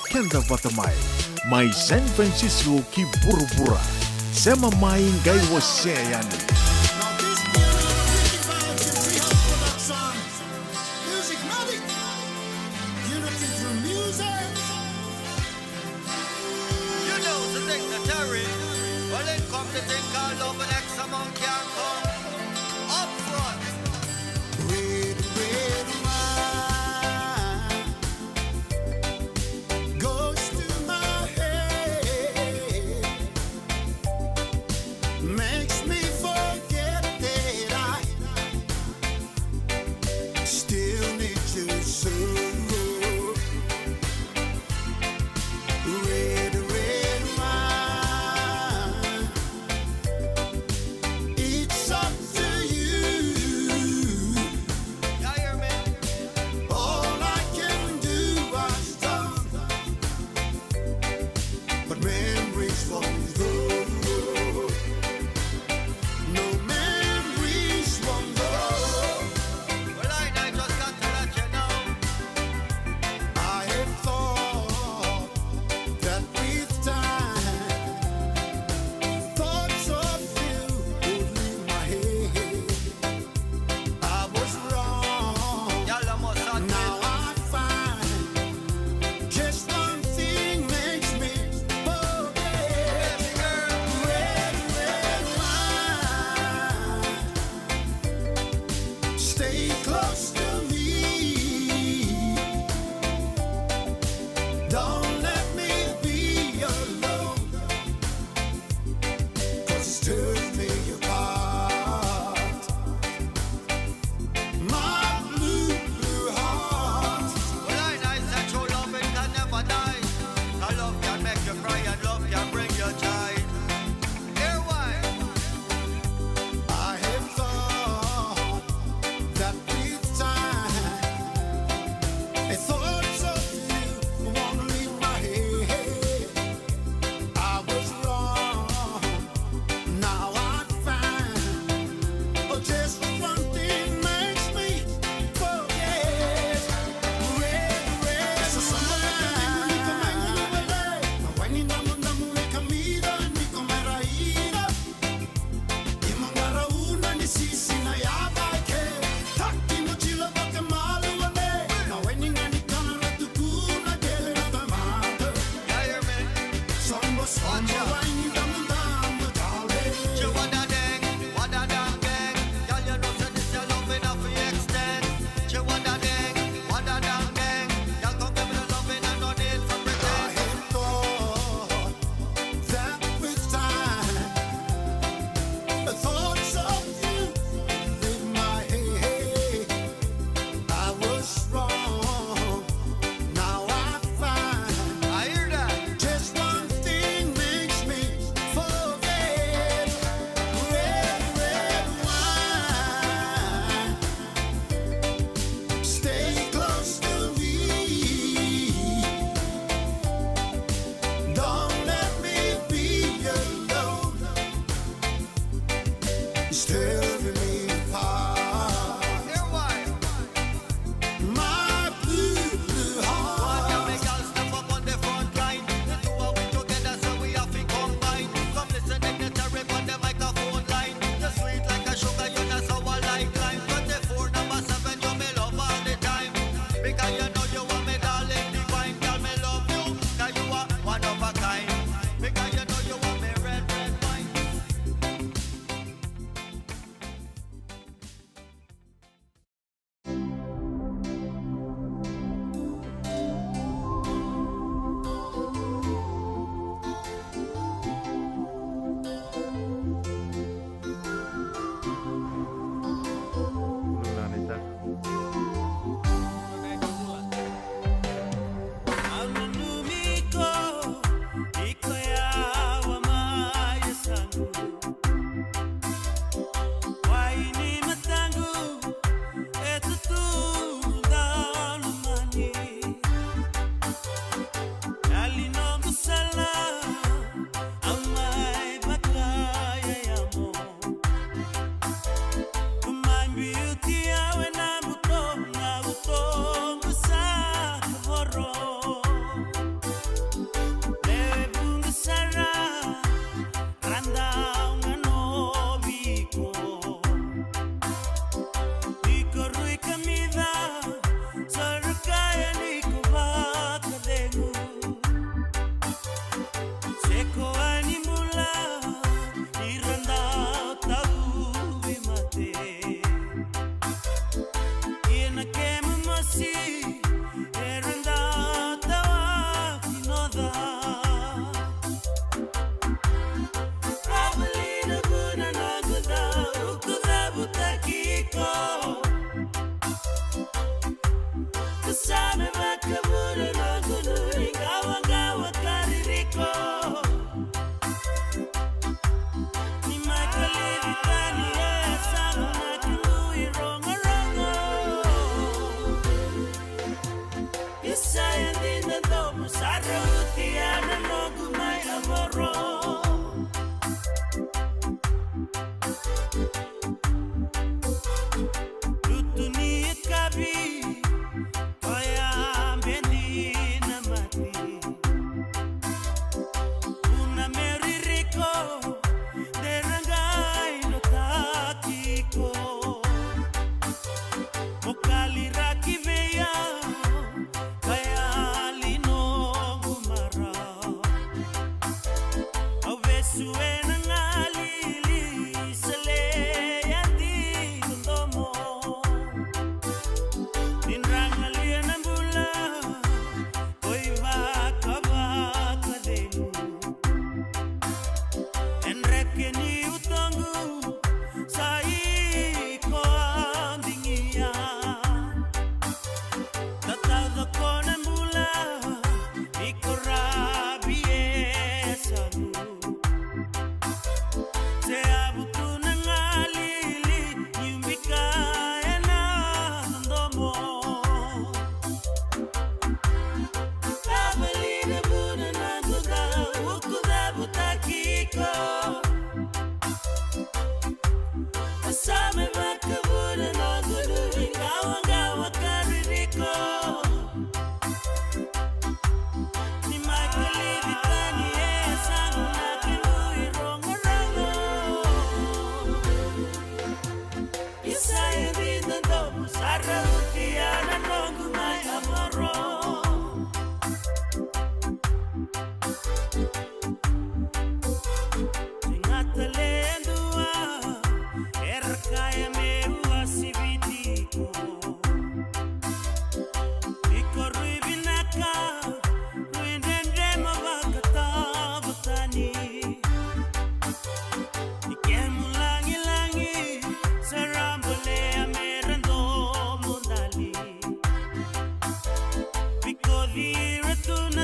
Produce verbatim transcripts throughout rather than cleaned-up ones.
Keda vata mai, mai San Francisco ki vuravura. Sema mai qai wasea yani. Now this beautiful thing about the Treehouse Production, Musicmatic, unity through music. You know the dignitary. Well, it come the thing called love and X amount can come up front. Red, red wine goes to my head, makes me forget that I still need you so. Red, red wine, it's a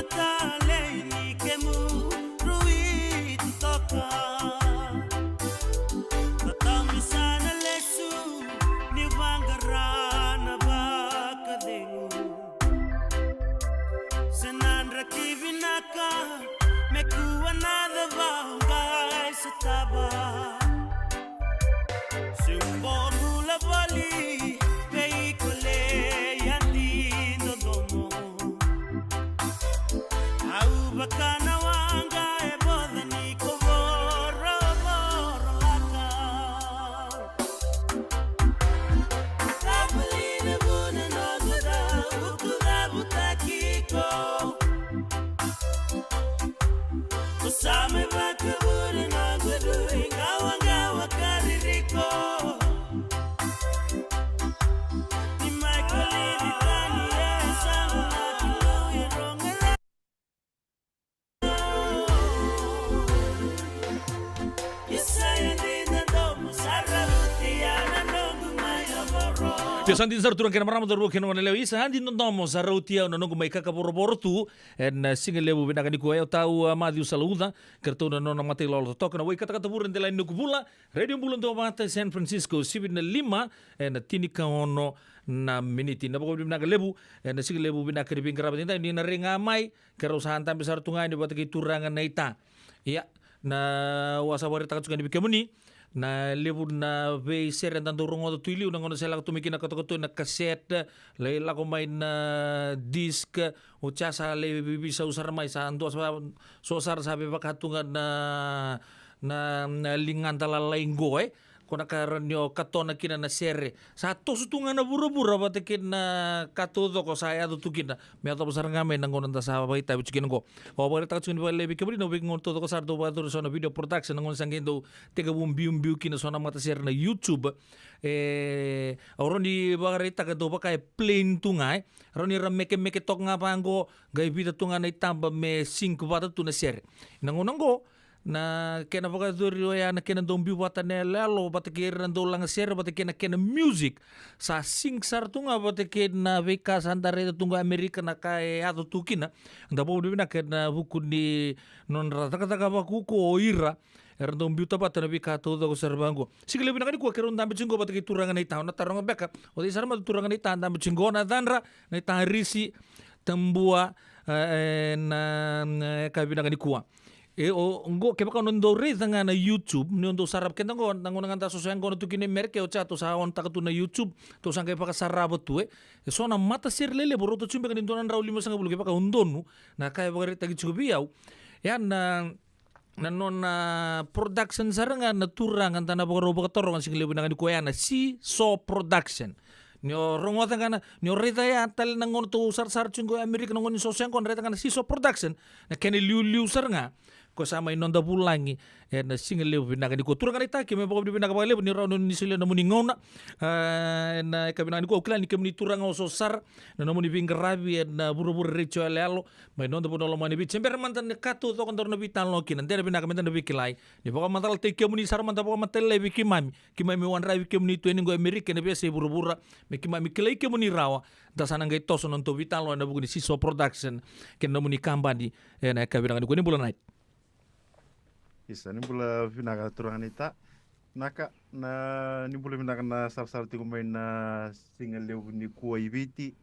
Talei ni kemu rui totoka. Tatami sana lesu ni vaqara na vakacegu. Se nadra ki vinaka me kua na cava qai sotava. Se ubo bula voli vei iko lei a di dodomo. Au vaka na waqa e voca ni ko vorovoro laka. Ka vuli na vuna noqu cau, ku cavutaki iko. Ko sa mai vakavuna noqu dui, qawaqawa ka ririko. Ni mai kolivi tani e sa na kilou e roga ra. Isa e dina domu, sa rauti ya na noqu mai lavoro. Io, sa dina sara turaga kei na marama, cauravou kei na goneyalewa, isa e dina domu, sa rauti ya na noqu mai kakavorovoro tu. Ena, e, siga levu vinaka nikua, o au, a, Maciu Salauca, kei ratou na nona matailolo totoka na wai katakata vure, delai ni noqu vula, Radio Bula Duavata, San Francisco, sivi na lima, ena, tinikaono na miniti. Na vakavinavinaka levu, ena, siga levu vinaka ni veiqaravi edaidai, ni na rai ga mai, keirau sa dabe sara tu ga yani vata kei turaga na ita. Ia, na, au a sa vakaraitaka tu ga yani vei kemuni na levu na veisere eda dau rogoca tu i liu, na gauna se lako tu mai kina na katokatoni, na cassette, lai lako mai na disc, oti ya sa lai veiveisau sara mai, sa dua sa, so sara sa veivaka tu ga na, na, na ligada lalai qo, e. Ko na ka e rawa ni o katona kina na sere. Sa toso tu ga na vuravura vata kei na ka taucoko sa yaco tu kina. Me yacova sara ga mai na gauna da sa vakaitavi tu kina qo. Au vakaraitaka tu ga yani vakalevu vei kemuni na veigauna taucoko sara dau vakayacori so na video production, na gauna sa qai dau tekivu biubiu kina so na matasere na YouTube. E, au rawa ni vakaraitaka dau vaka e plain tu ga, e. Rawa ni ra mekemeke toka ga vaqo, qai vica tu ga na itaba me sync vata tu na sere. Na gauna qo, na kena vakayacori oya na kena dau biu vata na iyaloyalo vata kei ira na dau lagasere vata kei na kena music. Sa sync sara tu ga vata kei na veika sa da raica tu ga Amerika na ka e yaco tu kina. Da vakavinavinaka ena vuku ni nodra cakacaka vakaukauwa o ira era dau biuta vata na veika taucoko sara vaqo. Siga levu vinaka nikua keirau dabe tiko qo vata kei turaga na ita, na taroga beka, o cei sara mada turaga na ita dabe tiko qo, na yacadra na ita Risi Tabua, e, e, na, na, e, ka vinaka nikua. E, o, qo, kevaka o ni dau raica ga na YouTube, ni o dau sarava keda qo, na gauna ga da sosoya qo na tuki ni Merika, o chato sa on taka tu na YouTube, tou sa qai vakasarava tu, e. E so na matasere lelevu, rauta tu beka ni dua na drau limasagavulu, kevaka o donu, na ka e vakaraitaki tiko vei au. Ya na, na nona production sara ga na turaga da na vakarau vakataroga siga levu vinaka nikua ya na Seesaw Production. Ni o rogoca ga na, ni o raica ya tale na gauna tou sarasara tiko qo e Amerika na gauna ni soso ya qo, na raica ga na Seesaw Production. Na kena liuliu sara ga. Ko sa mai noda vulagi ena siga levu vinaka nikua. Turaga na ita, keimami vakavinavinaka vakalevu ni rawa ni solia na nomuni gauna. A, ena yakavi vinaka nikua, au kila ni kemuni turaga o so sara na nomuni veiqaravi ena vuravura retio yaloyalo. Mai noda vanua lomani Viti. Se bera mada na ka taucoko daru na veitalanoa kina. Dede vinaka meda na veikilai. Ni vakamacalataki kemuni sara mada vakamatailalai vei keimami. Keimami wadravi kemuni tu yani qo e Amerika, ena veiyasai vuravura. Me keimami kilai kemuni rawa. Da sa na qai toso na nodatou veitalanoa ena vuku ni Seesaw Production. Kei na nomuni kabani. Ena yakavi vinaka nikua, ni bula Night. Isa, ni bula vinaka turaga na ita. Naka, na, ni bula vinaka na sarasara tiko mai na siga levu nikua i Viti.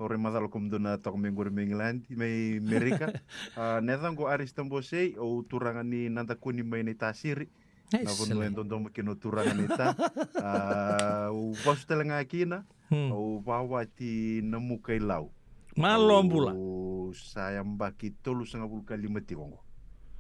Au rai macala kemudou na toka mai qori mai Igiladi, mai Merika. A, na yacaqu o Aris Tabosei, au turaga ni Nadakuni mai Naitasiri. Na vanua e dodomo kina o turaga na ita. A, au vasu tale ga kina, au vawati Namuka i Lau. Malo bula. Au sa yabaki tolusagavulu ka lima tiko qo.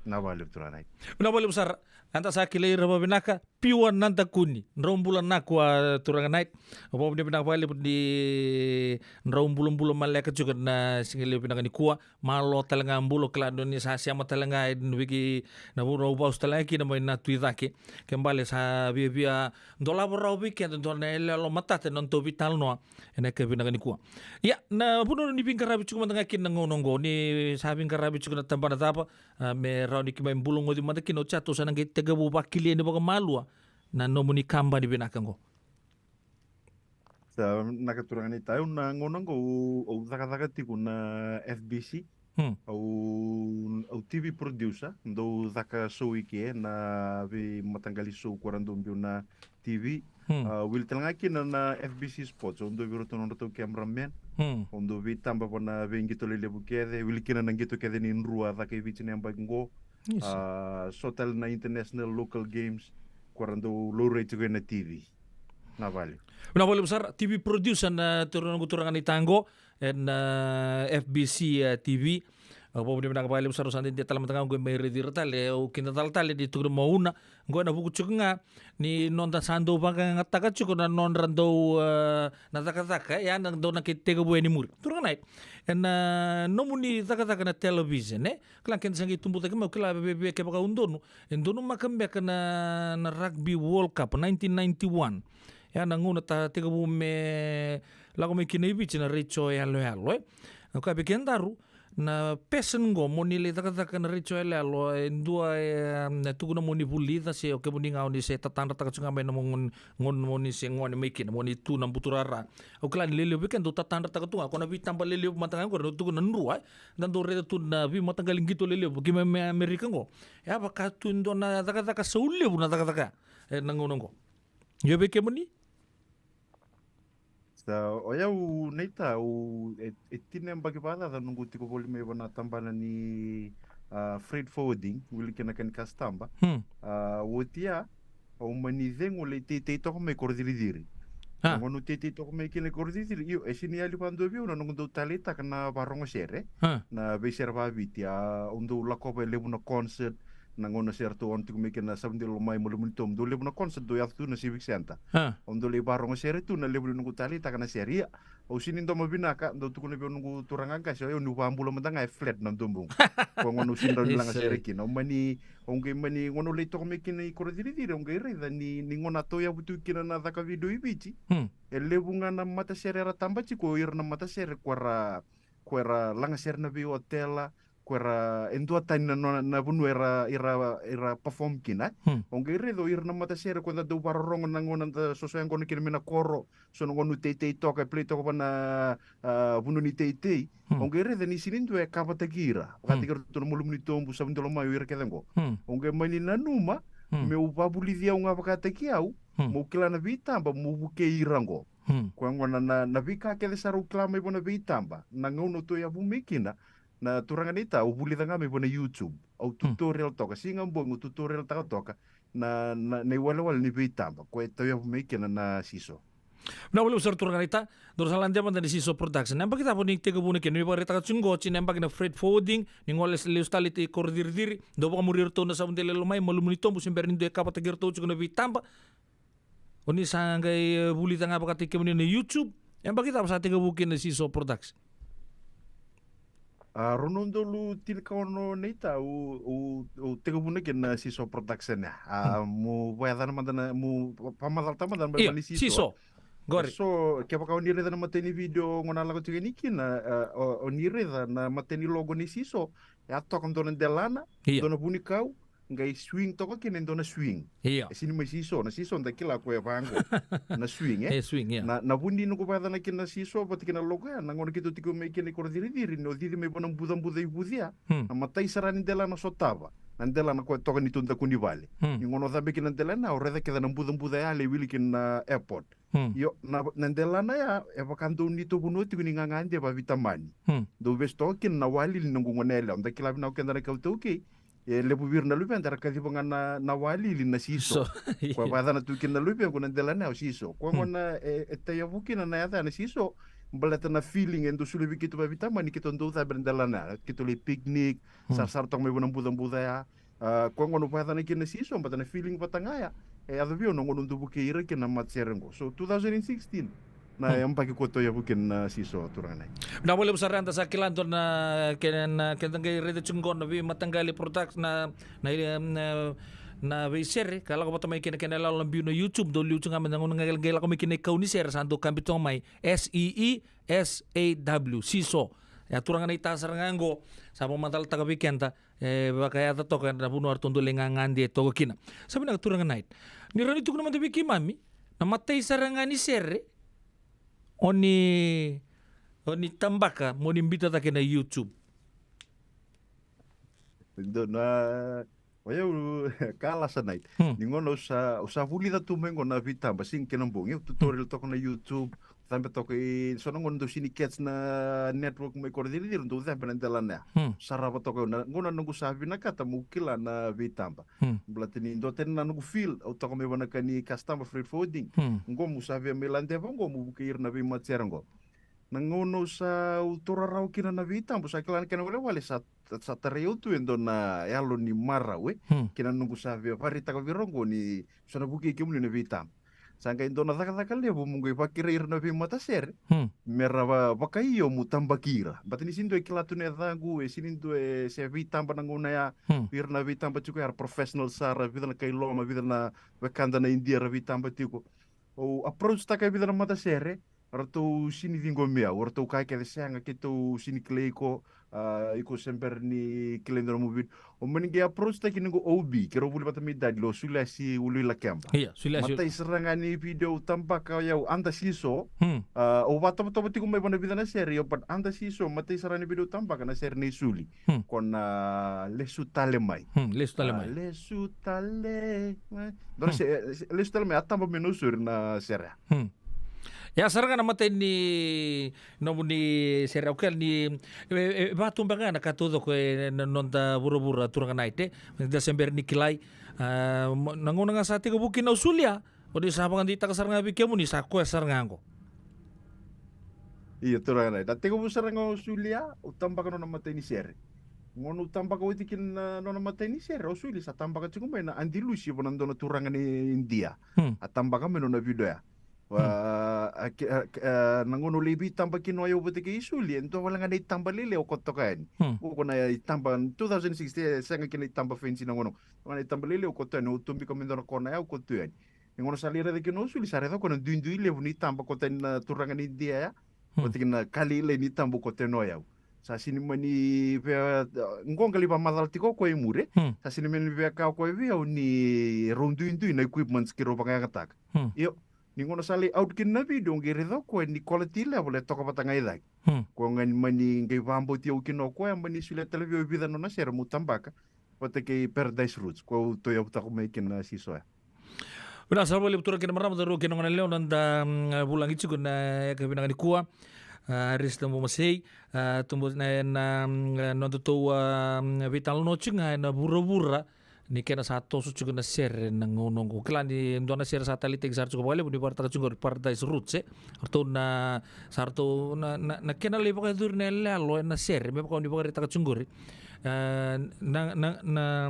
Na vakalevu turaga na ita. Na vakalevu sara. Eda sa kilai ira vakavinaka. Piua Nadakuni, drau bula Nakua, turaga Night. Vakavinavinaka vakalevu ni drau bulabula maleka tiko na siga levu vinaka nikua. Malo tale ga bula, kila ni sa sema tale ga e Viti na vanua au vasu tale ga kina mai na Tui Cake. Ke bale sa viavia dolava rawa vei keda dua na iyaloyalo matata ena nodatou veitalanoa ena yakavi vinaka nikua. Ia, na vanua ni veiqaravi tiko mada ga kina na gauna oqo, ni sa veiqaravi tiko na tabana cava, a, me rawa ni keimami bula goci mada kina, oti ya tou sa na qai tekivu vakilai yani vakamalua na nomuni kabani vinaka oqo. Sa naka turaga na ita, au na gauna oqo au, au cakacaka tiko na F B C, Hmm. Au, au T V producer, dau caka show i ke na veimataqali show ko ra dau biu na T V. Hmm. Ah, wili tale ga kina na F B C Sports, au dau vei ratou nodratou cameraman. Hmm. Au dau veitaba va na veiqito lelevu kece, wili kina na qito kece ni Drua a caka i Viti na yabaki qo. Yes. Ah, so tale na international local games ko ra dau laurai tiko ena T V. Na vale. Na vale sara, T V producer na turaga, noqu turaga naita qo ena, ah, F B C, ah, T V. Au vakavinavinaka vakalevu sara, au sa dede tale mada ga qo mai raici ira tale, au kidacala tale ni tukuna mo Una. Qo ena vuku tiko ga ni noda sa dau vakayagataka tiko na nodra dau, ah, na cakacaka, e, ya na dau na qai tekivu yani muri. Turaga nai, ena, ah, nomuni cakacaka na television, e? Kila keda sa qai tubu cake mai, au kila veve kevaka au donu, e donumaka beka na, na Rugby World Cup nineteen ninety-one. Ya na gauna ta tekivu me lako mai kina i Viti na retio yaloyalo, e. Au kaya vei kedaru, na passion qo mo ni lai cakacaka na retio yaloyalo, e dua, e, na tukuna mo ni vulica se o kemuni ga o ni se tatadrataka tiko ga mai na mo gone, gone mo ni se gone mai kina, mo ni tu na buturara. Au kila ni lelevu vei keda dau tatadrataka tu ga, ko na veitaba lelevu mada ga qori, na tukuna na Drua, e. Da dau raica tu na veimataqali qito lelevu ki mai, mai Amerika qo. E a vaka tu e dua na cakacaka sau levu na cakacaka, e, na gauna qo. Io vei kemuni? Sa, o yau naita, au, e, e tini na yabaki vakacaca noqu tiko voli mai va na tabana ni, ah, freight forwarding, wili kina ka ni kasitaba. Hmm. Ah, oti ya, au mani cegu lai teitei toka mai Korociriciri. Ah. Na gauna au teitei toka mai kina Korociriciri, io, e sini yali vadua vei au na noqu dau taleitaka na varogo sere. Ah. Na veisere vaviti, ah, au dau lakova e levu na concert, na gauna se ratou on tiko mai kina na Savudelomai, Malumu ni Tobu, dau levu na concert dau yaco tu na Civic Centre. Ah. Au dau lai varogo sere tu na levu ni noqu taleitaka na sere. Ia, au sini domo vinaka, dau tukuna vei au noqu turaga qase, o yau niu vakabula mada ga e flat na dobuqu. Ko gauna au sini rawa ni laga sere kina. Au mani, au qai mani, gauna au lai toka mai kina i Korociriciri, au qai raica ni, ni gauna a tauyavu tu kina na caka video i Viti. Hmm. E levu ga na matasere era taba tiko, ira na matasere ko era, ko era laga sere na veiotela, ko era e duatani na, na, na vanua era, era, era perform kina. Hmm. Au qai raica o ira na matasere ko da dau vakarorogo na gauna da soso yaqona kina mai na koro, so na gauna teitei toka, e play toka va na, ah, vanua ni teitei. Hmm. Au qai raica ni sini dua e kavataki ira. Hmm. Vakataki ira tu na Malumu ni Tobu, Savudelomai, o ira kece qo. Hmm. Au qai mani nanuma, hmm, meu vavulici au ga vakataki au, hmm, meu kila na veitaba, meu vukei ira qo. Hmm. Ko ya gona na, na veika kece sara au kila mai va na veitaba. Na gauna au tauyavu mai kina, na turaga naita, au vulica ga mai va na YouTube. Au, hmm, tutorial toka. Siga bogi au tutorial taka toka na, na, na iwalewale ni veitaba ko e tauyavu mai kina na siso. Na vale sara turaga naita, dou sa lade mada na Siso Production. Na yabaki cava ni tekivuna kina, ni vakaraitaka tiko qo, tini na yabaki na freight forwarding, ni gole lesu tale i Korociriciri, dou vakamuri iratou na Savudelomai, Malumu ni Tobu, se bera ni dou e kavataki iratou tiko na veitaba. O ni sa qai, e, vulica ga vakataki kemuni na YouTube. Yabaki cava sa tekivu kina na Siso Production? A, rua na udolu tinikaono naita, au, au, au tekivuna kina na Siso Production ya. A, hmm, mo vakayacana mada na, mo va-, vakamacalataka mada na, io, balebale ni Siso. Siso. Qori. So, kevaka o ni raica na matai ni video gona lako tiko yani kina, a, o, o ni raica na matai ni logo ni Siso, e a toka dua na delana, io, dua na vunikau, qai swing toka kina e dua na swing. Io. E sini mai siso, na siso da kila ko e vaqo. Na swing, e? E swing, io. Na, na vu ni noqu vakayacana kina na siso vata kina logo ya, na gauna keitou tiko mai kina i Korociriciri, ni o cici mai va na bucabuca i Vucia. Hmm. Na matai sara ni delana sotava, na delana ko e toka ni tou dakuni vale. Hmm. Ni gauna o cabe kina na delana ya, o raica kece na bucabuca ya lai wili kina na airport. Hmm. Io, na, na delana ya, e vaka dou neitou vanua tiko ni gagade vaveitamani. Hmm. Dou vesu toka kina na walili ni noqu gone yalewa. Da kila vinaka o keda na kau taukei. E levu vei ira na luveda era kaciva ga na, na walili na siso. So, ko e, io, vakayacana tu kina na luvequ na delana ya o siso. Ko, hmm, gona e, e tauyavu kina na yaca ya na siso. Baleta na feeling e dau solia vei keitou vaveitamani keitou dau cabe na delana ya. Keitou lai picnic, hmm, sarasara toka mai va na bucabuca ya. A, ko gona vakayacana kina na siso, baleta na feeling vata ga ya. E yaco vei au na gauna au dau vukei ira kina na matasere qo. So, two thousand and sixteen. Na, hmm, yabaki ko tauyavu kina na siso, turaga nai. Na vale sara, eda sa kila dua na, kena, keda qai raica tiko qo na veimataqali product na, na, na, na veisere, ka lako vata mai kina, kena lalo na biu na YouTube, dou liu tiko ga me na gauna qai, qai lako mai kina i kau ni sere, sa dou kabi toka mai, S E E S A W, siso. Ia turaga naita sara ga qo, sa vakamacalataka vei keda, e, vakayaca toka na vanua ratou dau lai gagade toka kina. Sa vinaka turaga nai. Ni rawa ni tukuna mada vei keimami, na matai sara ga ni sere, o ni, o ni tabaka, mo ni biuta cake na YouTube. Dua na, o yau, ka last night. Hmm. Ni gauna au sa, au sa vulica tu mai qo na veitaba, siga kei na bogi, au tutorial toka na YouTube, cabe toka i, so na gauna dau sini catch na network mai koro ciriciri, dau cabe na delana ya. Hmm. Sarava toka au, na gauna noqu sa vinakata meu kila na veitaba. Hmm. Baleta ni dua tani na noqu field, au toka mai vua na ka ni customer freight forwarding. Hmm. Qo meu sa via mai ladeva qo, meu vukei ira na veimatasere qo. Na gauna au sa, au taura rawa kina na veitaba, sa kila na kena walewale, sa, sa tarai au tu e dua na yalo ni marau, e. Hmm. Kei na noqu sa via vakaraitaka vei ira qo ni sa na vukei kemuni na veitaba. Sa qai dua na cakacaka levu meu qai vakerei ira na veimatasere. Hmm. Me ra va-, vakaio meu tabaki ira. Baleta ni sini dua e kila tu na yacaqu, e sini dua e se veitaba na gauna ya. Hmm. Ira na veitaba tiko ya era professional sara, vica na kai loma, vica na wekada na Idia era veitaba tiko. Au approach taka e vica na matasere, ratou sini ciqomi au, ratou kaya kece sega, keitou sini kilai iko, a, iko se bera ni kilai dua na nomu video. Au mani qai approach taki noqu O B, keirau vuli vata mai Dadi, o Suliasi Uluilakeba. Ia, Suliasi. Matai sara ga ni video au tabaka o yau, Under Seesaw. Hmm. A, au vakatovotovo tiko mai vua na vica na sere, io, but Under Seesaw, matai sara ga ni video au tabaka na sere nei Suli. Hmm. Ko na Lesu Tale Mai. Hmm, Lesu Tale Mai. A, Lesu Tale Mai. Dua na se-, se-, Lesu Tale Mai, a taba mai Nausori na sere. Hmm. Ia sara ga na matai ni nomuni sere, au kila ni, e, e, e, vaka tu beka ga na ka taucoko e na noda vuravura, turaga na ite, da se bera ni kilai. A, ma-, na gauna ga sa tekivu kina o Sulia, o ni sa vakadeitaka sara ga vei kemuni, sa koya sara ga qo. Io, turaga na ite. A tekivu sara ga o Sulia, au tabaka nona matai ni sere. Gauna au tabaka oti kina na nona matai ni sere, o Suli sa tabaka tiko mai na Andalusi, vua na dua na turaga ni Idia. Hmm. A tabaka mai nona video ya. Hmm. A, a, ke-, a, ke-, a, na gauna au lai veitaba kina o yau vata kei Suli, e dua wale ga na itaba lailai au koto toka yani. Hmm. Ko na itaba two thousand sixteen, e sega kina itaba fancy na gauna. Ko na itaba lailai au koto yani, au tubika mai dua na kona ya, au koto yani. Ni gauna sa lai raica kina o Suli, sa raica ko na duidui levu ni taba koto yani na turaga ni Idia ya. Hmm. Vata kina ka lailai ni taba koto yani o yau. Sa sini mani via, qo qai lai vakamacala tiko o koya e muri. Hmm. Sa sini mani via kaya o koya vei au ni rau duidui na equipments keirau vakayagataka. Hmm. Io, ni gauna sa lai out kina na video, qai raica o koya ni quality level e toka vata ga i cake. Hmm. Ko ga ni mani qai vakabauti au kina o koya, mani solia tale vei au e vica na nona sere meu tabaka. Vata kei Paradise Roots, ko au tauyavutaka mai kina na siso ya. Vinaka sara vakalevu turaga kei na marama, cauravou kei na goneyalewa, noda, mm, vulagi tiko na yakavi vinaka nikua. A, Resi Tabumasei, a, tubu na, na, mm, nodatou, a, mm, veitalanoa tiko ga ena vuravura ni kena sa toso tiko na sere na gauna oqo. Kila ni dua na sere sa taleitaki sara tiko vakalevu ni vakaraitaka tiko qori, Paradise Roots, e. Ratou na, sa ratou na, na, na kena lai vakayacori na iyaloyalo ena sere, me vaka o ni vakaraitaka tiko qori. E, na, na, na,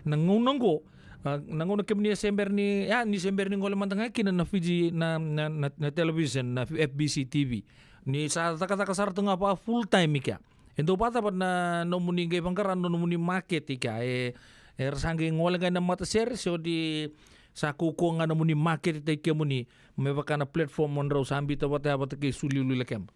na gauna oqo, a, na gauna kemuni e se bera ni, ya, ni se bera ni gole mada ga kina na Fiji, na, na, na, na television, na F B C T V. Ni sa cakacaka sara tu ga vaka full time i kea. E dau vakacava na nomuni qai vaqara na nomuni market i kea? E, era sa qai gole ga ina matasere, se o ni sa kaukauwa ga na nomuni market-taki kemuni, me vaka na platform o drau sa biuta vata ya vata kei Suli Uluilakeba?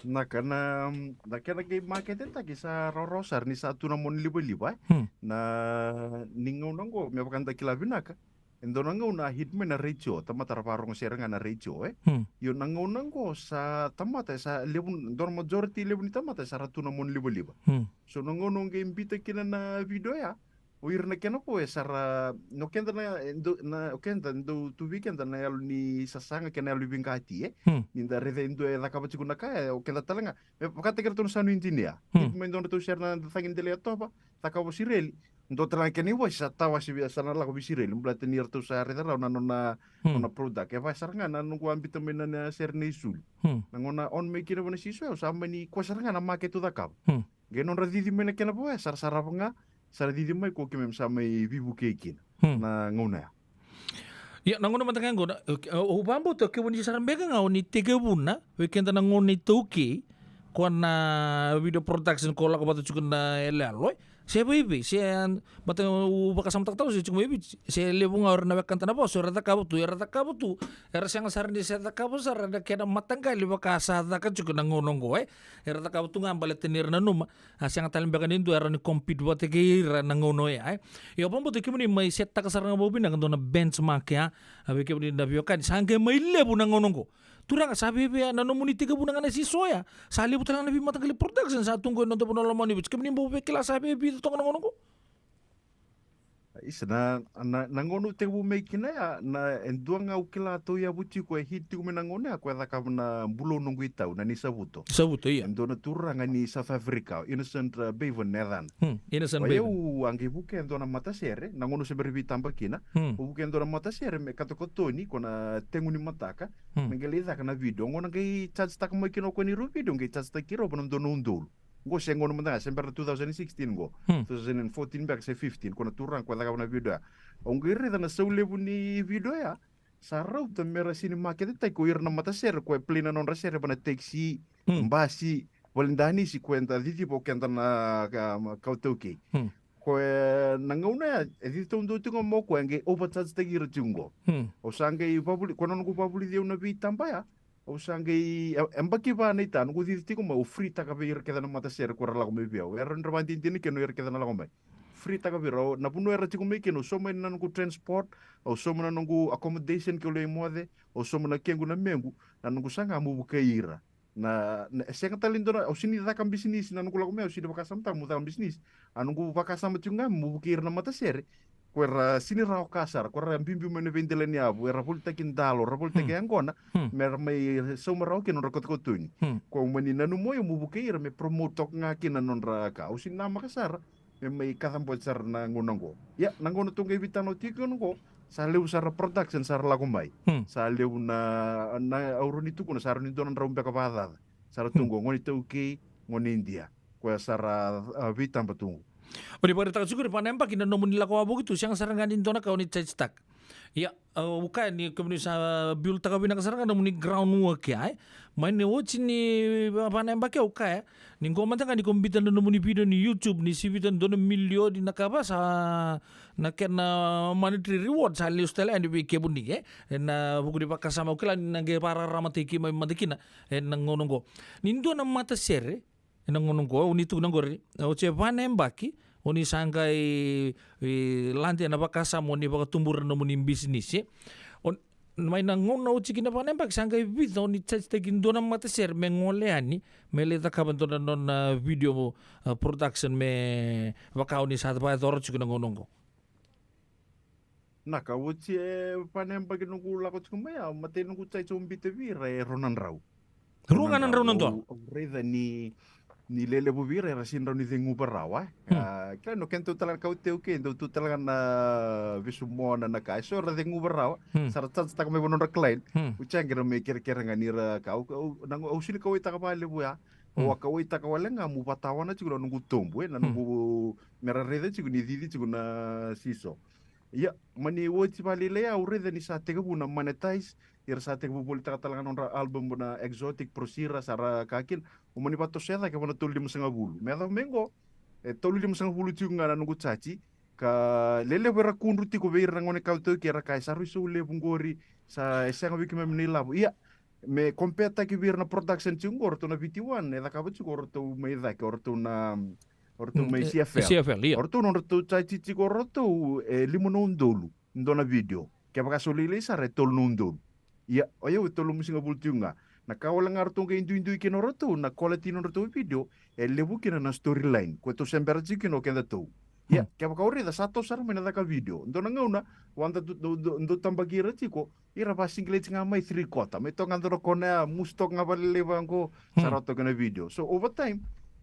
Na ka na, na kena qai market-taki sa rawarawa sara ni sa tu na monalivaliva, e? Hmm. Na, ni gauna oqo, me vaka da kila vinaka, e dua na gauna a hit mai na retio, tamata ra vakarogo sere ga na retio, e? Hmm. Io, na gauna oqo sa tamata, e sa levu, dua na majority levu ni tamata, e sa ra tu na monalivaliva. Hmm. So na gauna o qai biuta kina na video ya, o ira na kena vo e sa ra, no keda na, e dau, na, o keda dau tu vei keda na yalo ni sasaga kei na yalo ni veiqati, e? Hmm. Ni da raica e dua e cakava tiko na ka, e, o keda tale ga. Me vakataki iratou na sound engineer. Hmm. Hit mai dua na tou sere na Cagi Dela Yatova, cakava o Sireli. Dua tale ga kena ivosi sa tawasi vei, sa na lako vei Sireli. Baleta ni ratou sa raica rawa na nona, hmm, nona product. E vaka sara ga na noqu a biuta mai na, na sere nei Suli. Hmm. Na gauna on mai kina vua na siso, au sa mani kua sara ga na market au cakava. Hmm. Qai nodra cici mai na kena vo ya, sa ra sarava ga, sa ra cici mai ko keimami sa mai veivukei kina. Hmm. Na gauna ya. Ia, na gauna mada ga qo, na, au, au vakabauta o kemuni sara beka ga o ni tekivuna vei keda na gauna iTaukei, ko na video production ko lako vata tiko na iyaloyalo, e? Se vaivei, se, baleta au vakasamataka tale, se tiko mai Viti, se levu ga o ira na wekada na vosa, era cakava tu, era cakava tu, era sega sara ni se cakava sara na kena mataqali vaka sa caka tiko na gauna oqo, e? Era cakava tu ga baleta ni ra nanuma, a sega tale beka ni dua e rawa ni compete vata kei ira na gauna oya, e. Ia, au vakabauta kemuni mai set-taka sara ga vakavinaka dua na benchmark ya, a, vei kemuni na veiwekani, sa qai mai levu na gauna oqo. Turaga, sa viavia na nomuni tekivuna ga na siso ya. Sa levu tale ga na veimataqali production sa tu qo e noda vanua lomani vei. Kemuni bau via kila sa via vica toka na gauna qo? Isa, na, na, na gauna au tekivu mai kina ya, na, e dua ga au kila tou yavu tiko, e hit tiko mai na gauna ya, ko e cakava na Bulou Noqu Itau, na Ni Savuto. Savuto, ia. E dua na turaga ni South Africa, o Innocent, uh, Bevan, na yacana. Hmm, Innocent Bevan. O yau a qai vuke e dua na matasere, na gauna au se bera ni veitaba kina. Hmm. Au vuke e dua na matasere me katokatoni, ko na tegu ni mataka, hmm, me qai lai caka na video. Gauna qai charge taka mai kina o koya ni rau video, qai charge taki rau, vana dua na udolu. Qo se gauna mada ga, se bera na two thousand sixteen qo. Hmm. Two thousand fourteen beka se fifteen, ko na turaga ko cakava na video ya. Au qai raica na sau levu ni video ya. Sa rauta me ra sini maketetaki ko ira na matasere ko e play na nodra sere vana taxi, hmm, basi, valedanisi ko eda ciciva o keda na ka, kawa taukei. Hmm. Ko e na gauna ya, e cici taudua tiko ga mo ko e qai overcharge taki ira tiko qo. Hmm. Au sa qai vavuli, ko na noqu vavulici au na veitaba ya. Au sa qai, e, e baki va na ita, noqu cici tiko mai, au free taka vei ira kece na matasere ko ra lako mai vei au. Era nodra vadinadina kina o ira kece na lako mai. Free taka vei ira, au, na vanua era tiko mai kina, au sauma na noqu transport, au sauma na noqu accommodation ke au lai moce, au sauma na kequ na mequ, na noqu saga mo vukai ira. Na, na, e sega tale ni dua na, au sini caka bisinisi, na noqu lako mai, au sini vakasamataka mo caka bisinisi. A noqu vakasama tiko ga mo vukai ira na matasere. Ko era sini rawa ka sara, ko era biubiu mai na veidela ni yavu, era volitaki dalo, era volitaki, hmm, yaqona, hmm, me ra mai sauma rawa kina nodra kotokotoni. Hmm. Ko mani nanuma o yau mo vukei ira me promote toka ga kina nodra ka. Au sini namaka sara me mai kacabote sara na gauna oqo. Ia, na gauna tou qai veitalanoa tiko kina oqo, sa levu sara production sara lako mai. Hmm. Sa levu na, na au rawa ni tukuna, sa rawa ni dua na drau beka vakacaca. Sara tu, hmm, oqo, gone taukei, gone Idia. Koya sara, a, veitaba tu. O ni vakaraitaka tiko ni va na yabaki na nomuni lako wavoki tu, sega sara ga ni dua na ka o ni charge taka. Ia, a, au kaya ni kemuni sa build taka vinaka sara ga nomuni ground work ya, e. Mai na oti ni va, va na yabaki au kaya, ni qo mada ga ni ko biuta na nomuni video ni YouTube, ni sivita dua na milioni na ka va sa na kena monetary reward sa lesu tale yani vei kemuni, e. Ena vuku ni vakasama au kila ni na qai vakararamataki keimami mada kina, ena gauna oqo. Ni dua na matasere, ena gauna oqo, o ni tukuna oqori, oti e va na yabaki, o ni sa qai, e, lade ena vakasama o ni vakatubura na nomuni bisinisi. O, mai na gauna oti kina va na yabaki, sa qai vica o ni charge taki dua na matasere me gole yani, me lai cakava dua na nona video, a, production me vaka o ni sa vakayacora tiko na gauna oqo. Na ka oti e va na yabaki noqu lako tiko mai, a matai noqu charge au biuta vei ira e rua na drau. Rua ga na drau na dua. Au, au raica ni, ni lelevu vei ira era sini rawa ni ceguva rawa, e. Hmm. A, kila ni o kedatou tale ga na kawa taukei, dau tu tale ga na vesu mona na ka. E so era ceguva rawa, hmm, sa ra charge taka mai vua nodra client. Hmm. Au charge ira mai kerekere ga ni ra ka. Au, au, na, au sini kauwaitaka vakalevu ya. Au, hmm, a kauwaitaka wale ga meu vakatawana tiko na noqu tobu, e, na, hmm, noqu me ra raica tiko ni cici tiko na siso. Ia, mani oti vakalailai au raica ni sa tekivu na monetize, era sa tekivu volitaka tale ga nodra album na Exotic, Prosira, sa ra ka kina. Au mani vakatosoya cake vua na tolu limasagavulu. Me yacova mai qo, e tolu limasagavulu tiko ga na noqu charge, ka lelevu era kudru tiko vei ira na gone kawa taukei era kaya sa rui sau levu qori, sa e sega vei keimami na ilavo. Ia, me compare taki vei ira na production tiko qo, o ratou na V T one, e cakava tiko o ratou mai cake, o ratou na, o ratou, mm, mai, e, C F L. C F L, ia. O ratou nodratou charge tiko o ratou e lima na udolu, dua na video. Kevaka sa lailai sara e tolu na udolu. Ia, o yau e tolu limasagavulu tiko ga. Na ka wale ga ratou qai duidui kina o ratou, na quality nodratou video, e levu kina na storyline. Ko tou se bera tiko kina o kedatou. Ia, hmm, kevaka o raica sa toso sara mai na caka video. Dua na gauna, au a dau, dau, dau, dau tabaki ira tiko, ira vakasigileti ga mai three quarter. Mai toka ga dua na kona ya, musu toka ga vakalailai vaqo, sa, hmm, rawa toka na video. So, over time,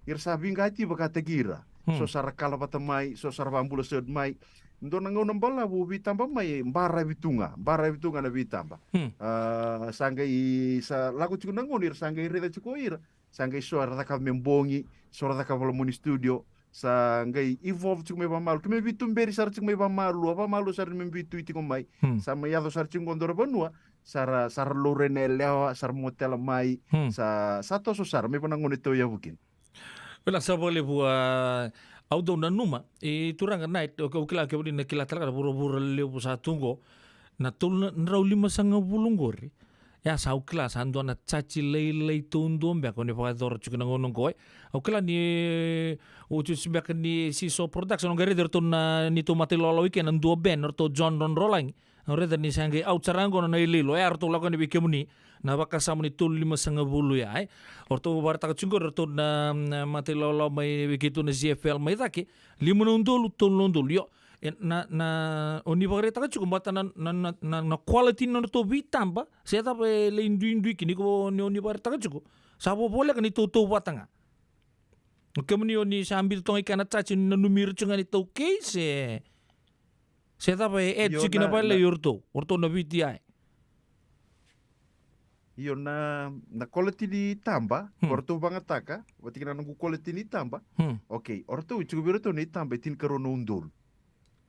ira sa veiqati vakataki ira. Hmm. So sa ra kala vata mai, so sa ra vakabula saut mai. Dua na gauna balavu au veitaba mai, baravi tu ga, baravi tu ga na veitaba. Hmm. A, sa qai, sa lako tiko na gauna, ira sa qai raica tiko ira. Sa qai so era cakava me bogi, so era cakava loma ni studio, sa qai evolve tiko mai vakamalua. Keimami veituberi sara tiko mai vakamalua, vakamalua sara neimami veitui tiko mai. Hmm. Sa mai yaco sara tiko qo dua na vanua, sa ra, sa ra laurai na yalewa, sa ra motela mai, hmm, sa, sa toso sara, mai vua na gauna e tauyavu kina. Vinaka sara vakalevu, a, au dau nanuma, e turaga na, au kila kemuni na kila tale ga na vuravura levu sa tu qo, na tolu na drau limasagavulu qori. Ia sa au kila sa dua na charge lailai taudua beka o ni vakayacora tiko na gauna oqo, e. Au kila ni, e, otioti beka ni Siso Production, o qai raici o ratou na neitou matailawalawa i ke na dua band, o ratou John Rodrolagi. Au raica ni sa qai out sara ga qo na iloilo, e, a ratou lako yani vei kemuni na vakasama ni tolu limasagavulu ya, e. O ratou vakaraitaka tiko qo o ratou na, na mata ilawalawa mai vei keitou na Z F L mai cake, lima na udolu, tolu na udolu, io. E, na, na, o ni vakaraitaka tiko, baleta na, na, na, na, na quality ni nodratou veitaba, se cava e lai duidui kina, ni ko ni, o ni vakaraitaka tiko. Sa vo-, voleka ni tautauvata ga. O kemuni o ni sa biuta toka i kea na charge, o ni nanumi ira tiko ga ni taukei, se, se cava e add tiko kina vakalailai o ratou, o ratou na V T I. Io, na, na quality ni taba, hmm, o ratou vagataka, vata kina na noqu quality ni taba. Hmm. Okay, o ratou, e tiko vei ratou na itaba e tinikarua na udolu.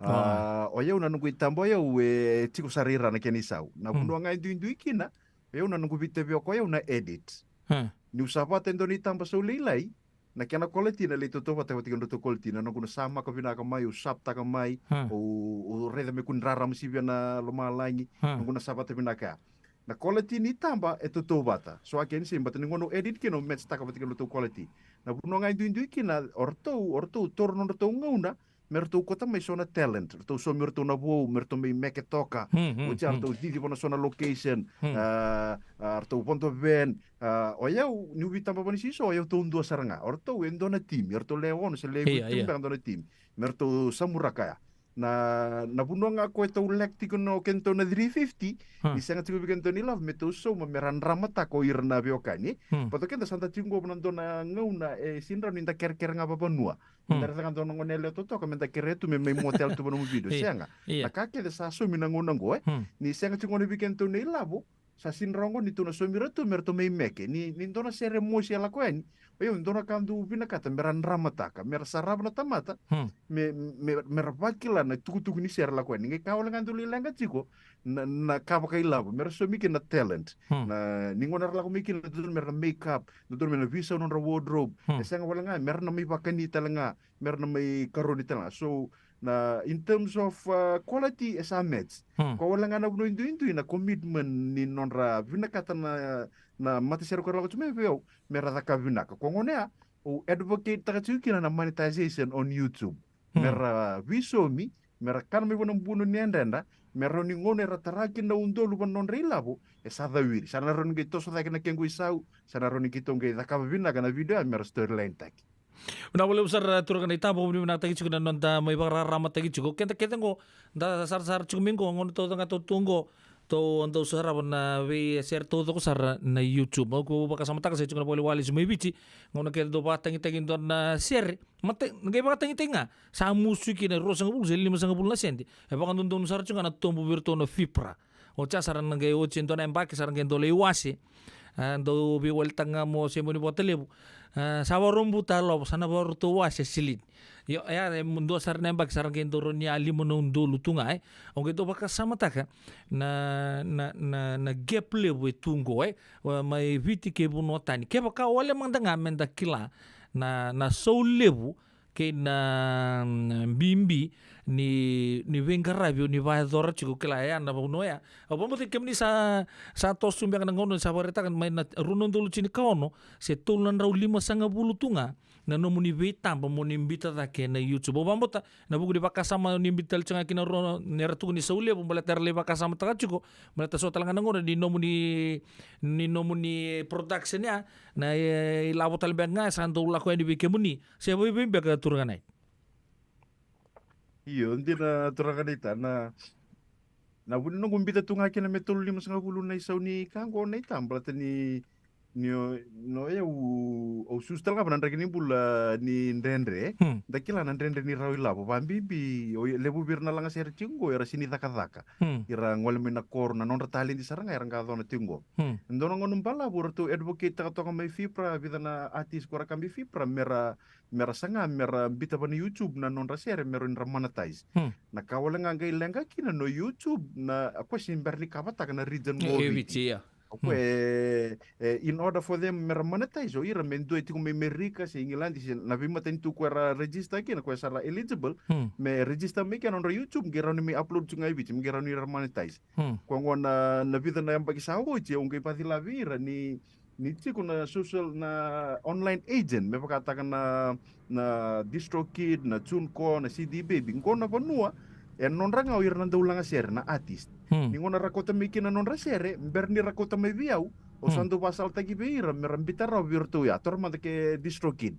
Ah, o yau na noqu itaba o yau e tiko sara i ra na kena isau. Na vanua ga e duidui kina, o yau na noqu veitavioka o yau na edit. Hmm. Niu sa vata e dua na itaba sau lailai, na kena quality na lai tautauvata vata kei na nodratou quality, na noqu na samaka vinaka mai, au saptaka mai, hmm, au, au raica me kua ni rarama sivia na lomalagi, hmm, noqu na sa vata vinaka ya. Na quality ni taba e tautauvata. So a kena isau, baleta ni gauna au edit kina au match taka vata kei na nodratou quality. Na vanua ga e duidui kina, o ratou, o ratou taura na nodratou gauna, me ratou kauta mai so na talent, ratou saumi iratou na vou, me ratou mai meke toka. Hmm, hmm, oti ya, hmm, ratou cici vua na so na location, hmm, ah, ah, ratou vodo van, ah, o yau, niu veitaba vua ni siso, o yau taudua sara ga. O ratou e dua na timi, o ratou le ono se le vitu, ia, ia, beka dua na timi. Me ratou samuraka ya. Na, na vanua ga ko e tau lack tiko o kedatou na three fifty, hmm, ni sega tiko vei kedatou na ilavo me tou sauma me ra dramataka o ira na veiwekani. Hmm. Baleta o keda sa da tiko qo ena dua na gauna e sega ni rawa ni da kerekere ga vavanua. Hmm. Da raica ga dua na gone yalewa totoka me da kerea tu me mai motel tu vua nomu video. Ia. Sega. Ia. Na ka kece sa saumi na gauna qo, e. Hmm. Ni sega tiko gona vei kedatou na ilavo, sa sega ni rawa gona ni tou na saumi ira tu me ratou mai meke. Ni, ni dua na sere mosi e lako yani, o yau, dua na ka dau vinakata me ra dramataka, me ra sarava na tamata, hmm, me, me, me ra vakila na itukutuku ni sere lako yani. Qai ka wale ga dau lai leqa tiko na, na ka vakailavo, me ra saumi kina na talent. Hmm. Na, ni gauna era lako mai kina, dodonu me ra make up, dodonu me na veisau nodra wardrobe. Hmm. E sega wale ga, me ra na mai vakani tale ga, me ra na mai karoni tale ga. So, na, in terms of, uh, quality, e sa match. Hmm. Koya wale ga na vanua e duidui na commitment ni nodra vinakata na, na matasere ko ra lako tu mai vei au, me ra caka vinaka. Koya gona ya, au advocate taka tiko kina na monetization on YouTube. Hmm. Me ra veisaumi, me ra kana mai vua na buno ni yadredra, me rawa ni gauna era tara kina na udolu va na nodra ilavo, e sa cawiri. Sa na rawa ni qai toso cake na kequ isau, sa na rawa ni keitou qai cakava vinaka na video ya me ra storyline taki. Vinaka vakalevu sara, turaga na iTabu, ni vinakataki tiko na noda mai vakararamataki tiko. Keda kece qo, da sarasara tiko mai qo, gauna taucoko ga tou tu qo, tou dau sarava na veisere taucoko sara na YouTube. Au vakasamataka se tiko na vakawalewale lesu mai Viti, gauna kece dau vakatagitagi dua na sere, mata, qai vakatagitagi ga, sa musu kina e ruasagavulu se limasagavulu na sede. E vakadodonu sara tiko ga na tobu vei iratou na FIPRA. Oti ya sa ra na qai oti e dua na yabaki sa ra qai dau lai wase. A, dau veiwalitaka ga mo se moni vakatalevu. A, sa vakarau buta a lovo, sa na vakarau wase, Celine. Io, e, e dua sara na yabaki sa ra qai dau rawa ni a lima na udolu tu ga, e. Au qai dau vakasamataka na, na, na, na gap levu e tu qo, e. Mai Viti kei vanua tani. Kevaka o wale mada ga me da kila na, na sau levu kei na, mm, bibi ni, ni veiqaravi o ni vakayacora tiko, kila ya na vanua ya. Au vakabauta kemuni sa, sa toso beka na gauna ni sa vakaraitaka mai na rua na udolu tinikaono, se tolu na drau limasagavulu tu ga na nomuni veitaba mo ni biuta cake na YouTube. Au vakabauta na vuku ni vakasama ni biuta tale tiko ga kina rua, ni ra tukuni sau levu, baleta era lai vakasamataka tiko, baleta so tale ga na gauna ni nomuni, ni nomuni production ya, na, e, ilavo tale beka ga sa dau lako yani vei kemuni. Se vaivai beka, turaga na i. Io, dina, turaga na ita, na, na vu ni noqu biuta tu ga kina me tolu limasagavulu na isau ni ka qo na ita, baleta ni, ni o, no, e, au, au susu tale ga va na draki ni bula ni dredre. Hmm. Da kila na dredre ni rawa ilavo, vabibi o levu vei ira na lagasere tiko qo era sega ni cakacaka. Hmm. Ira gole mai na koro, na nodra taledi sara ga era qacona tiko qo. Hmm. Dua na gauna balavu ratou advocate taka toka mai FIPRA, vica na artist ko ra ka mai FIPRA, me ra me ra saga me ra biuta va na YouTube na nodra sere me rawa ni ra monetize. Hmm. Na ka wale ga qai leqa kina no YouTube, na, o koya se bera ni kavataka na region qo e Viti. Viti, ia. O koya, hmm, e, e, in order for them me ra monetize, o ira me dua e tiko mai Merika se Igiladi se na veimatanitu ko era register kina, ko era sa ra eligible, hmm, me register mai kina nodra YouTube, qai rawa ni mai upload tu ga e Viti, me qai rawa ni ra monetize. Hmm. Koya gona na, na vica na yabaki sa oti, au qai vakacila vei ira ni ni tiko na social, na online agent, me vakataka na, na DistroKid, na TuneCore, na CD Baby. Qo na vanua E nodra ga o ira na dau laga sere, na artist. Hmm. Ni gauna ra kauta mai kina na nodra sere, bera ni ra kauta mai vei au, o sa Hmm. dau vasalataki vei ira me ra bita rawa vei iratou ya. Taura mada ke DistroKid.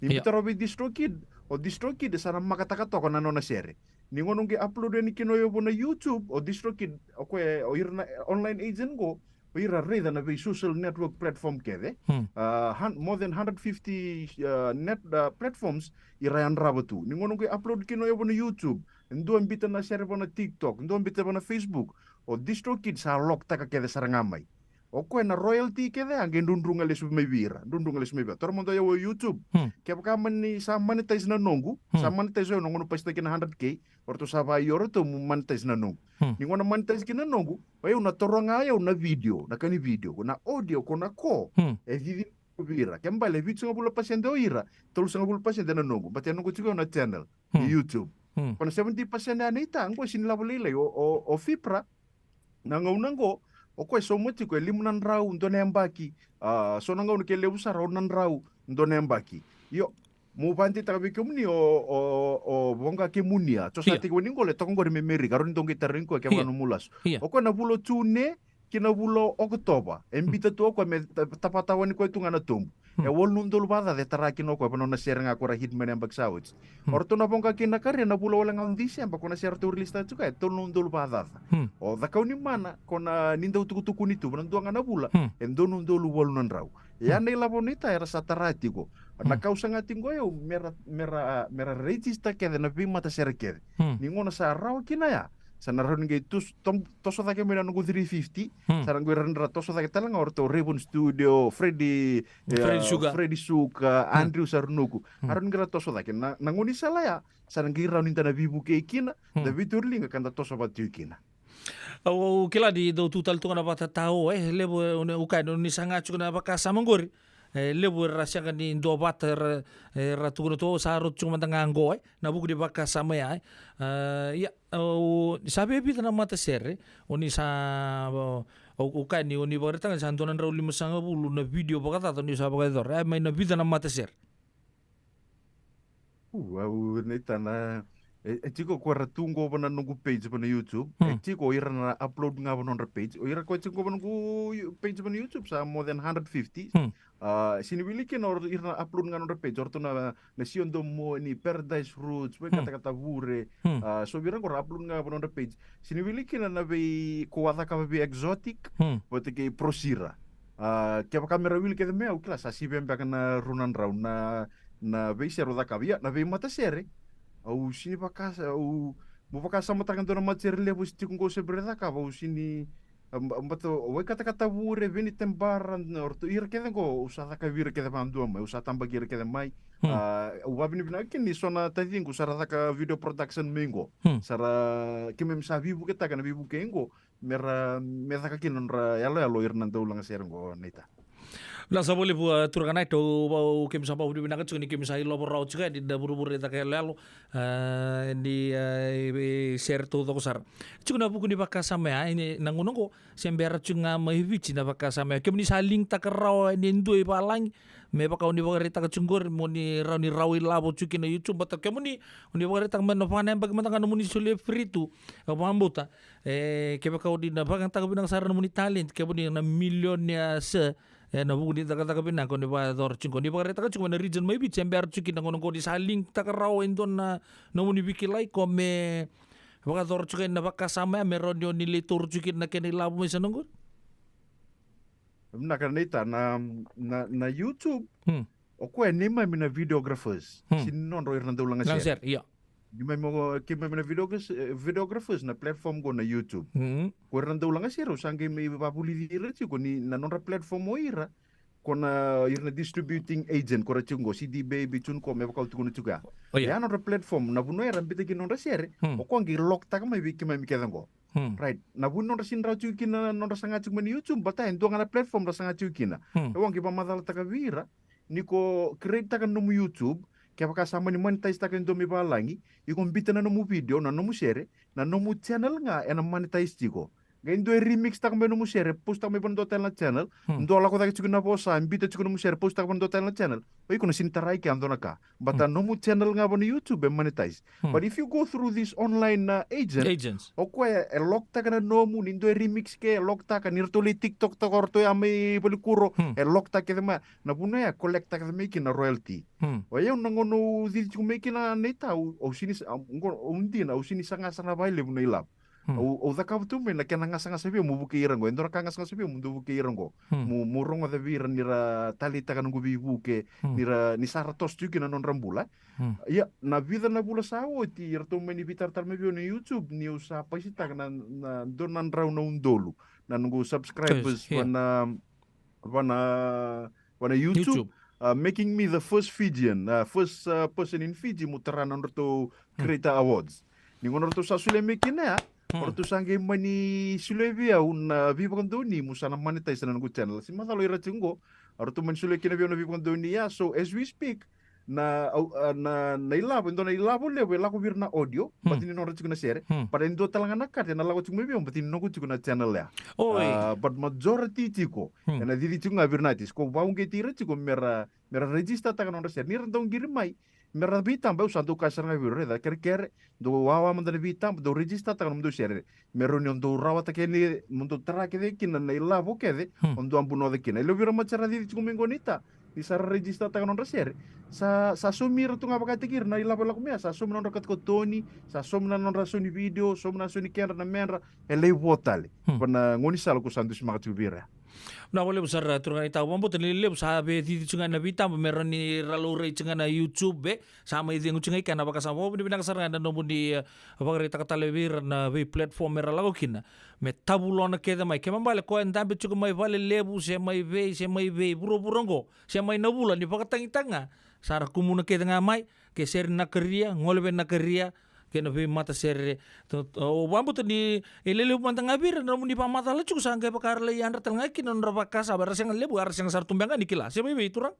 Ni Ia. bita rawa vei DistroKid, o DistroKid e sa na makataka toka na nona sere. Ni gauna qai upload yani kina o yau vua na YouTube, o DistroKid, o koya, o ira na online agent qo, o ira raica na vei social network platform kece. Hmm. Uh, hun-, more than hundred fifty, uh, net, uh, platforms ira yadrava tu. Ni gauna qai upload kina o yau vua na YouTube, e dua bita na sere vua na TikTok, e dua bita vua na Facebook, o DistroKid sa lock taka kece sara ga mai. O koya na royalty kece a qai drudru ga lesu mai vei ira, drudru ga lesu mai vei ira. Taura mada o yau o YouTube. Hmm. Kevaka mani sa monetize na noqu, Hmm. sa monetize o yau na gauna pasitaki na hundred K, o ratou sa vaya o ratou mo monetize na noqu. Hmm. Ni gauna monetize kina na noqu, o yau na taura ga o yau na video, na ka ni video, na audio, ko na ko, Hmm. e cici vei ira. Ke bale, e vitusagavulu pasede o ira, tolusagavulu pasede na noqu, but e noqu tiko na channel, Hmm. ni YouTube. Hmm. Ko na seventy percent ya nei ta, qo sini lavo lailai, o, o, o Fipra, na gauna qo, o koya sauma tiko e lima na drau, dua na yabaki, a, so na gauna ke levu sara, ono na drau, dua na yabaki. Io, mo vakadeitaka vei kemuni o, o, o voqa kemuni a. Toso Ia. tiko ni qo le toka qori me Merika, rawa ni dou qai tarogi koya ke Ia. vaka nomu lasu. Ia. O koya na vula o June, ki na vula o Okotova. E Hmm. bita tu o koya me ta-, tapatawani koya tu ga na tobu. Hmm. E walu na udolu vakacaca e tara kina o koya, vanua na sere ga ko ra hit mai na yabaki sa oti. Hmm. O ratou na voqa kina na kari, na vula wale ga o December, ko na sere ratou release taka tiko, e tolu na udolu vakacaca. Hmm. O Cakaunimaina, ko na ni dau tukutukuni tu, vanua dua ga na vula, Hmm. e dua na udolu walu na drau. Ia Hmm. na ilavo nei ta era sa tara tiko. Na Hmm. ka au saga tiko o yau, me ra, me ra, me ra register kece na veimatasere kece. Hmm. Ni gauna sa rawa kina ya, sa na rawa ni qai tus-, tom-, toso cake mai na noqu three fifty, Hmm. sa ra qai ra, ra toso cake tale ga o ratou Raven Studio, Freddy, Freddy eh, Suka. Freddy Suka, Hmm. Andrew Sarunuku. Hmm. A rawa ni qai ra toso cake. Na, na gaunisala ya, sa na qai rawa ni da na veivukei kina, Hmm. da veitauri liga ka da toso vata tiko kina. Au, au kila ni dau tu tale tu ga na vakatatao, e, levu, e, o ni, au kaya, ni sa ga tiko na vakasama qori. E, levu era sega ni duavata, era, era tukuna tu, sa rauta tiko mada ga qo, e, na vuku ni vakasama ya, e. A, ia, au, sa via vica na matasere, o ni sa, au, au kaya ni, o ni vakaraitaka ni sa dua na drau limasagavulu na video vakacaca, o ni sa vakayacora, e, mai na vica na matasere. U, au, nei ta na, e, e tiko ko ra tu qo va na noqu page va na YouTube. E Hmm. tiko o ira na upload ga va nodra page. O ira ko tiko qo va noqu You-, page va na YouTube sa more than hundred fifty. Hmm. A, sini wili kina o ira na upload ga nodra page. O ratou na, na Sio Domoni, Paradise Roots, vei Hmm. Katakata Vure. Hmm. A, so vei ira qo ra upload ga va nodra page. Sini wili kina na vei ko a cakava vei Exotic, Hmm. vata kei Prosira. A, kevaka me ra wili kece mai au kila sa sivia beka na rua na drau na na veisere au cakava. Ia, na veimatasere. Au sini vaka sa, au, mo vakasamataka dua na matasere levu se tiko qo se bera cakava, au sini, a, ba-, bata, o Wai Katakata Vure, Veni Tebara, na o ratou ira kece qo, au sa cakavi ira kece vadua mai, au sa tabaki ira kece mai. Hmm. A, au vavinavinaka kina ni so na taciqu sa ra caka video production mai qo. Hmm. Sa ra, keimami sa veivuketaka na veivukei qo, me ra, me caka kina nodra yaloyalo ira na dau lagasere qo, nei ta. Vinaka sara vakalevu, a, turaga na ito, au, au, keimami sa vakavinavinaka tiko ni keimami sa ilova rawa tiko yani na vuravura ni caka yaloyalo, a, ni, a, e, sere taucoko sara. Tiko na vuku ni vakasama ya, e, ni, na gauna qo, se bera tiko ga mai Viti na vakasama ya. Kemuni sa link taka rawa ni dua i valagi, me vaka o ni vakaraitaka tiko qori, mo ni rawa ni rawa ilavo tiko ki na YouTube, vata kemuni, o ni vakaraitaka me na vakanayabaki mada ga nomuni solia free tu, au vakabauta. E, kevaka o ni na vakayagataka vinaka sara nomuni talent, kemuni na millionaire, e, na vuku ni cakacaka vinaka o ni vakayacora tiko. O ni vakaraitaka tiko mai na region mai Viti, e bera tiko kina gauna qo ni sa link taka rawa e dua na nomuni veikilai ko me vakayacora tiko na vakasama ya, me rawa ni o ni lai taura tiko kina na kena ilavo mai sa na qori. Vinaka nei ta na, na, na YouTube. Hmm. O koya neimami na videographers. Hmm. Sini nodrau ira na dau lagasere. Lagasere, ia. Neimami o, keimami na videographers, e, videographers na platform qo na YouTube. Hmm. Ko ira na dau lagasere, au sa qai mai vavulici ira tiko ni na nodra platform o ira. Ko na ira na distributing agent, ko ira tiko qo, CD Baby, TuneCore, me vaka au tukuna tiko ya. O, ia. Ia nodra platform, na vanua era bita kina nodra sere, Hmm. o koya qai lock taka mai vei keimami kece qo. Hmm. Right. Na vuni nodra sini rawa tiko kina, nodra saga tiko mai na YouTube, baleta e dua ga na platform ra saga tiko kina. Hmm. E au qai vakamacalataka vei ira, ni ko create taka na nomu YouTube, kevaka sa mani monetize taka e dua mai valagi, iko bita na nomu video, na nomu sere, na nomu channel ga ena monetize tiko. Qai dua e remix taka mai nomu sere, post taka mai vana dua tale na channel. Dua lako cake tiko na vosa, bita tiko nomu sere, post taka vana dua tale na channel. O iko na sini tarai ke a dua na ka. But a nomu channel ga vana YouTube e monetize. But if you go through this online uh, agent, agents, o koya e lock taka na nomu, ni dua e remix ke, e lock taka, ni ratou lai TikTok taka o ratou ya mai valikuro, e lock taka kece mai. Na vuna ya, collect taka kece mai kina na royalty. O yau na gauna au cici tiko mai kina na itau, au sini, au dina, au sini sagasana vakalevu na ilavo. Au, au cakava tu mai na kena gasagasa vei au mo vukei ira qo. E dua na ka gasagasa vei au mo dou vukei ira qo. Mo, mo rogoca vei ira ni ra taleitaka noqu veivuke, ni ra, ni sa ra toso tiko kina na nodra bula. Ia, na vica na vula sa oti, iratou mai ni veitaratara mai vei au na YouTube, ni au sa paisitaka na, na dua na drau na udolu na noqu subscribers, vana, vana, vana YouTube. YouTube. Uh, making me the first Fijian, uh, first uh, person in Fiji mo tara na nodratou Creator Awards. Ni gauna ratou sa solia mai kina ya, o ratou sa qai mani solia vei au na veivakadonui mo sa na monetize na noqu channel. Se macala o ira tiko qo, o ratou mani solia kina vei au na veivakadonui ya. So as we speak, na, au, a, na, na ilavo, e dua na ilavo levu e lako vei ira na audio, baleta ni nodra tiko na sere. But e dua tale ga na kata ena lako tiko mai vei au baleta ni noqu tiko na channel ya. Oi. Uh, but majority tiko ena cici tiko ga vei ira na artist. Ko vauqeti ira tiko mera, mera register taka na nodra sere. Ni ra dau qiri mai, mera veitaba, au sa dau kaya sara ga vei ira, raica, kerekere, dou wawa mada na veitaba, dou register taka na nomudou sere. Me rawa ni o dou rawata kece, mo dou tara kece kina na ilavo kece o dou a bunoca kina. E levu vei ira mada sa ra cici tiko mai qo na ita, ni sa ra register taka na nodra sere. Sa, sa saumi ira tu ga vakataki ira na ilavo e lako mai ya, sa saumi na nodra katokatoni, sa saumi na nodra sau ni video, saumi na sau ni kedra, na medra, e lai vo tale. Va na gaunisala ko sa dusimaka tiko vei ira. Vinaka vakalevu sara, turaga na itau. Vakabauta ni levu sa via cici tiko ga na veitaba me rawa ni ra laurai tiko ga na YouTube, e. Sa mai cegu tiko ga i kea na vakasama. Vakavinavinaka sara ga na nomuni, e, vakaraitaka tale vei ira na veiplatform me ra lako kina. Me tavulona kece mai. Kena ibalebale koya e dabe tiko mai valelevu, se mai vei, se mai vei vuravura oqo, se mai na vula ni vakatagitaka ga. Sa ra kumuna kece ga mai, ke sere ni Nakaria, Gole vei Nakaria, kei na veimatasere. Au vakabauta ni e lelevu mada ga vei ira na nomuni vakamacala tiko, sa qai vaka era lai yadra tale ga kina na nodra vakasama, era sega levu, era sega sara tu beka ga ni kila. Se mai vei, turaga?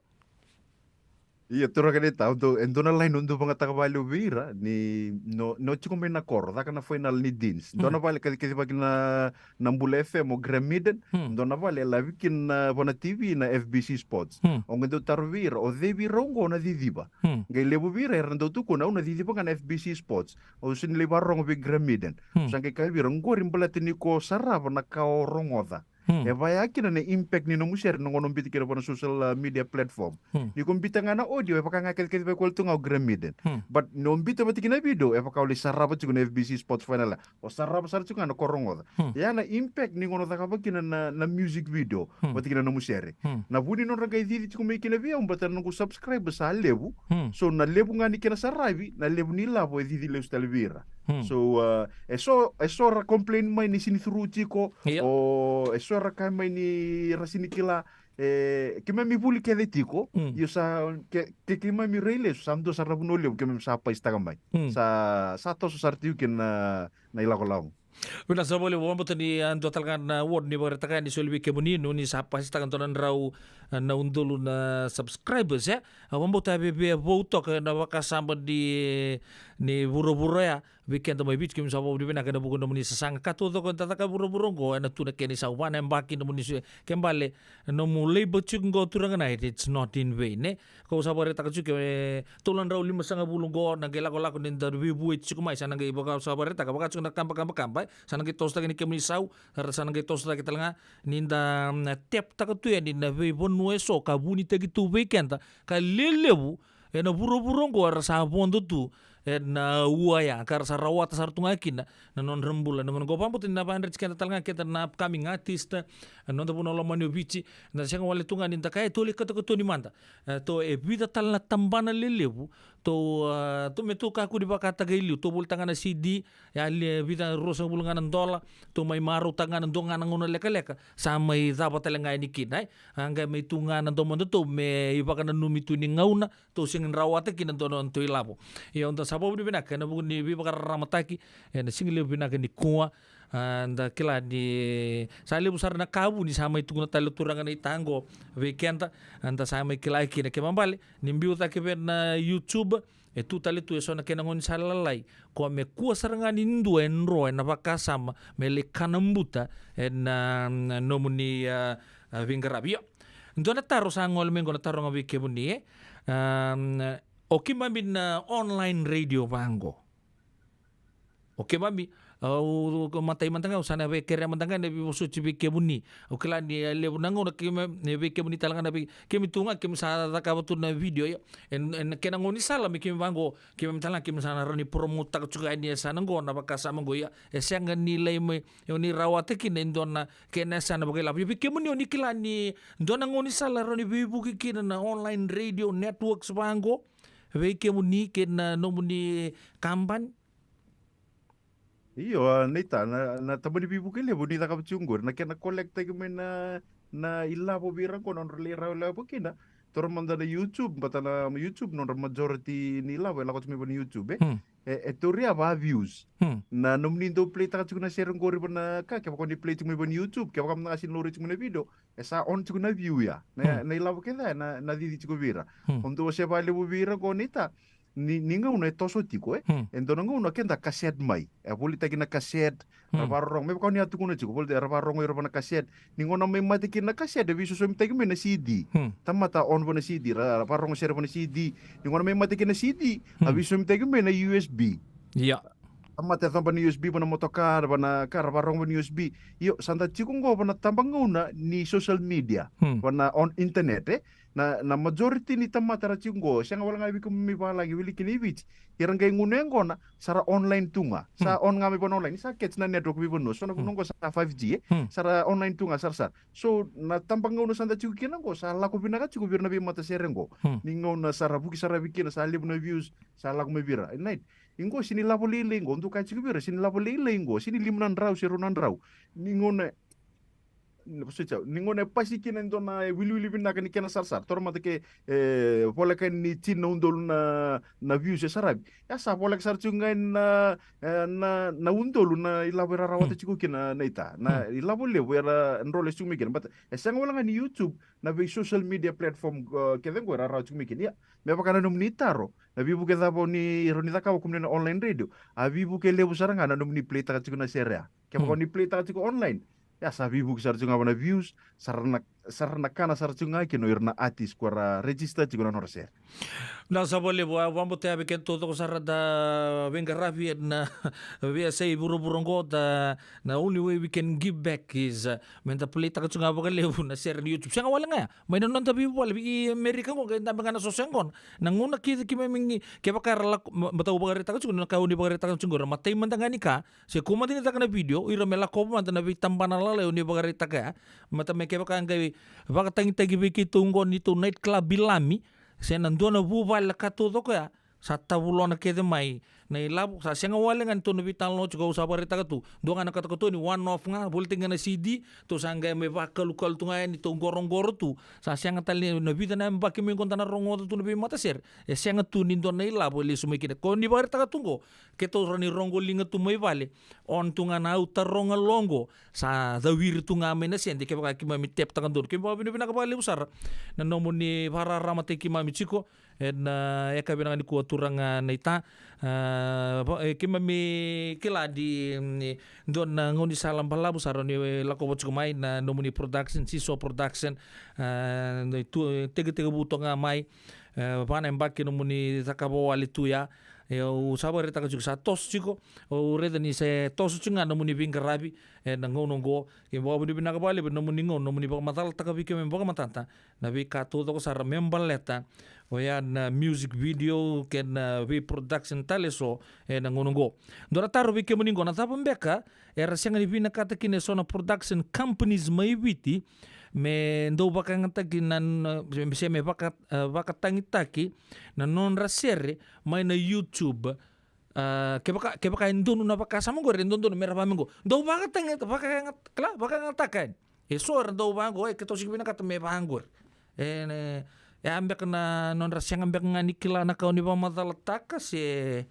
Ia, turaga na itau, e dua na laini au dau vagataka vakalevu vei ira, ni o, ni o tiko mai na koro, caka na final ni Deans. Dua na vale kacikacivaki na, na Bula F M o Graham Meaden, dua na vale e live kina vua na T V na F B C Sports. O qai dau taro vei ira, o cei vei ira oqo na ciciva? Qai levu vei ira era dau tukuna, au na ciciva ga na F B C Sports. Au sega ni lai vakarorogo vei Graham Meaden. Au sa qai kaya vei ira, qori baleta ni ko sarava na ka o rogoca. E vaya kina na impact ni nomu sere na gauna o bita kina vua na social, uh, media platform. Ni ko bita ga na audio, e vaka ga kacikacivaki koya tu ga o Graham Meaden. But ni o bita vata kina na video, e vaka o lai sarava tiko na F B C Sports final. O sarava sara tiko ga na ko rogoca. Ia na impact ni gauna o cakava kina na, na music video vata kina nomu sere. Na vu ni nodra qai cici tiko mai kina vei au, baleta na noqu subscribers sa levu. So na levu ga ni kena saravi, na levu ni lavo e cici lesu tale vei ira. So, uh, e so, e so ra complain mai ni sini through tiko, o e so ra kaya mai ni ra sini kila, e, keimami vuli kece tiko, io sa, ke, ke keimami rai lesu, sa dua sara na vanua levu keimami sa paisitaka mai. Sa, sa toso sara tiko kina na, na ilakolako. Vinaka sara vakalevu, vakabauta ni a dua tale ga na award ni vakaraitaka ni soli vei kemuni, ni sa paisitaka dua na drau na udolu na subscribers, e. Au vakabauta e via vou toka na vakasama ni, ni vuravura ya, vei keda mai Viti, keimami sa vakavinavinaka ena vuku ni nomuni sasaga. Ka taucoko eda caka e vuravura oqo, ena tu na kena isau, va na yabaki nomuni se, kena ibalebale nomu labor tiko oqo, turaga na ita, it's not in vain, e. Kau sa vakaraitaka tiko, e, tolu na drau limasagavulu oqo na qai lakolako ni da veivueti tiko mai, sa na qai vaka, sa vakaraitaka, vaka tiko na kabakabakaba, e. Sa na qai tosotaki ni kemuni sau, era sa na qai tosotaki tale ga ni da, mm, tap taka tu yani na veivanua eso ka vunitaki tu vei keda, ka lelevu ena vuravura oqo era sa vodo tu ena ua ya, ka ra sa rawata sara tu ga kina na nodra bula. Na gauna oqo vakabauta ni na vakayadrati keda tale ga keda na upcoming artist, na noda vanua lomani o Viti, da sega wale tu ga ni da kaya, e, tou lai katokatoni mada. E, tou e vica tale na tabana lelevu, tou, a, tou me tou kakua ni vakataka e liu, tou volitaka ga na C D, e a le vica, ruasagavulu ga na dola, tou mai marautaka ga na dua ga na gauna lekaleka, sa mai cava tale ga yani kina, e. A qai mai tu ga na domodatou me ivakananumi tu ni gauna tou sega ni rawata kina dua na nodatou ilavo. Ia, au da sa vakavinavinaka ena vuku ni veivakararamataki ena sigalevu vinaka nikua. A, da kila ni sa levu sara na ka vuni sa mai tukuna tale o turaga na ita qo vei keda, a, da sa mai kila kina. Kena ibalebale ni biu cake vei na YouTube, E tu tale tu e so na kena gaunisala lalai, ko me kua sara ga ni dua e dro ena vakasama me lai kana buta ena, na nomuni, a, a, veiqaravi. Io. Dua na taro sa gole mai qo, na taro ga vei kemuni, e. Am, o keimami na online radio vaqo. O keimami, au, matai mada ga, au sa na via kerea mada ga na veivosoti vei kemuni. Au kila ni, e, levu na gauna keimami, e, vei kemuni tale ga na vei, keimami tu ga, keimami sa cakava tu na video, io. E, e, na kena gaunisala me keimami vaqo, keimami tale ga, keimami sa na rawa ni promote-taka tiko yani e sa na qo, na vakasama qo, ia. E sega ni lai mai, e, o ni rawata kina e dua na kena e sa na vakailavo. Ia vei kemuni o ni kila ni dua na gaunisala e rawa ni veivuke kina na online radio networks vaqo, vei kemuni kei na nomuni kabani. Io, a, Neita, na, na tabana ni veivuke levu ni cakava tiko qori, na kena collect-taki mai na, na ilavo vei ira qo, na nodra lai rawa ilavo kina. Toro mada na YouTube, baleta na YouTube, nodra majority ni ilavo e lako tiko mai vei na YouTube, e. Hmm. E, e tauri ya va views. Hmm. Na nomuni dau play-taka tiko na sere qori va na ka, kevaka o ni play tiko mai vei na YouTube, kevaka mada ga sega ni laurai tiko mai na video, e sa on tiko na view ya. Na, hmm, na ilavo kece ya, na, na cici tiko vei ira. Hmm. O dau wasea vakalevu vei ira qo, Neita, ni, ni gauna e toso tiko, e. Hmm. E dua na gauna keda cassette mai. E volitaki na cassette, ra, hmm, vakarorogo. Me vaka o ni a tukuna tiko, volitaki, ra vakarorogo ira va na cassette. Ni gauna mai mate kina na cassette, e veisosomitaki mai na C D. Hmm. Tamata on va na C D, ra, ra vakarorogo sere va na C D. Ni gauna mai mate kina na C D, a, hmm, veisosomitaki mai na U S B. Ia. Tamata e coba na U S B va na motoka, va na ka, ra vakarorogo va na U S B. Io, sa da tiko qo va na tabagauna ni social media, hmm, va na on internet, e. Na, na majority ni tamata ra tiko qo, sega wale ga vei keimami valagi, wili kina i Viti. Ia ra qai gunu yaqona, sa ra online tu ga. Sa, hmm, on ga mai va na online, sa catch na network veivanua. So na, hmm, vanua qo sa five G, e. Hmm. Sa ra online tu ga sarasara. So, na tabagauna sa da tiko kina qo, sa lako vinaka tiko vei ira na veimatasere qo. Hmm. Ni gauna sa ra vuki sara vei kina, sa levu na views, sa lako mai vei ira. Night. Qo sega ni lavo lailai qo, dou kaya tiko vei ira, sega ni lavo lailai qo, sega ni lima na drau se rua na drau. Ni gauna, ni gauna e pasi kina e dua na iwiliwili vinaka ni kena sarasara. Toro mada ke, e, voleka ni tini na udolu na, na views e saravi. Ia sa voleka sara tiko ga na, e, na, na udolu na ilavo era rawata, hmm, tiko kina, Neita. Na, hmm, ilavo levu era drolesi tiko mai kina. But e sega wale ga ni YouTube, na vei social media platform, e, kece qo era rawa tiko mai kina. Ia, me vaka na nomuni taro, na veivuke cava o ni rawa ni cakava, kemuni na online radio? A veivuke levu sara ga na nomuni play-taka tiko na sere ya. Kevaka, hmm, o ni play-taka tiko online, ia sa veivuke sara tiko ga va na views, sa ra na, sa ra na kana sara tiko ga kina o ira na artist ko ra register tiko na nodra sere. Vinaka sara vakalevu, a, vakabauta ya vei keda taucoko sara da veiqaravi ena veiyasai vuravura qo, da, na only way we can give back is, a, me da play-taka tiko ga vakalevu na sere ni YouTube. Sega wale ga ya, mai na noda veivale, vei Amerika qo, qai dabe ga na soso yaqona. Na gauna kece keimami qai, kevaka era lako, ma, matau vakaraitaka tiko, na ka o ni vakaraitaka tiko qo, ra matai mada ga ni ka, se kua mada ni caka na video, ira me lakova mada na veitabana lalai o ni vakaraitaka ya. Mata me kevaka qai vakatagitaki vei keitou qo neitou night club i Lami, se na dua na vuvale, na ka taucoko ya, sa tavulona kece mai na ilavo, sa sega wale ga ni tou na veitalanoa tiko, au sa vakaraitaka tu. Dua ga na katokatoni, one off ga, volitaki ga na C D, tou sa qai mai vakalukalu tu ga yani, tou qoroqoro tu. Sa sega tale ni na vica na yabaki mai qo da na rogoca tu na veimatasere. E sega tu ni dua na ilavo e lesu mai kina. Ko ni vakaraitaka tu qo, keitou rawa ni roqo liga tu mai vale, on tu ga na au taroga lo qo, sa cawiri tu ga mai na sede, kevaka keimami tap-taka donu. Keimami vakavinavinaka vakalevu sara na nomuni vakararamataki keimami tiko ena, e, yakavi vinaka nikua, turaga Neita. A, va, e, keimami kila ni, mm, dua na gaunisala balavu sara ni, e, lakova tiko mai na nomuni production, Seesaw Production. A, na tu, e, tekitekivu toka ga mai, e, va na yabaki nomuni cakava wale tu ya. E, au sa vakaraitaka tiko, sa toso tiko. Au raica ni se toso tiko ga nomuni veiqaravi ena gauna oqo. Keimami vakavinavinaka vakalevu ena nomuni gauna, nomuni vakamacalataka vei keimami vakamatata na veika taucoko sara me baleta oya na music video kei na vei production tale eso ena gauna oqo. Dua na taro vei kemuni qo, na cava beka era sega ni vinakata kina eso na production companies mai Viti me dau vakayagataki na, na, se me vaka, e, vakatagitaki na nodra sere mai na YouTube? A, kevaka, kevaka e donu na vakasama qori, e dodonu mera vaka me qo. Dau vakatagitaka, vakayaga, kila, vakayagataka yani. Eso era dau vaqo, e, keitou sega ni vinakata me vaqori. E, ne, e a beka na nodra sega beka ga ni kila na ka o ni vakamacalataka se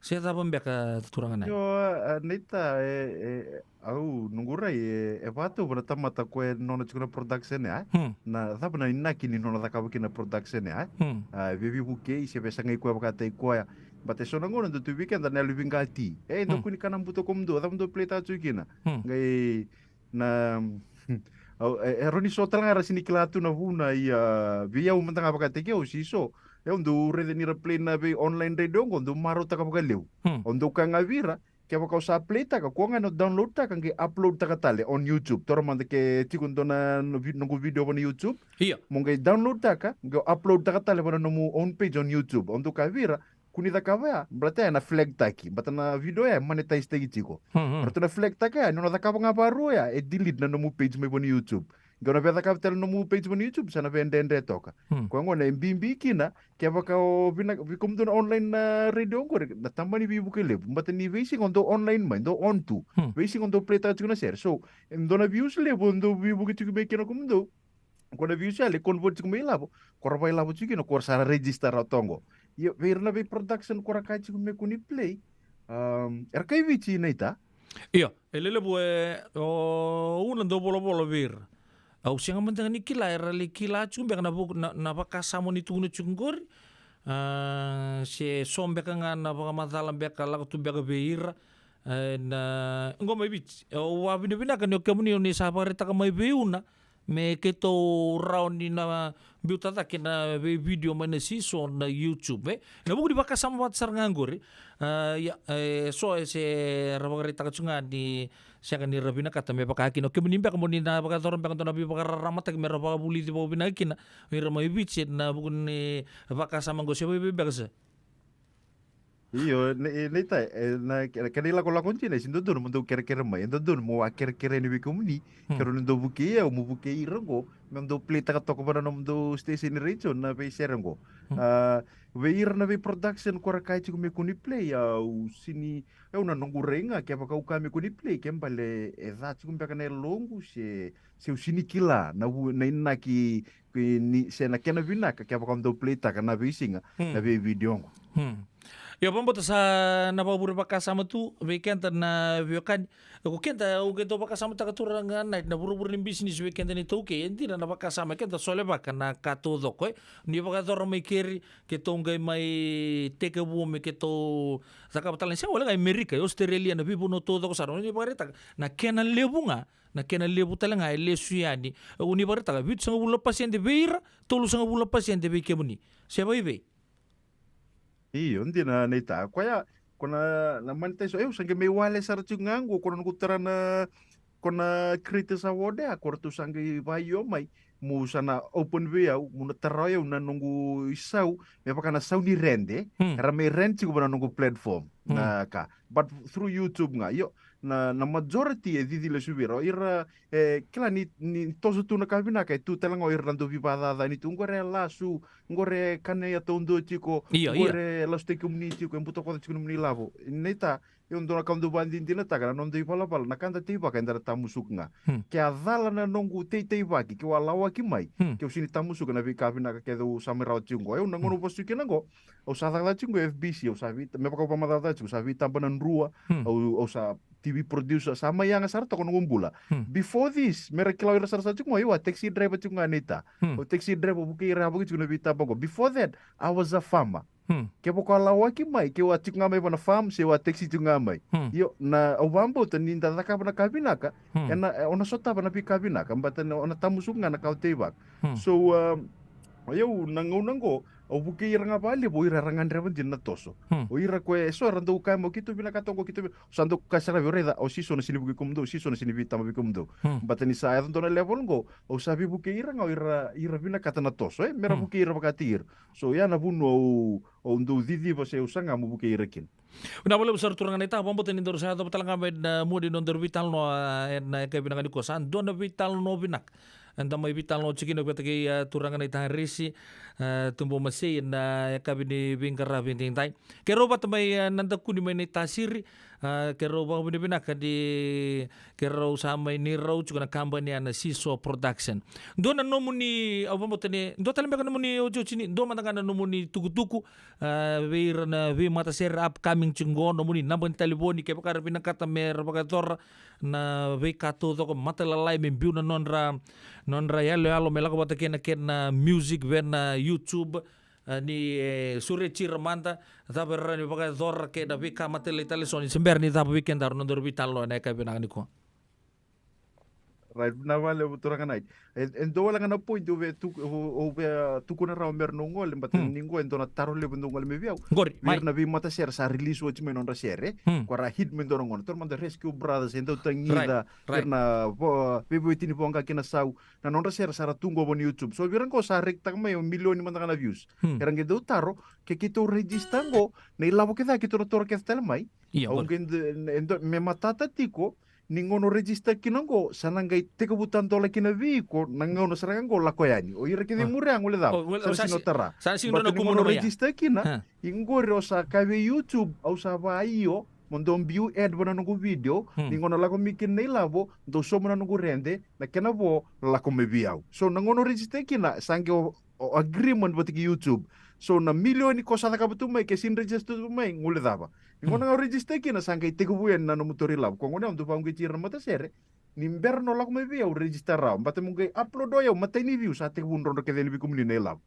Se cava beka, turaga Nai? Io, a, Neita, e, e, au noqu rai, e, e vakatauva na tamata ko e nona tiko na production ya. Hmm. Na cava na inaki ni nona cakava kina na production ya. Hmm. A, e via veivukei, se via sagai koya vakataki koya. But e so na gauna dou tu vei keda na yalo i veiqati. E, dou, hmm, kua ni kana buto ko mudou, cava mudou play taka tiko kina. Hmm. Qai na, au, e, e rawa ni so tale ga era sega ni kila tu na vuna, ia vei au mada ga vakataki au, se so. Au dau raica ni ra play na vei online radio oqo, dau marautaka vakalevu. Hmm. Au dau kaya ga vei ira, kevaka o sa play taka, kua ga ni o download taka, qai upload taka tale on YouTube. Taura mada ke tiko dua na, no vi-, noqu video va na YouTube. Ia. Mo qai download taka, qai upload taka tale va na nomu own page on YouTube. Au dau kaya vei ira, kua ni cakava ya, baleta ya na flag taki. Baleta na video ya e monetize taki tiko. Hmm, hmm. Ratou na flag taka ya, ni o na cakava ga vakarua ya, e delete na nomu page mai va na YouTube. Qai o na via cakava tale na nomu page va na YouTube, sa na via dredre toka. Hmm. Koya gona e bibi kina, kevaka o vina, vei kemudou na online na radio oqori, na taba ni veivuke levu. Baleta ni veisiga o dou online mai, dou on tu. Hmm. Veisiga o dou play taka tiko na sere. So, e dua na views levu, o dou veivuke tiko mai kina kemudou. Ko na views ya, lai convert tiko mai lavo, ko ra vailavo tiko kina, ko ra sa ra register rawa toka oqo. Ia, vei ira na vei production ko ra kaya tiko me kua ni play, um, era kai Viti, Neita? Io, e lelevu, e, o, au na dau volavola vei ira. Au sega mada ga ni kila, era lai kila tiko beka na vuku, na, na vakasama ni tukuna tiko qori. A, se so beka ga na vakamacala beka, lako tu beka vei ira. E, na, qo mai Viti. E, au vakavinavinaka ni o kemuni o ni sa vakaraitaka mai vei au na, me keitou rawa ni na biuta cake na vei video mai na season na YouTube, e. Na vuku ni vakasama vata sara ga qori. A, ia, e, so e se ra vakaraitaka tu ga ni sega ni ra vinakata me vaka kina. O kemuni beka mo ni na vakayacora beka dua na veivakararamataki me ra vakavulici vakavinaka kina. Vei ira mai Viti, na vuku ni vakasama qo se vei, vei beka se. Io, ne, e, Neita, e, na, ke-, kena ilakolako dina, e sega ni dodonu mo dou kerekere mai, e dodonu mo a kerekere yani vei kemuni, hmm, ke rawa ni dou vukei au, mo vukei ira qo, me dou play taka toka va na nomudou station ni radio, na vei sere qo. Hmm. A, vei ira na vei production ko ra kaya tiko me kua ni play, au sega ni, au na noqu rai ga, kevaka au kaya me kua ni play, ke bale e ca tiko beka na yaloqu, se, se au sega ni kila, na vu-, na inaki, ke ni, se na kena vinaka, kevaka au dau play taka na veisiga, hmm, na vei video qo. Hmm. Io, vakabauta sa na vakavure vakasama tu, vei keda na veiwekani. Ko keda, au keitou vakasamataka turaga na, na vuravura ni bisinisi vei keda ni taukei, e dina na vakasama, keda solevaka na ka taucoko, e. Ni vakayacora mai keri, keitou qai mai tekivu me keitou cakava tale, ni sega wale ga i Merika, i Australia, na veivanua taucoko sara, ni vakaraitaka, na kena levu ga, na kena levu tale ga e lesu yani. O ni vakaraitaka, vitusagavulu na pasede vei ira, tolusagavulu na pasede vei kemuni. Se vaivei? Io, dina Neita. Koya, ko na, na monetize, e, au sa qai mai wale sara tiko ga qo, ko na noqu tara na, ko na Creators Award ya, ko ratou sa qai vaio mai, mo sa na open vei au, mo na tara o yau na noqu isau, me vaka na sau ni rent, e. Hmm. Era mai rent tiko va na noqu platform, hmm, na ka. But through YouTube ga, io, na, na majority e cici lesu vei ira. O ira, e, kila ni, ni toso tu na ka vinaka, e tu tale ga o ira na dau veivakacacani tu, qori e lasu, qori e kanai a taudua tiko, io, io, qori e lasutaki kemuni tiko, e butakoca tiko nomuni lavo. Neita, io, dua na ka au dau vakadinadinataka, na noda ivalavala, na ka da teivaka eda na tamusuka ga. Hmm. Ke a cala na noqu teiteivaki, ke au a lawaki mai, hmm, ke au sega ni tamusuka na veika vinaka kece au sa mai rawa tiko qo. Au na, hmm, gauna au vasu kina qo, au sa cakacaka tiko qo F B C, au sa vei, me vaka au vakamacala tiko, au sa veitaba na Drua, hmm, au, au sa T V producer, sa mai yaga sara toka noqu bula. Hmm. Before this, me ra kila o ira sarasara tiko qo, au a taxi driver tiko ga Neita. Hmm. Au taxi driver, au vukei ira, au vukei tiko na veitaba qo. Before that, I was a farmer. Hmm. Kevaka au a lawaki mai, ke au a tiko ga mai va na farm, se au a taxi tiko ga mai. Hmm. Io, na, au vakabauta ni da cakava na ka vinaka, hmm, ena, e, o na sotava na veika vinaka, baleta na, o na tamusuka ga na ka au teivaka. Hmm. So, um, o yau na gauna qo, au vukei ira ga vakalevu, o ira era gadreva dina na toso. Hmm. O ira ko e so era dau kaya mai, keitou vinakata qo, keitou vi-, au sa dau kaya sara vei ira, raica, o season na sega ni vukei kemudou, season na sega ni veitaba vei kemudou. Hmm. Baleta ni sa yaco dua na level qo, au sa veivukei ira ga, o ira, ira vinakata na toso, e, me ra, hmm, vukei ira vakataki ira. So, ya na vanua au, au dau ciciva se au saga mo vukei ira kina. Vinaka vakalevu sara turaga Neita, vakabauta ni daru sa yacova tale ga mai na mua ni nodaru veitalanoa, e, ena yakavi vinaka nikua. Sa dua na veitalanoa vinaka eda mai veitalanoa tiko kina vata kei, e, turaga Neita Resi, e, Tubumasei, ena yakavi ni veiqaravi edaidai. Keirau vata mai, e, Nadakuni mai Naitasiri, A, keirau vakavinavinaka ni keirau sa mai ni rau tiko na kabani ya na Seesaw Production. Dua na nomuni, au vabauta ni dua tale beka nomuni otioti ni, dua mada ga na nomuni tukutuku, a, vei ira na veimatasere upcoming tiko qo, nomuni naba ni talevoni kevaka era vinakata me ra vakayacora na veika taucoko, matailalai me biu na nodra, nodra yaloyalo me lako vata kei na kena music vei na YouTube. A, ni, e, sureti ira mada, cava era rawa ni vakayacora kei na veika matailalai tale so ni se bera ni cava vei kedaru na nodaru veitalanoa ena yakavi vinaka nikua. Right, vinaka vakalevu turaga Nait. E, e dua wale ga na point au via tuk-, au, au via tukuna rawa me ra na gole, baleta ni qo e dua na taro levu dau gole mai vei au. Qori, mai. Vei ira na veimatasere sa release oti mai nodra sere. Hmm. Ko ra hit mai dua na gauna. Taura mada Rescue Brothers, e dau tagica. Right, right. Ira na vo-, veivuetini voqa kei na sau. Na nodra sere sa ra tu qo vua na YouTube. So vei ira qo sa rekitaka mai o milioni mada ga na views. Hmm. Era qai dau taro, ke keitou register qo, na ilavo kece a keitou na taura kece tale mai. Io, au qori. Qai de-, e do-, me matata tiko, ni gauna o register kina qo, sa na qai tekivu tadola kina vei iko, na gauna sara ga qo lako yani. O ira kece, ah, muri a gole cava. O, gole, sa sega ni o tara. Sa sega ni dua na kumuna mai ya. Baleta ni gauna o register kina, ah, i qori o sa kaya vei YouTube, au sa va io, mo dou biu ad vua na noqu video, hmm, ni gauna lako mai kina na ilavo, dou sauma na noqu rede, na kena vo, lako mai vei au. So, na gauna o register kina, sa qai o, o agreement vata kei YouTube. So, na milioni ko sa cakava tu mai, ke sega ni register tu mai, gole cava. Ni gauna ga o register kina, sa qai tekivu yani na nomu taura ilavo. Ko gona au dau vakauqeti ira na matasere, ni bera ni o lako mai vei au, register rawa. Baleta mo qai upload o yau, matai ni view, sa tekivu drodro kece yani vei kemuni na ilavo.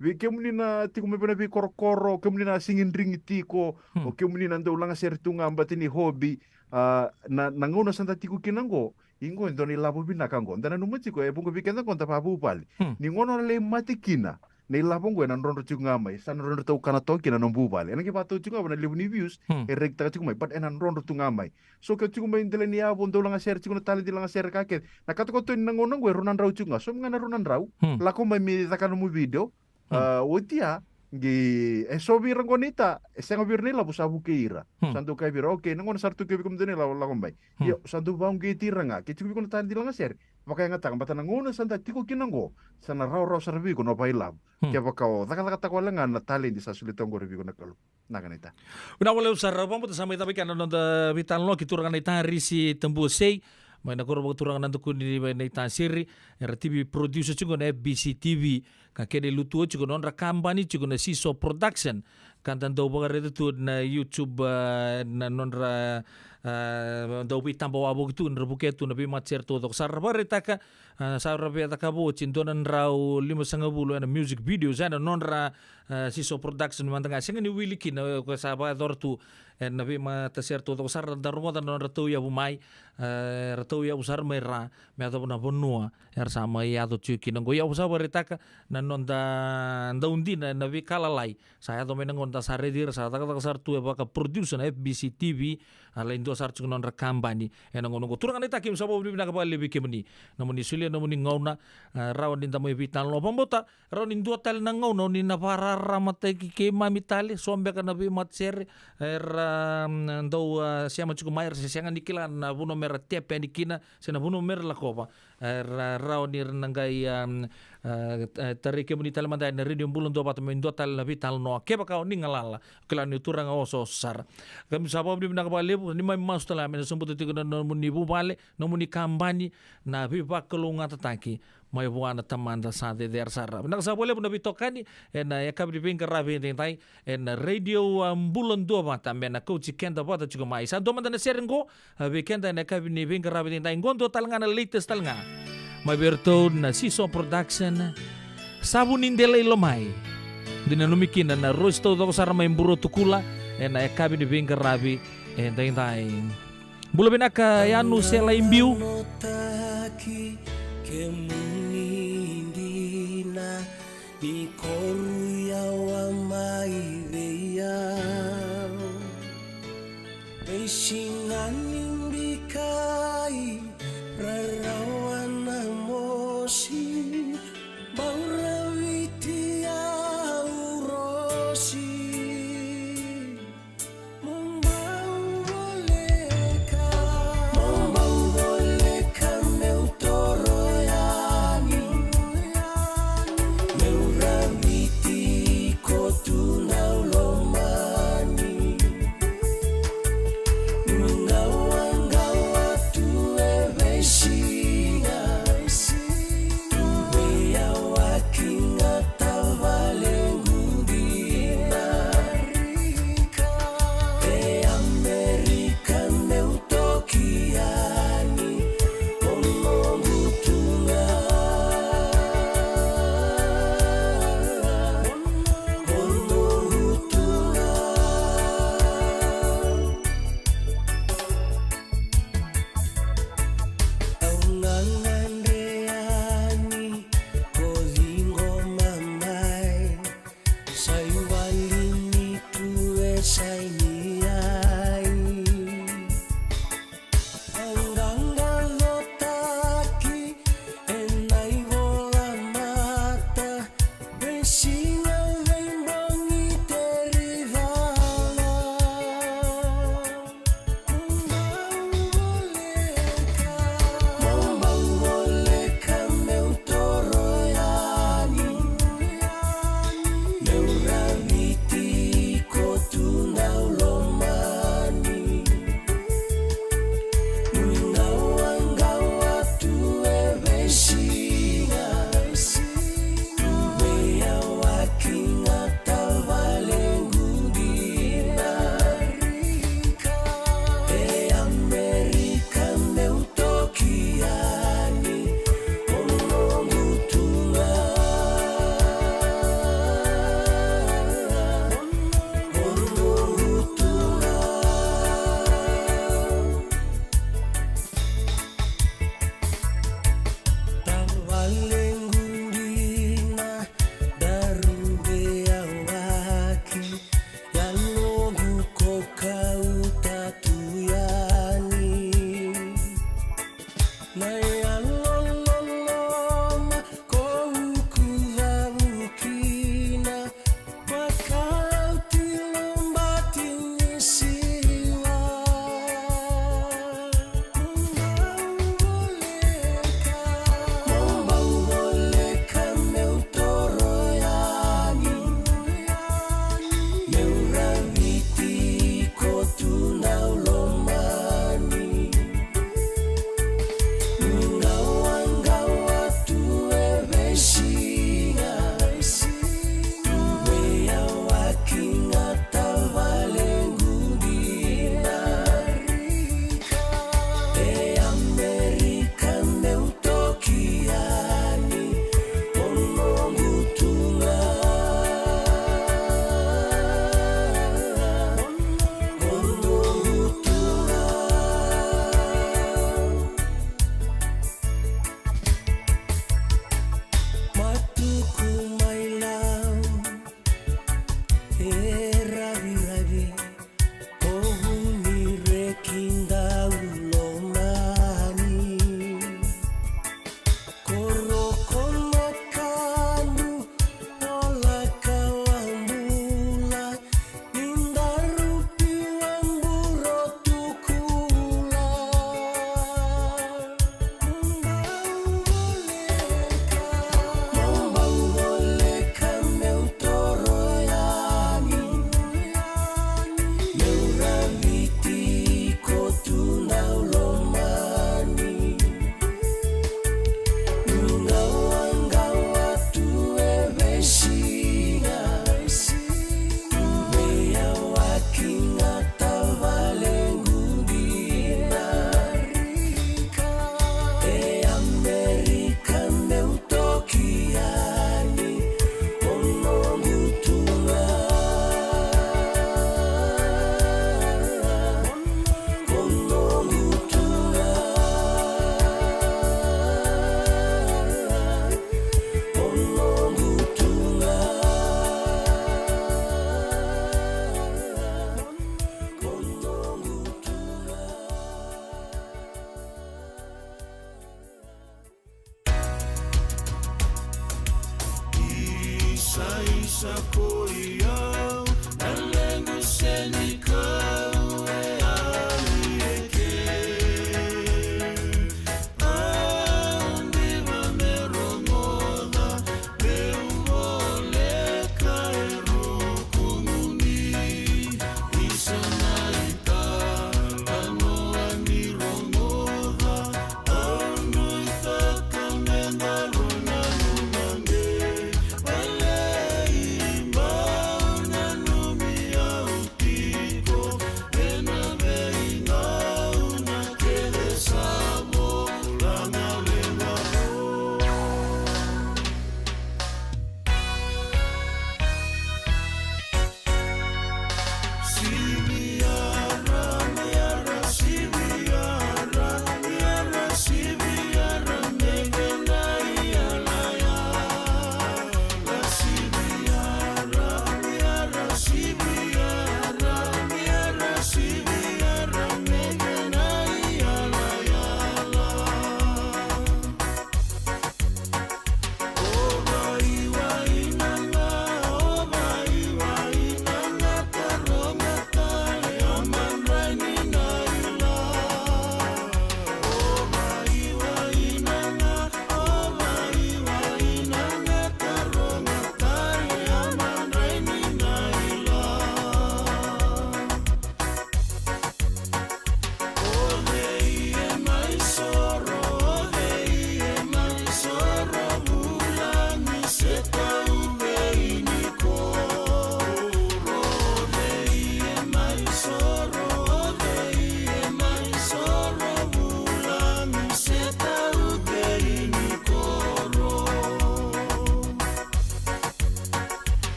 Vei kemuni na tiko mai vei na veikorokoro, kemuni na sega ni drigi tiko, hmm, o kemuni na dau lagasere tu ga baleta ni hobby, a, na, na gauna sa da tiko kina qo, i qo e dua na ilavo vinaka qo. Da nanuma tiko, e vuqa vei keda qo da vakavuvale. Hmm. Ni gauna o na lai mate kina, na ilavo qo ena drodro tiko ga mai, sa na drodro tau kana toka kina na nomu vuvale. Ena qai vakatau tiko ga vua na levu ni views, hmm, e rekitaka tiko mai, but ena drodro tu ga mai. So ke o tiko mai dela ni yavu, dau lagasere tiko na taledi lagasere ka kece. Na katokatoni na gauna qo e rua na drau tiko ga. Saumi ga na rua na drau. Hmm. Lako mai me caka nomu video. Hmm. A, oti ya, qai, e so vei ira qo na ita, e sega vei ira na ilavo sa vukei ira. Hmm. Sa dau kaya vei ira, okay, na gauna sa ra tu kei vei iko me dua na ilavo, lako mai. Hmm. Io, sa dau vakauqeti ira ga. Ke tiko vei iko na taledi lagasere, vakayagataka, baleta na gauna sa da tiko kina qo, sa na rawarawa sara vei iko na vakailavo. Hmm. Kevaka o cakacakataka wale ga na taledi sa solia tu qori vei iko na Kalou. Na ka ni ta. Vinaka vakalevu sara, vakabauta sa mai cava i kea na noda veitalanoa kei turaga na ita Risi Tabuasei, mai na koro vakaturaga na Dakuni mai na ita Siri, era T V producer tiko na F B C T V, ka kena ilutua tiko na nodra kabani tiko na Seesaw Production, ka da dau vakaraica tu na YouTube, a, na nodra, a, dau veitaba wavoki tu, nodra vukea tu na veimatasere taucoko. Sa ra vakaraitaka, a, sa ra via cakava oti e dua na drau limasagavulu ena music videos, ena nodra, a, Seesaw Production mada ga. Sega ni wili kina, e, ko sa vakayacora tu, e, na veimatasere taucoko. Sa ra da rogoca na nodra tauyavu mai, e, ra tauyavu sara mai ra, me yacova na vanua era sa mai yaco tiko kina qo. Ia au sa vakaraitaka na noda daudina ena veika lalai. Sa yaco mai na gauna da sa raici ira, sa cakacaka sara tu e vaka producer na F B C T V, a lai dua sara tiko na nodra kabani ena gauna qo. Turaga na ita, keimami sa vakavinavinaka vakalevu vei kemuni. Nomuni solia nomuni gauna, a, rawa ni da mai veitalanoa. Vakabauta, rawa ni dua tale na gauna o ni na vakararamataki keimami tale, so beka na veimatasere era, mm, dau, a, sema tiko mai, era se sega ni kila na vanua mera tap yani kina, se na vanua mera lakova. Era rawa ni ra na qai, a, a, a, tarai kemuni tale mada ena Radio Bula Duavata me dua tale na veitalanoa. Kevaka o ni galala, o kila ni o turaga osooso sara. Keimami sa vakavinavinaka vakalevu, ni mai masu tale ga me na sobuta tiko na nomuni vuvale, nomuni kabani, na veivakalougatataki mai vua na Tamada sa cecere sara. Vinaka sara vakalevu na veitokani ena yakavi ni veiqaravi edaidai ena Radio, a, Bula Duavata, me na kauti keda vata tiko mai. Sa dua mada na sere qo, a, vei keda ena yakavi ni veiqaravi edaidai. Qo dua tale ga na latest tale ga mai vei iratou na Seesaw Production, Savu ni Delai Lomai. Dina nanumi kina na rosi taucoko sara mai Burotukula ena yakavi ni veiqaravi edaidai. Bula vinaka Yanu Sela i Biu. Notaki kemuni dina ni koru yawa mai vei au. Veisigani bikai rarawa na mosi, bau raviti au rosi. Mo bau voleka, mo bau voleka meu toro yani, meu raviti iko tu na ulomani. Meu Sa ko i au na lequ se ni kau e yali eke. Au diva me rogoca, meu voleka e rukumuni. Isa na italanoa ni rogoca, au nuitaka me daru nanuma qe. Wele i bau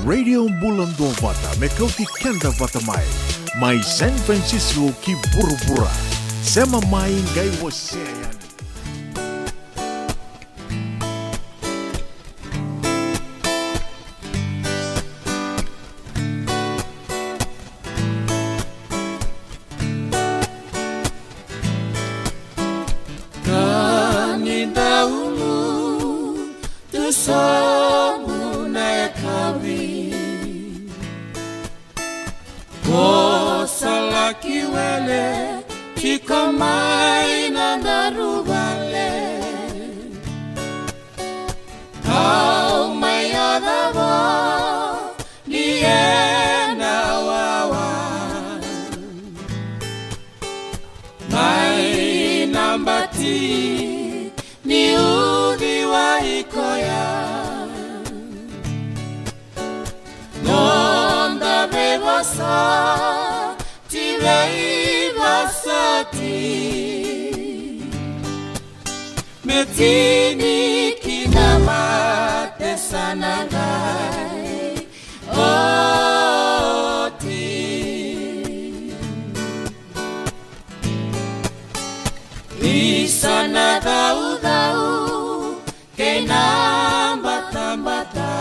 Radio Bula Duavata, me kauti keda vata mai. Mai San Francisco ki vuravura. Sema mai qai wasea yani. Ka ni dau lutu sobu na yakavi, ko sa laki wele tiko mai na daru vale. Au mai yaco voli ena wawa, mai na bati ni uciwai koya. Noda veivosoti, veivosoti, me tini kina mate sa na qai oti. Isa na caucau kei na batabata.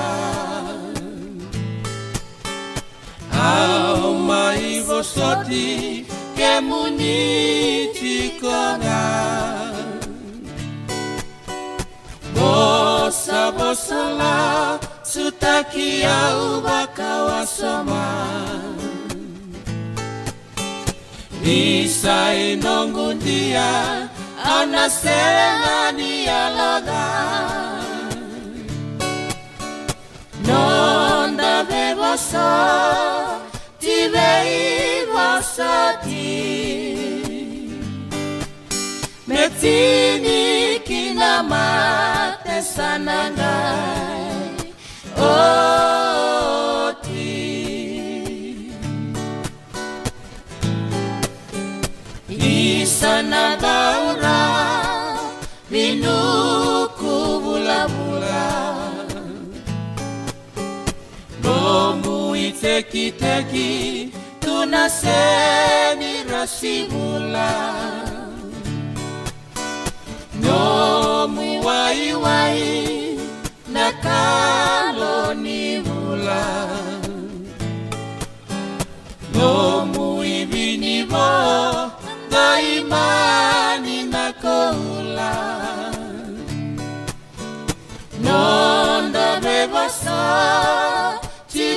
Au mai vosoti kemuni tiko ga. Vosa, vosa lasutaki au vakawasoma. Isa i noqu dia, au na sega ni yaloca. Noda veivosoti, veivosoti, me tini kina mate sa na qai oti. Isa na daura vinuku vulavula. Nomu itekiteki tu na seni rasi vula. Nomu waiwai na kalo ni vula. Nomu ivinivo, dai mani na koula. Noda veivosoti,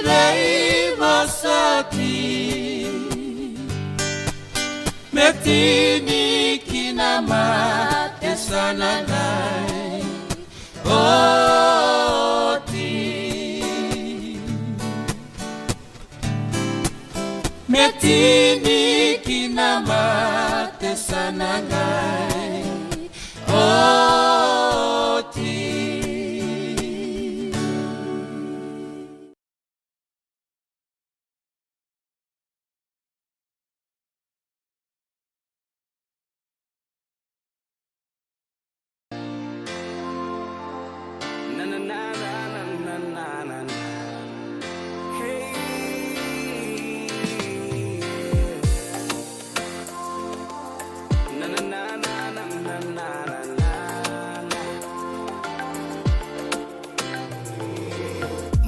veivosoti, me tini kina mate sa na qai oti. Me tini kina mate sa na qai oti.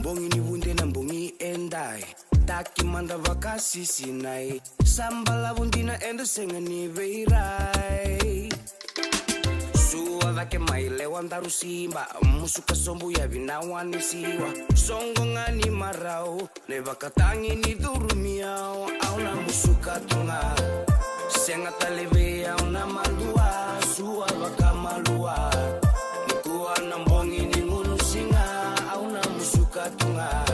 Bogi ni vude na bogi edai. Taki mada vakasisinai. Sa balavu dina eda sega ni veirai. Sua cake mai lewa daru siba. Musuka sobu yavi na wani siwa. Soqo ga ni marau. Na ivakatagi ni curumi au, au na musuka tu ga. Sega tale vei au na madua, sua vakamalua. Nikua na bogi ni gunu siga, au na musuka tu ga.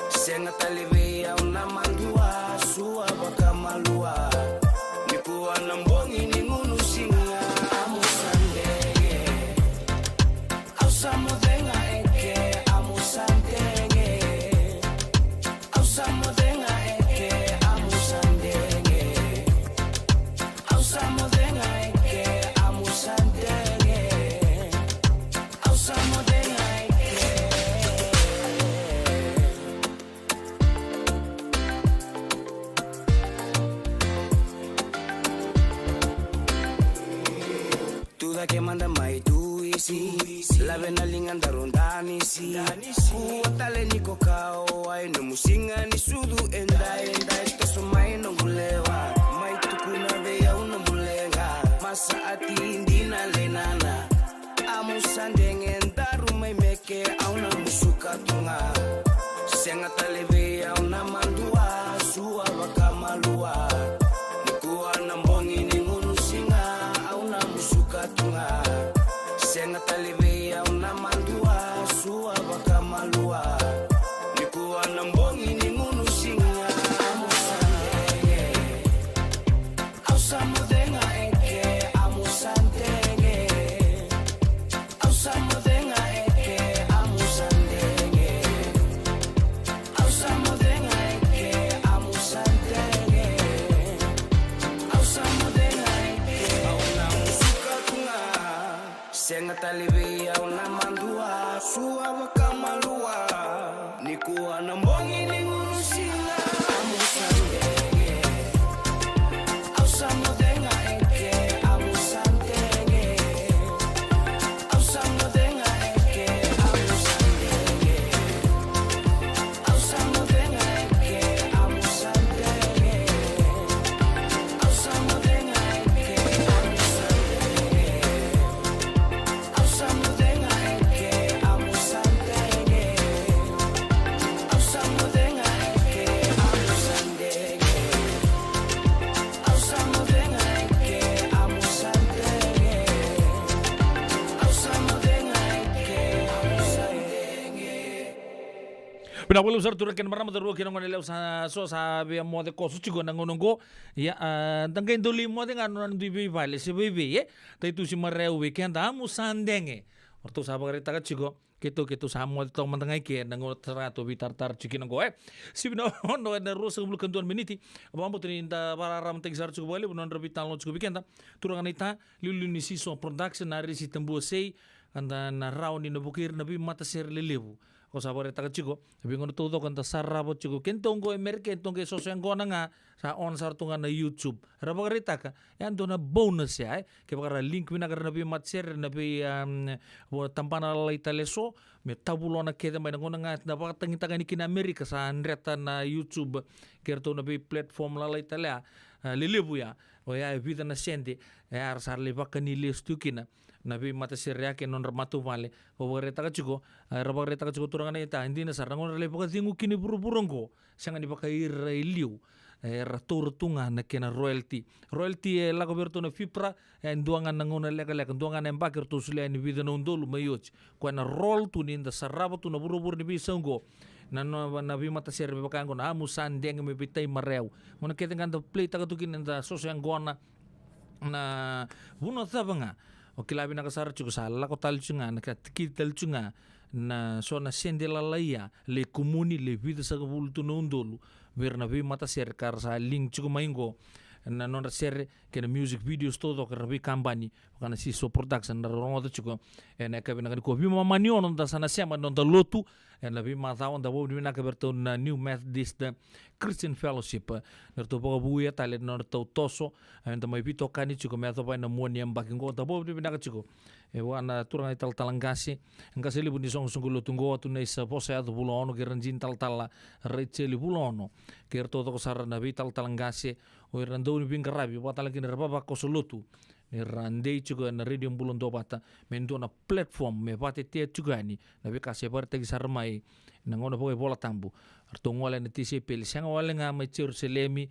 Sega tale vei au na madua, sua vakamalua. Nikua na bogi ni gunu siga, amu sa dege. Au sa moce ga eke, amu sa dege. Au sa moce ga eke, amu sa dege. Au sa moce ga Ke mada mai duisi, lave na liga daru danisi. Kua tale ni ko kau ai nomu siga ni sucu e dai, e dai toso mai noqu lewa. Mai tukuna vei au nomu leqa, masa ati dina lenana. Amu sa dege daru mai meke, au na musuka tu ga. Sega tale vei au na madua, sua vakamalua. Nikua na bogi ni gunu siga, au na musuka tu ga. Sega tale vei au na madua, sua vakamalua. Nikua na bogi ni gunu siga, amu sa dege. Au sa moce ga eke, amu sa dege. Au sa moce ga eke, amu sa dege. Au sa moce ga eke, amu sa dege. Au sa moce ga eke, au na musuka tu ga. Sega tale vei au na madua, sua vakamalua. Nikua na bogi ni gunu siga, amu sa dege. Au sa moce ga eke, amu sa dege. Au sa moce ga eke, amu sa dege. Au sa moce ga eke, amu sa dege. Au sa moce ga eke, amu sa dege. Au sa moce ga eke, amu sa dege. Au sa moce ga eke, amu sa dege. Au sa moce ga eke, amu sa dege. Au sa moce ga eke, amu sa dege. Vinaka vakalevu sara turaga kei na marama, cauravou kei na goneyalewa sa so sa via moce koso tiko na gauna oqo. Ia, a, da qai dau lai moce ga na nona dui veivale se veivei, e? Taitusi marau vei keda, amu sa dege. O ratou sa vakaraitaka tiko, keitou, keitou sa moce toka mada ga i ke na gauna sara ga tou veitaratara tiko kina oqo, e? Sivi na ono ena ruasagavulu ka dua na miniti. Vakabauta ni da vakararamataki sara tiko vakalevu na nodra veitalanoa tiko vei keda turaga naita, liuliu ni Siso Production, na Arisi Tabuasei, ka da na rawa ni na vukei ira na veimatasere lelevu. Ko sa vakaraitaka tiko, veigauna taucoko eda sarava tiko, keitou oqo e Merika, keitou oqo e soso yaqona ga, sa on sara tu ga na YouTube. Era vakaraitaka, e a dua na bonus ya, e? Kevaka ra link vinaka ira na veimatasere, na vei, um, vo-, tabana lalai tale eso, me tavulona kece mai na gauna ga eda vakatagitaka yani kina Amerika, sa dreta na YouTube, kei ratou na vei platform lalai tale ya, a, lelevu ya. Oya e vica na sede, e, era sa lai vakani lesu tu kina na veimatasere ya kei na nodra matavuvale. Ko vakaraitaka tiko, e, era vakaraitaka tiko turaga naita, e dina sara na gauna era lai vakacegu kina i vuravura oqo, sega ni vakaira i liu, e, era taura tu ga na kena royalty. Royalty e lako vei iratou na FIPRA, e dua ga na gauna lekaleka, dua ga na yabaki eratou solia yani vica na udolu mai oti. Koya na roll tu ni da sarava tu na vuravura ni veisau oqo. Na, na, na veimatasere me vaka oqo na amu sa dege me veitai marau. Gauna kece ga da play taka tu kina eda soso yaqona, na vanua cava ga. O kila vinaka sara tiko sa lako tale tiko ga, na ka tikiti tale tiko ga na so na sede lalai ya, lai kumuni, lai vica sagavulu tu na udolu vei ira na veimatasere ka ra sa link tiko mai oqo. Na nodra sere kei na music videos taucoko era veikabani vaka na Siso Production, na rogoca tiko ena yakavi vinaka nikua. Veimama ni ono da sa na sema na noda lotu ena veimacawa, da vakavinavinaka vei iratou na New Methodist Christian Fellowship, ni ratou vakavouya tale na nodratou toso, eda mai veitokani tiko me yacova ena mua ni yabaki oqo. Da vakavinavinaka tiko e vua na turaga italatala qase, qase levu ni soqosoqo lotu oqo, Atu Naisa Vosayaco Vulaono kei Rajini talatala Rachel Vulaono, kei iratou taucoko sara na veitalatala qase, o ira na dauniveiqaravi, vaka tale kina era vavakoso lotu, ni ra dei tiko ena Radio Bula Duavata me dua na platform me vakatetea tiko yani na veika se vakaraitaki sara mai na gauna vakaivolatabu. Ratou gole na tisaipeli, sega wale ga mai Jerusalemi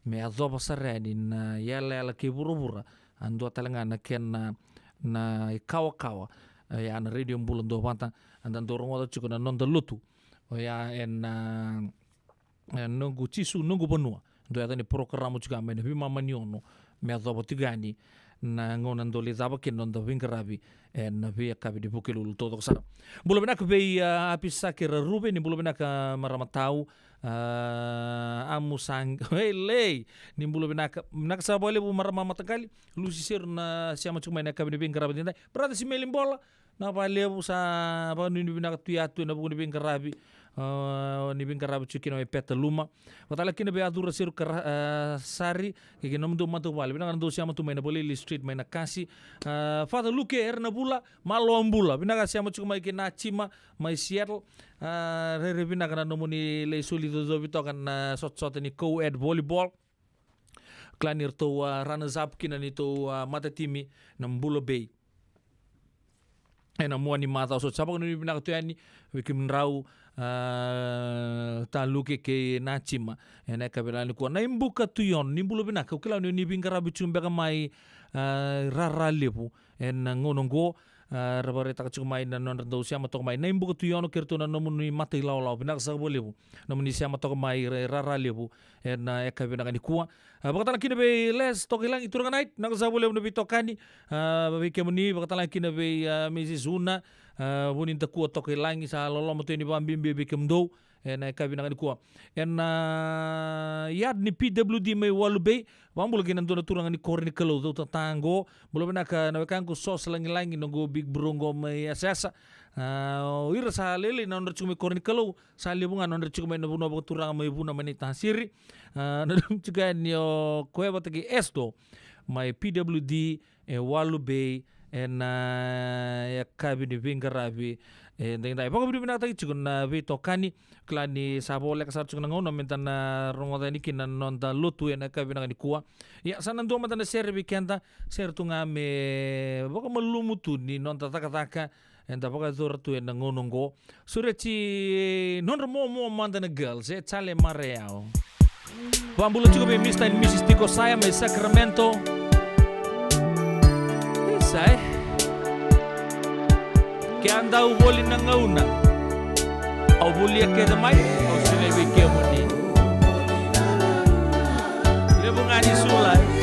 me yacova sara yani na yalayala kei vuravura, a dua tale ga na kena na ikawakawa. E, ya na Radio Bula Duavata, eda dau rogoca tiko na noda lotu. Oya ena, e, Noqu Jisu, Noqu Vanua. Dua yaca ni porokaramu tiko ya mai na veimama ni ono me yacova tiko yani na gauna dau lai cava kina na noda veiqaravi ena veiyakavi ni Vukelulu taucoko sara. Bula vinaka vei, a, Apisake Raruve, ni bula vinaka marama tau. A, amu sa, e lei, ni bula vinaka. Vinaka sara vakalevu marama mataqali. Lusi Seru na sema tiko mai na yakavi ni veiqaravi edaidai. Brother Simeli Bola, na vakalevu sa vakanuinui vinaka tu ya tu ena vuku ni veiqaravi. Ah, ni veiqaravi tiko kina mai Petaluma. Vakatale kina vei Acura Seru Kara-, ah, Sari, kei na nomudou matavuvale. Vinaka na dou sema tu mai na Valili Street, mai Nakasi. Ah, Father Luke, era na vula, malo bula. Vinaka sema tiko mai kei Najima, mai Seattle. Ah, rairai vinaka na nomuni lai soli cocovi toka na sotasota ni co-ed volleyball. Kila ni ratou, ah, runners up kina neitou, ah, matatimi na Bula Bay. Ena mua ni macawa sa oti. Sa vakanuinui vinaka tu yani vei kemudrau, ah, Taluke kei Najima. Ena yakavi vinaka nikua. Na iBuka Tui Ono, ni bula vinaka. Au kila ni o ni veiqaravi tiko beka mai, ah, Rara Levu. Ena gauna oqo, ah, ra vakaraitaka tiko mai na nodra dau sema toka mai na iBuka Tui Ono kei ratou na nomuni matailawalawa. Vinaka saka vakalevu nomuni sema toka mai Ra-, Rara Levu ena yakavi vinaka nikua. Ah, vakatale kina vei Les Tokailagi, turaga Nait, vinaka saka vakalevu na veitokani. Ah, vei kemuni, vakatale kina vei, ah, Mrs Una, ah, Vunidakua Tokailagi, sa loloma tu yani vakabibi vei kemudou ena yakavi vinaka nikua. Ena, ah, yard ni P W D mai Walu Bay, vakabula kina dua na turaga ni koro ni Kalou, Cauta Tago. Bula vinaka na wekaqu Sos Lagilagi, noqu big bro qo mai Yasayasa. Ah, o ira sa lailai na nodra tiko mai koro ni Kalou, sa levu ga na nodra tiko mai na vanua vakaturaga mai Vuna mai Naitasiri. Ah, na nomu tiko yani o koya vata kei Esto mai P W D e Walu Bay ena, ah, yakavi ni veiqaravi edaidai. Vakavinavinakataki tiko na veitokani. Kila ni sa voleka sara tiko na gauna meda na rogoca yani kina na noda lotu ena yakavi vinaka nikua. Ia, sa na dua mada na sere vei keda, sere tu ga me vakamalumu tu ni noda cakacaka eda vakayacora tu ena gauna oqo. Sureti nodra momo mada na girls, e Chale Marayao. Vakabula tiko vei Mister and Missus Tiko Saya mai Sacramento. Isa e. Ke a dau voli na gauna, au volia kece mai, au sinai vei kemuni. Levu ga ni sula e.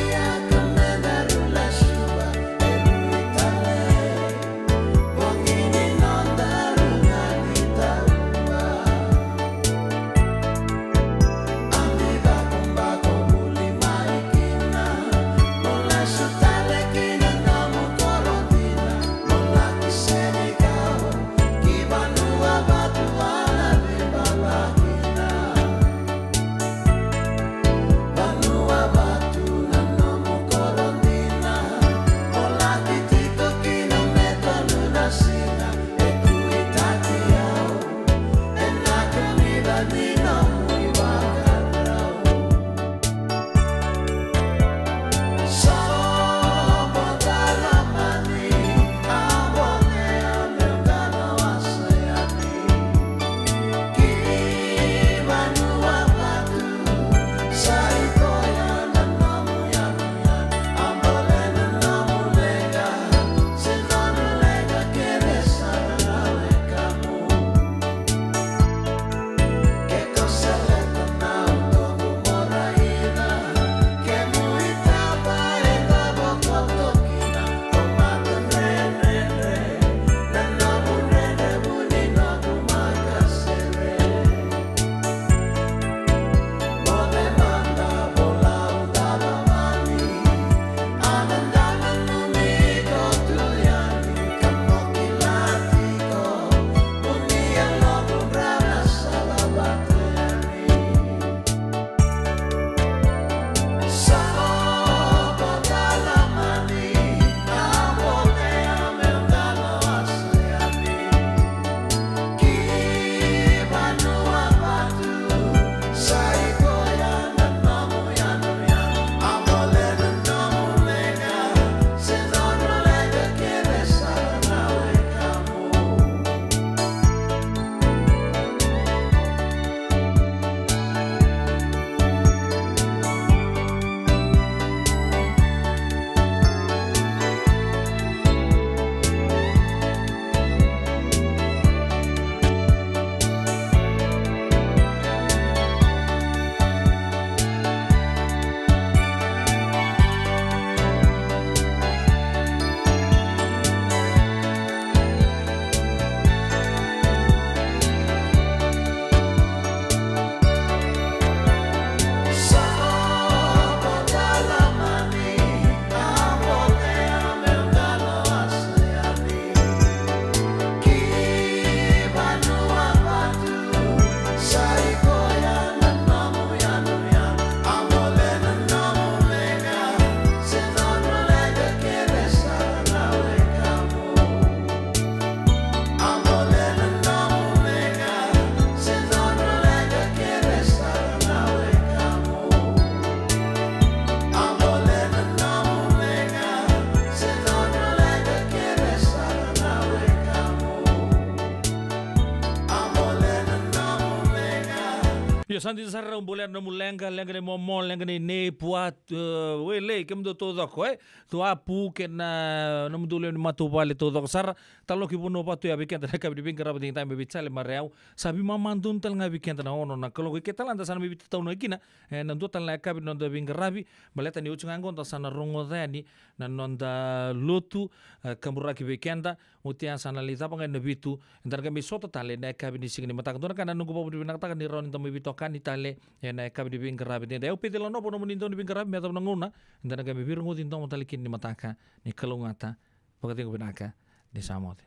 Sa dina sara, rau bolea na nomu leqa, leqa ni momo, leqa ni nei, pua, e, welei, kemudou taucoko, e. Tuapu kei na nomudou lewe ni matavuvale taucoko sara. Taloki Vanua Vatu ya vei keda na yakavi ni veiqaravi, digitaki mai vei Jale Marayau. Sa veimama donu tale ga vei keda na ono na kaloko. Ike tale da sa na mai veitatau na kina ena dua tale na yakavi ni noda veiqaravi. Baleta ni oti ga qo da sa na rogoca yani na noda lotu, e, kaburaki vei keda. Oti ya sa na lai cava ga ena vitu, eda na qai mai sota tale ena yakavi ni siga ni mataka. Dua na ka na noqu vakavinavinakataka ni rawa ni da mai veitokani tale ena yakavi ni veiqaravi. Eda, eda, au Peceli Lanovo, nomuni dau ni veiqaravi me yacova na gauna eda na qai mai veirogoci domo tale kina ni mataka. Ni kalougata, vakacegu vinaka, ni sa moce.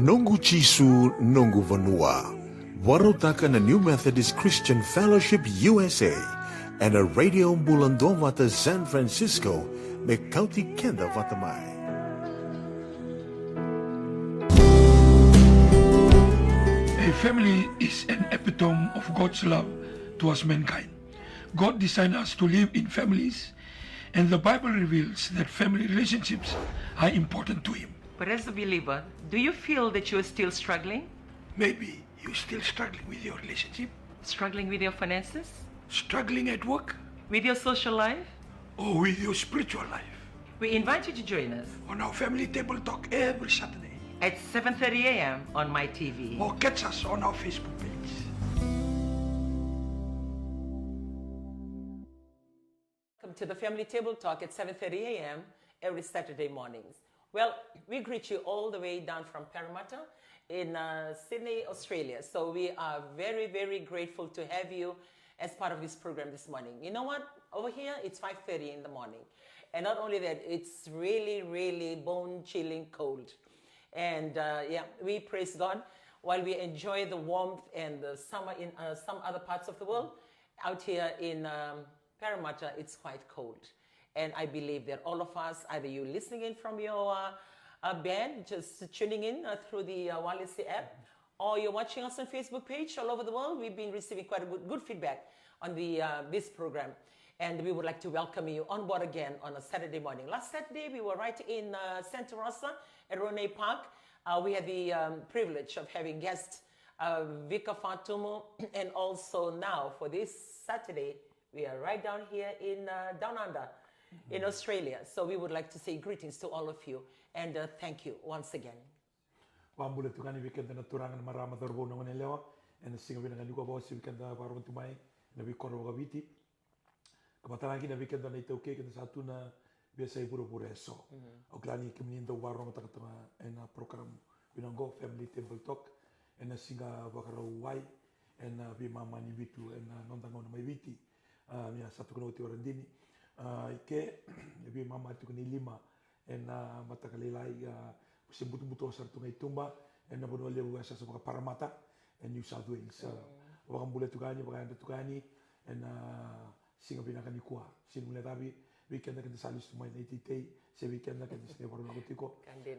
Noqu Jisu, noqu vanua. Vakarautaka na New Methodist Christian Fellowship U S A ena Radio Bula Duavata San Francisco, me kauti keda vata mai. A family is an epitome of God's love towards mankind. God designed us to live in families, and the Bible reveals that family relationships are important to Him. But as a believer, do you feel that you are still struggling? Maybe you're still struggling with your relationship. Struggling with your finances? Struggling at work. With your social life? Or with your spiritual life. We invite you to join us on our family table talk every Saturday. at seven thirty a m on my T V. Or catch us on our Facebook page. Welcome to the Family Table Talk at seven thirty a m every Saturday mornings. Well, we greet you all the way down from Parramatta in uh, Sydney, Australia. So we are very, very grateful to have you as part of this program this morning. You know what? Over here, it's five thirty in the morning. And not only that, it's really, really bone-chilling cold. And uh, yeah, we praise God while we enjoy the warmth and the summer in uh, some other parts of the world. Out here in um, Parramatta, it's quite cold. And I believe that all of us, either you're listening in from your uh, uh, bed, just tuning in uh, through the uh, Walesi app, or you're watching us on Facebook page all over the world, we've been receiving quite a good, good feedback on the uh, this program. And we would like to welcome you on board again on a Saturday morning. Last Saturday, we were right in uh, Santa Rosa at Ronay Park. Uh, we had the um, privilege of having guests uh, Vika Fatumu, and also now for this Saturday, we are right down here in uh, Down Under in Australia. So we would like to say greetings to all of you and uh, thank you once again. Vakabula tiko yani vei keda na turaga, na marama, cauravou, na goneyalewa ena siga vinaka nikua. Vakauasivi keda vakarogo tu mai na veikoro vakaviti. Ka vata ga kina vei keda na iTaukei, keda sa tu na veiyasai vuravura eso. Au kila ni kemuni dau vakarorogo toka ena program vinaka oqo, Family Table Talk, ena siga Vakarauwai, ena veimama ni vitu ena noda gauna mai Viti. A, ni a sa tukuna oti o Radini. A, i ke e veimama tiko ni lima ena mataka lailai, a, se butobuto sara tu ga i tuba ena vanua levu e sa, sa vakaParramatta e New South Wales. A, vakabula tiko yani, vakayadra tiko yani ena siga vinaka nikua. Sega ni guilecavi vei keda, keda sa lesu mai na iteitei, se vei keda, keda sa qai vakarau lako tiko.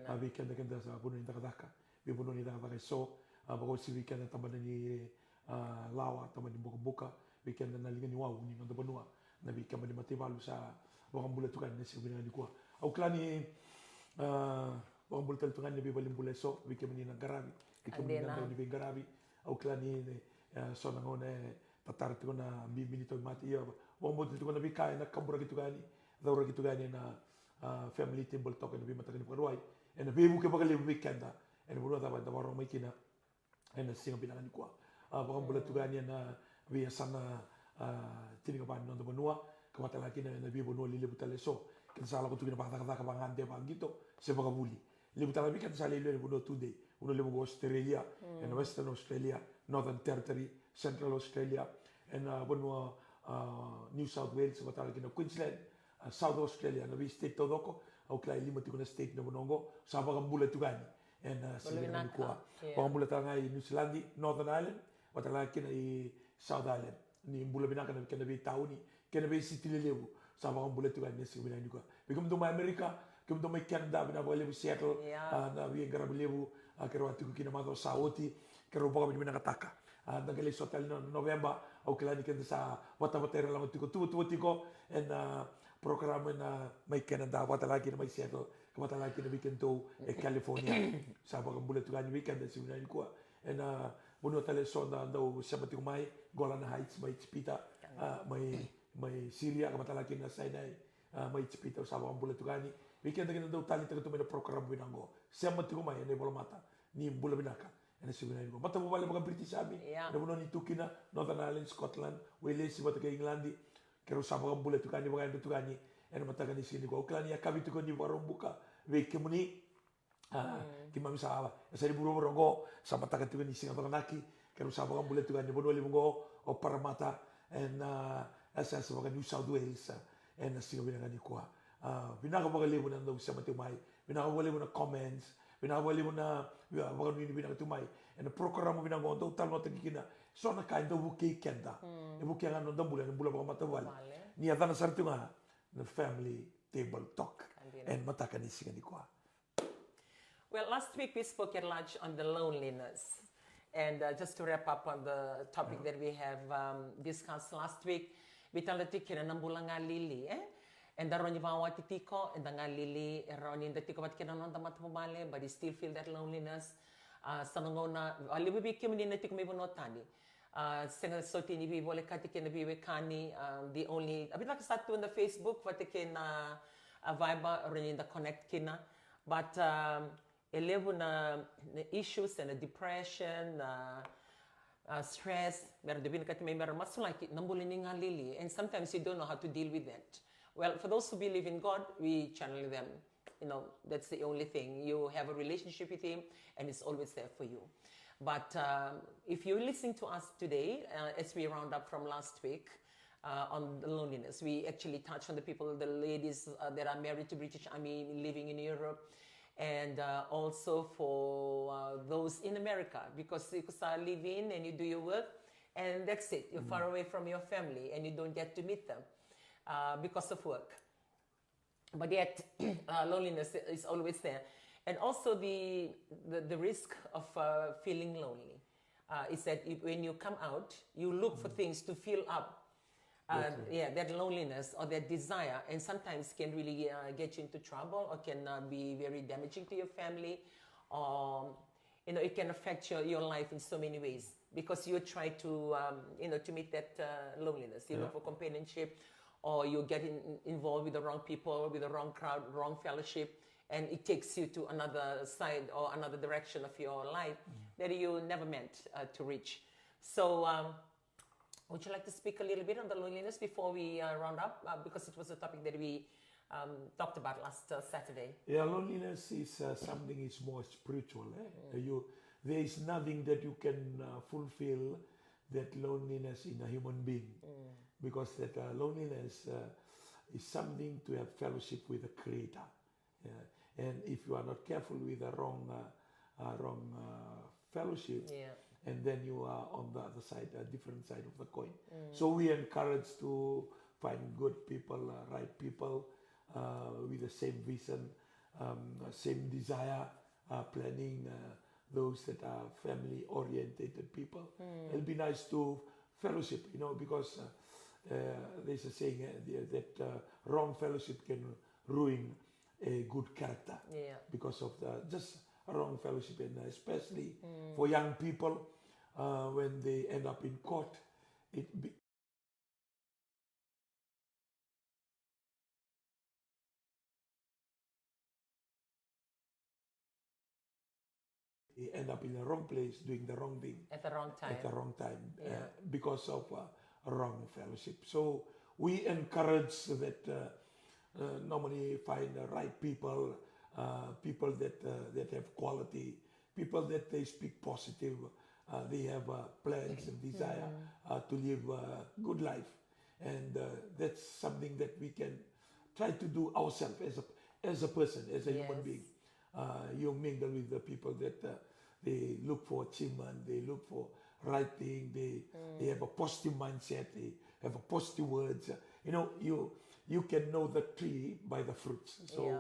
A, vei keda, keda sa vanua ni cakacaka, vei vanua ni cakacaka eso. A, vakauasivi vei keda tabana ni a, lawa, tabana ni bukabuka, vei keda na liga ni wau ni noda vanua, na veikeba ni mataivalu, sa vakabula tiko yani na siga vinaka nikua. Au kila ni a, vakabula tale tiko yani na veivalenibula eso, vei kemuni na qaravi, vei kemuni na dau ni veiqaravi. Au kila ni a, so na gauna e tatara tiko na bibi ni tauvimate, ia vakabauta tiko na veika ena kaburaki tiko yani, cauraki tiko yani ena a, Family Table Talk ena veimataka ni Vakarauwai, ena veivuke vakalevu vei keda ena vanua cava eda vakarorogo mai kina ena siga vinaka nikua. A, vakabula tiko yani ena veiyasana a, tinikava ni noda vanua, ka vata ga kina ena veivanua lelevu tale eso keda sa lako tu kina vakacakacaka, vakagade, vakaqito, se vakavuli. Levu tale vei keda sa lewe ni vanua tudei, vanua levu ko Australia, ena Western Australia, Northern Territory, Central Australia, ena vanua a, New South Wales, vata ga kina Queensland, a, South Australia, na vei state taucoko. Au kila e lima tiko na state na vanua oqo. Sa vakabula tiko yani ena siga vinaka nikua. Vakabula tale ga i New Zealand, Northern Ireland, vata ga kina i South Ireland. Ni bula vinaka na kena veitauni kei na veisiti lelevu. Sa vakabula tiko yani ena siga vinaka nikua. Vei kemudou mai Amerika, kemudou mai Canada, vinaka vakalevu Seattle, a, na veiqaravi levu a, keirau a tiko kina macawa sa oti, keirau vakavinavinakataka. A, da qai lai sota tale na Noveba, au kila ni keda sa vatavata ira lako tiko, tuvatuva tiko ena program ena mai Canada, vata ga kina mai Seattle, ka vata ga kina vei kedatou e California. Sa vakabula tiko yani vei keda siga vinaka nikua. Ena vanua tale eso da dau sema tiko mai, Golan Heights mai Ijipita, a, mai, mai Siria, ka vata ga kina Sinai, a, mai Ijipita, au sa vakabula tiko yani. Vei keda kina dau taleitaka tu mai na program vinaka oqo, sema tiko mai ena ivolamata, ni bula vinaka. Ena siga vinaka nikua, matavuvale vakaBritishami, na vanua ni tu kina, Northern Ireland, Scotland, Welesi vata kei Igiladi, keirau sa vakabula tiko yani, vakayadra tiko yani ena mataka ni siga nikua. Au kila ni yakavi tiko ni Vakaraubuka vei kemuni. A, keimami sa, e sa ni vuravura oqo, sa mataka tiko ni Siga Cokonaki, keirau sa vakabula tiko yani vanua levu oqo o Parramatta, ena, a, yasayasa vaka New South Wales, a, ena siga vinaka nikua. A, vinaka vakalevu na dau sema tiko mai, vinaka vakalevu na comments, vinaka vakalevu na, a, vakanuinui vinaka tiko mai ena program vinaka oqo, dau talanoataki kina so na ka e dau vukei keda, e vukea ga na noda bula, na bula vakamatavuvale. Ni yacana sara tiko ga na Family Table Talk ena mataka ni siga nikua. Well, last week we spoke at large on the loneliness. And uh, just to wrap up on the topic that we have um, discussed last week, veitalanoataki kina na bula galili, e? Eda rawa ni vakawati tiko, eda galili, e rawa ni da tiko vata kei na noda matavuvale, but you still feel that loneliness. A, sa na gauna, a, levu vei kemuni na tiko mai vanua tani. A, sega soti ni veivolekati kei na veiwekani, a, the only, a, vinaka sa tu na Facebook vata kei na, a, Viber, rawa ni da connect kina. But um, e levu na, na issues and na depression, na, uh, stress, mera dau vinakati mai mera masulaki, na bula ni galili. And sometimes you don't know how to deal with that. Well, for those who believe in God, we channel them. You know, that's the only thing. You have a relationship with Him, and it's always there for you. But um, if you're listening to us today, uh, as we round up from last week, uh, on the loneliness. We actually touched on the people, the ladies uh, that are married to British Army living in Europe, and uh, also for uh, those in America, because you could live in and you do your work, and that's it. You're far away from your family, and you don't get to meet them uh, because of work. But yet, uh, loneliness is always there. And also the, the, the risk of uh, feeling lonely uh, is that if, when you come out, you look for things to fill up uh, yeah, that loneliness or that desire, and sometimes can really uh, get you into trouble or can uh, be very damaging to your family. Or you know, it can affect your, your life in so many ways because you try to, um, you know, to meet that uh, loneliness. You look for companionship, or you get in, involved with the wrong people, with the wrong crowd, wrong fellowship, and it takes you to another side or another direction of your life that you never meant uh, to reach. So, um, would you like to speak a little bit on the loneliness before we uh, round up? Uh, because it was a topic that we um, talked about last uh, Saturday. Yeah, loneliness is uh, something is more spiritual. Eh? Uh, You, there is nothing that you can uh, fulfill that loneliness in a human being, because that uh, loneliness uh, is something to have fellowship with the Creator. Yeah. And if you are not careful with the wrong, uh, uh, wrong uh, fellowship, yeah, and then you are on the other side, a different side of the coin. So we encourage to find good people, uh, right people uh, with the same vision, um, same desire, uh, planning, uh, those that are family orientated people. It'll be nice to fellowship, you know, because uh, uh, there's a saying uh, the- that uh, wrong fellowship can ruin a good character, yeah, because of the just wrong fellowship, and especially for young people uh, when they end up in court, it be- they end up in the wrong place doing the wrong thing at the wrong time. At the wrong time uh, yeah, because of uh, wrong fellowship. So we encourage that uh, uh, normally find the right people, uh, people that uh, that have quality, people that they speak positive, uh, they have uh, plans and desire uh, to live a good life, and uh, that's something that we can try to do ourselves as a as a person, as a human being. Uh, you mingle with the people that uh, they look for achievement, they look for right thing, they they have a positive mindset, they have a positive words. Uh, you know, you you can know the tree by the fruits. So yeah,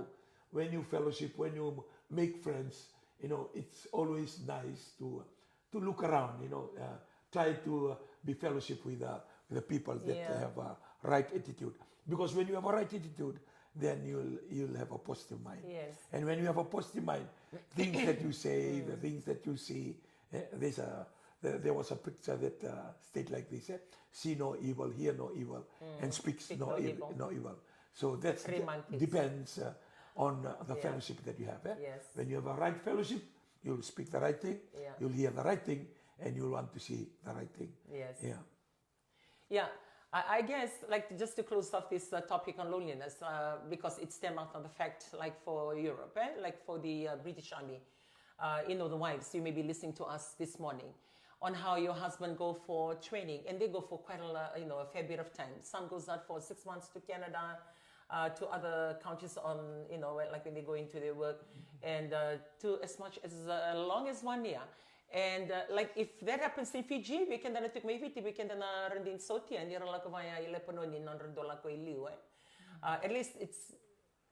when you fellowship, when you make friends, you know, it's always nice to to look around, you know, uh, try to uh, be fellowship with, uh, with the people that yeah, have a right attitude. Because when you have a right attitude, then you'll you'll have a positive mind. Yes. And when you have a positive mind, things that you say, the things that you see, eh, there's a there, there was a picture that uh, state like this: eh, see no evil, hear no evil, and speaks no evil, no evil. So that depends uh, on uh, the fellowship that you have. Eh? Yes. When you have a right fellowship, you'll speak the right thing, yeah, you'll hear the right thing, and you'll want to see the right thing. Yes. Yeah. Yeah. I, I guess, like, just to close off this uh, topic on loneliness, uh, because it stemmed out of the fact, like, for Europe, eh? Like, for the uh, British Army, uh, you know, the wives, you may be listening to us this morning on how your husband go for training, and they go for quite a lo- you know, a fair bit of time. Some goes out for six months to Canada, uh, to other countries on, you know, like when they go into their work, and uh, to as much as uh, long as one year. And uh, like if that happens in Fiji, we can then take maybe we can then uh, run in Saudi and you're like via Lebanon in hundred dollar ko liu, eh? Uh, at least it's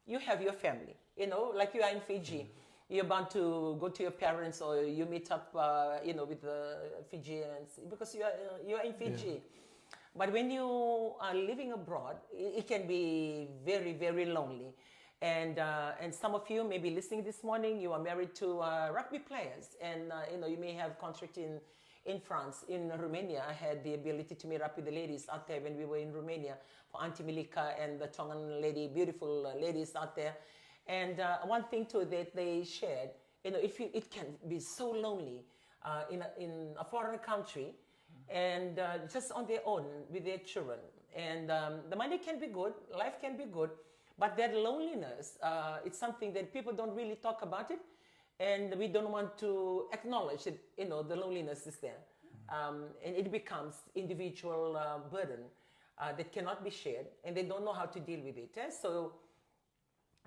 you have your family, you know, like you are in Fiji. You're bound to go to your parents or you meet up, uh, you know, with the Fijians because you are uh, you are in Fiji. But when you are living abroad, it, it can be very, very lonely. And uh, and some of you may be listening this morning. You are married to uh, rugby players, and uh, you know you may have contract in in France, in Romania. I had the ability to meet up with the ladies out there when we were in Romania for Auntie Milika and the Tongan lady, beautiful uh, ladies out there. And uh, one thing too that they shared You know, if you, it can be so lonely uh, in, a, in a foreign country and uh, just on their own with their children. And um, the money can be good, life can be good, but that loneliness, uh, it's something that people don't really talk about it, and we don't want to acknowledge that, you know, the loneliness is there. Um, and it becomes individual uh, burden uh, that cannot be shared, and they don't know how to deal with it. Eh? So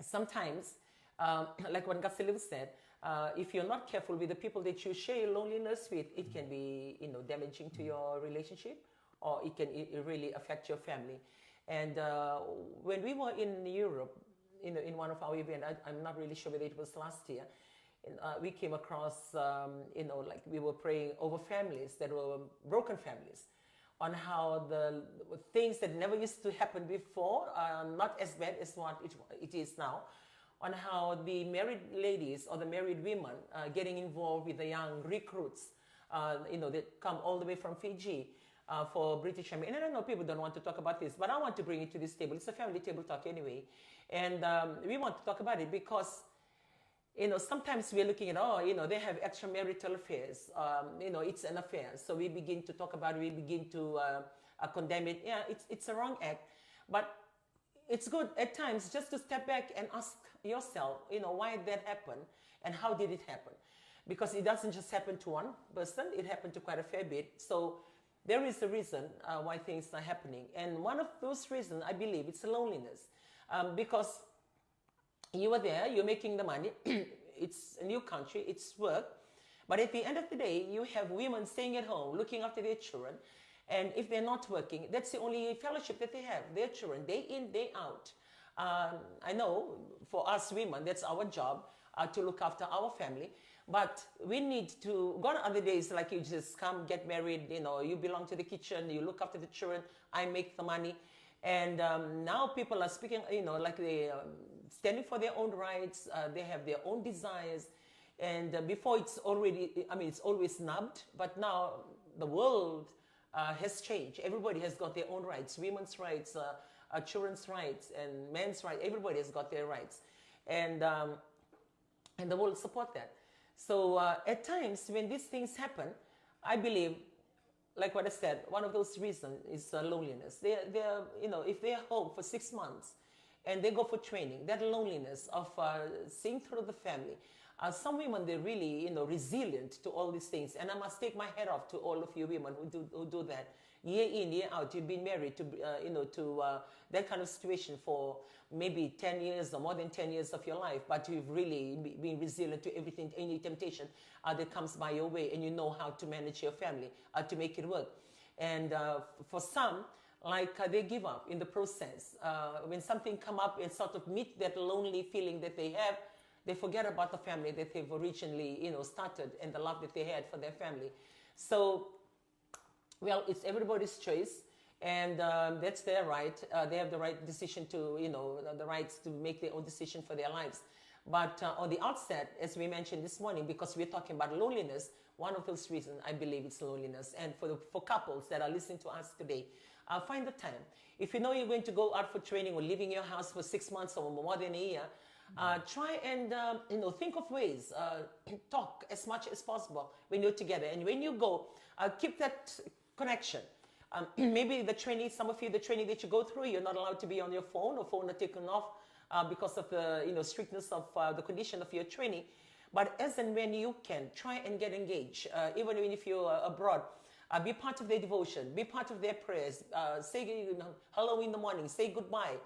sometimes, um, like what Gasiliu said, uh, if you're not careful with the people that you share your loneliness with, it can be, you know, damaging to your relationship, or it can i- really affect your family. And uh, when we were in Europe, you know, in one of our events, I, I'm not really sure whether it was last year, and, uh, we came across, um, you know, like, we were praying over families that were broken families, on how the things that never used to happen before are not as bad as what it, it is now, on how the married ladies or the married women are getting involved with the young recruits, uh, you know, that come all the way from Fiji uh, for British Army. And I know people don't want to talk about this, but I want to bring it to this table. It's a family table talk anyway. And um, we want to talk about it because, you know, sometimes we're looking at, oh, you know, they have extramarital affairs. Um, you know, it's an affair. So we begin to talk about it, we begin to uh, uh, condemn it. Yeah, it's, it's a wrong act. But it's good at times just to step back and ask yourself, you know, why that happened and how did it happen? Because it doesn't just happen to one person, it happened to quite a fair bit. So there is a reason uh, why things are happening. And one of those reasons, I believe, it's loneliness. Um, because you are there, you're making the money, it's a new country, it's work. But at the end of the day, you have women staying at home, looking after their children. And if they're not working, that's the only fellowship that they have, their children, day in, day out. Um, I know for us women, that's our job uh, to look after our family. But we need to, gone are the days like you just come, get married, you know, you belong to the kitchen, you look after the children, I make the money. And um, now people are speaking, you know, like they um, standing for their own rights, uh, they have their own desires. And uh, before it's already, I mean, it's always snubbed, but now the world uh, has changed. Everybody has got their own rights, women's rights, uh, uh, children's rights, and men's rights. Everybody has got their rights. And, um, and the world support that. So uh, at times when these things happen, I believe, like what I said, one of those reasons is uh, loneliness. They, they're, you know, if they're home for six months and they go for training, that loneliness of uh, seeing through the family. Uh, some women, they're really, you know, resilient to all these things. And I must take my hat off to all of you women who do, who do that. Year in, year out, you've been married to, uh, you know, to uh, that kind of situation for maybe ten years or more than ten years of your life, but you've really be- been resilient to everything, any temptation uh, that comes by your way, and you know how to manage your family, uh, to make it work. And uh, for some, like uh, they give up in the process. Uh, when something come up and sort of meet that lonely feeling that they have, they forget about the family that they've originally, you know, started and the love that they had for their family. So, well, it's everybody's choice, and um, that's their right. Uh, they have the right decision to, you know, the- the rights to make their own decision for their lives. But uh, on the outset, as we mentioned this morning, because we're talking about loneliness, one of those reasons I believe it's loneliness. And for the, for couples that are listening to us today, uh, find the time. If you know you're going to go out for training or leaving your house for six months or more than a year, uh, try and um, you know, think of ways. Uh, talk as much as possible when you're together, and when you go, uh, keep that connection. Um, maybe the training, some of you, the training that you go through, you're not allowed to be on your phone, or phone are taken off uh, because of the, you know, strictness of uh, the condition of your training. But as and when you can, try and get engaged, uh, even if you're uh, abroad. Uh, be part of their devotion, be part of their prayers. Uh, say, you know, hello in the morning, say goodbye.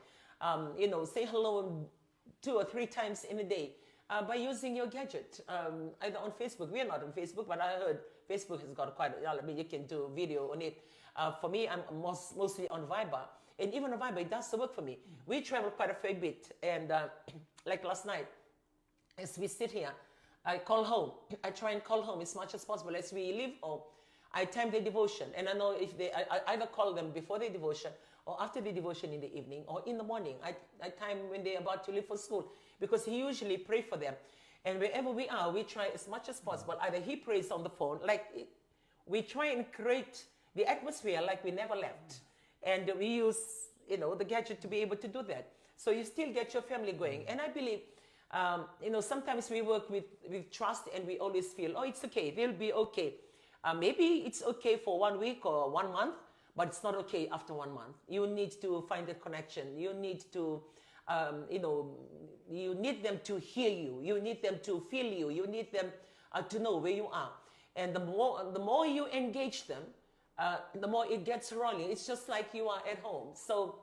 Um, you know, say hello two or three times in a day uh, by using your gadget, um, either on Facebook. We are not on Facebook, but I heard Facebook has got quite a, I mean, you can do video on it. Uh, for me, I'm most, mostly on Viber. And even on Viber, it does work for me. We travel quite a fair bit. And uh, like last night, as we sit here, I call home. I try and call home as much as possible as we leave home. I time the devotion, and I know if they, I, I either call them before the devotion or after the devotion in the evening or in the morning. I, I time when they're about to leave for school, because he usually pray for them. And wherever we are, we try as much as possible. Either he prays on the phone, like, we try and create the atmosphere like we never left. And we use, you know, the gadget to be able to do that. So you still get your family going. And I believe Um, you know, sometimes we work with, with trust and we always feel, oh, it's okay, they'll be okay. Uh, maybe it's okay for one week or one month, but it's not okay after one month. You need to find the connection. You need to, um, you know, you need them to hear you. You need them to feel you. You need them uh, to know where you are. And the more, the more you engage them, uh, the more it gets rolling. It's just like you are at home. So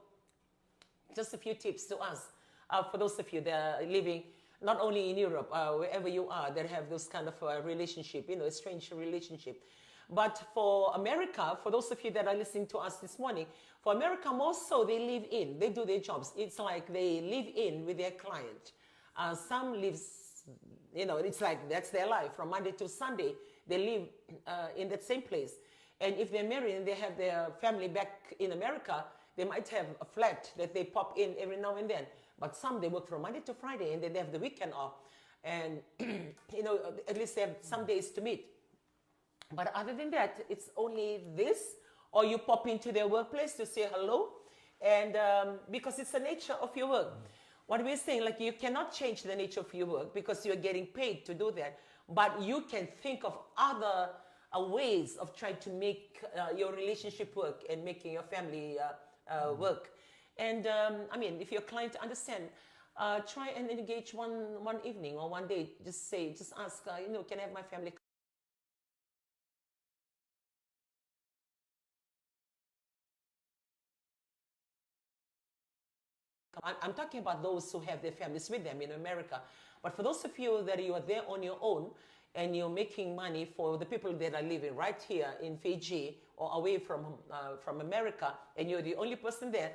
just a few tips to us. Uh, for those of you that are living not only in Europe, uh, wherever you are, that have those kind of uh, relationship, you know, a strange relationship. But for America, for those of you that are listening to us this morning, for America, more so they live in, they do their jobs. It's like they live in with their client. Uh, some lives, you know, it's like that's their life. From Monday to Sunday, they live uh, in that same place. And if they're married and they have their family back in America, they might have a flat that they pop in every now and then. But some, they work from Monday to Friday and then they have the weekend off. And, you know, at least they have some days to meet. But other than that, it's only this, or you pop into their workplace to say hello, and um, because it's the nature of your work. What we're saying, like, you cannot change the nature of your work because you're getting paid to do that, but you can think of other uh, ways of trying to make uh, your relationship work and making your family uh, uh, work. And um, I mean, if your client understand, uh, try and engage one one evening or one day. Just say, just ask, uh, you know, can I have my family? I'm, I'm talking about those who have their families with them in America. But for those of you that you are there on your own and you're making money for the people that are living right here in Fiji or away from, uh, from America, and you're the only person there,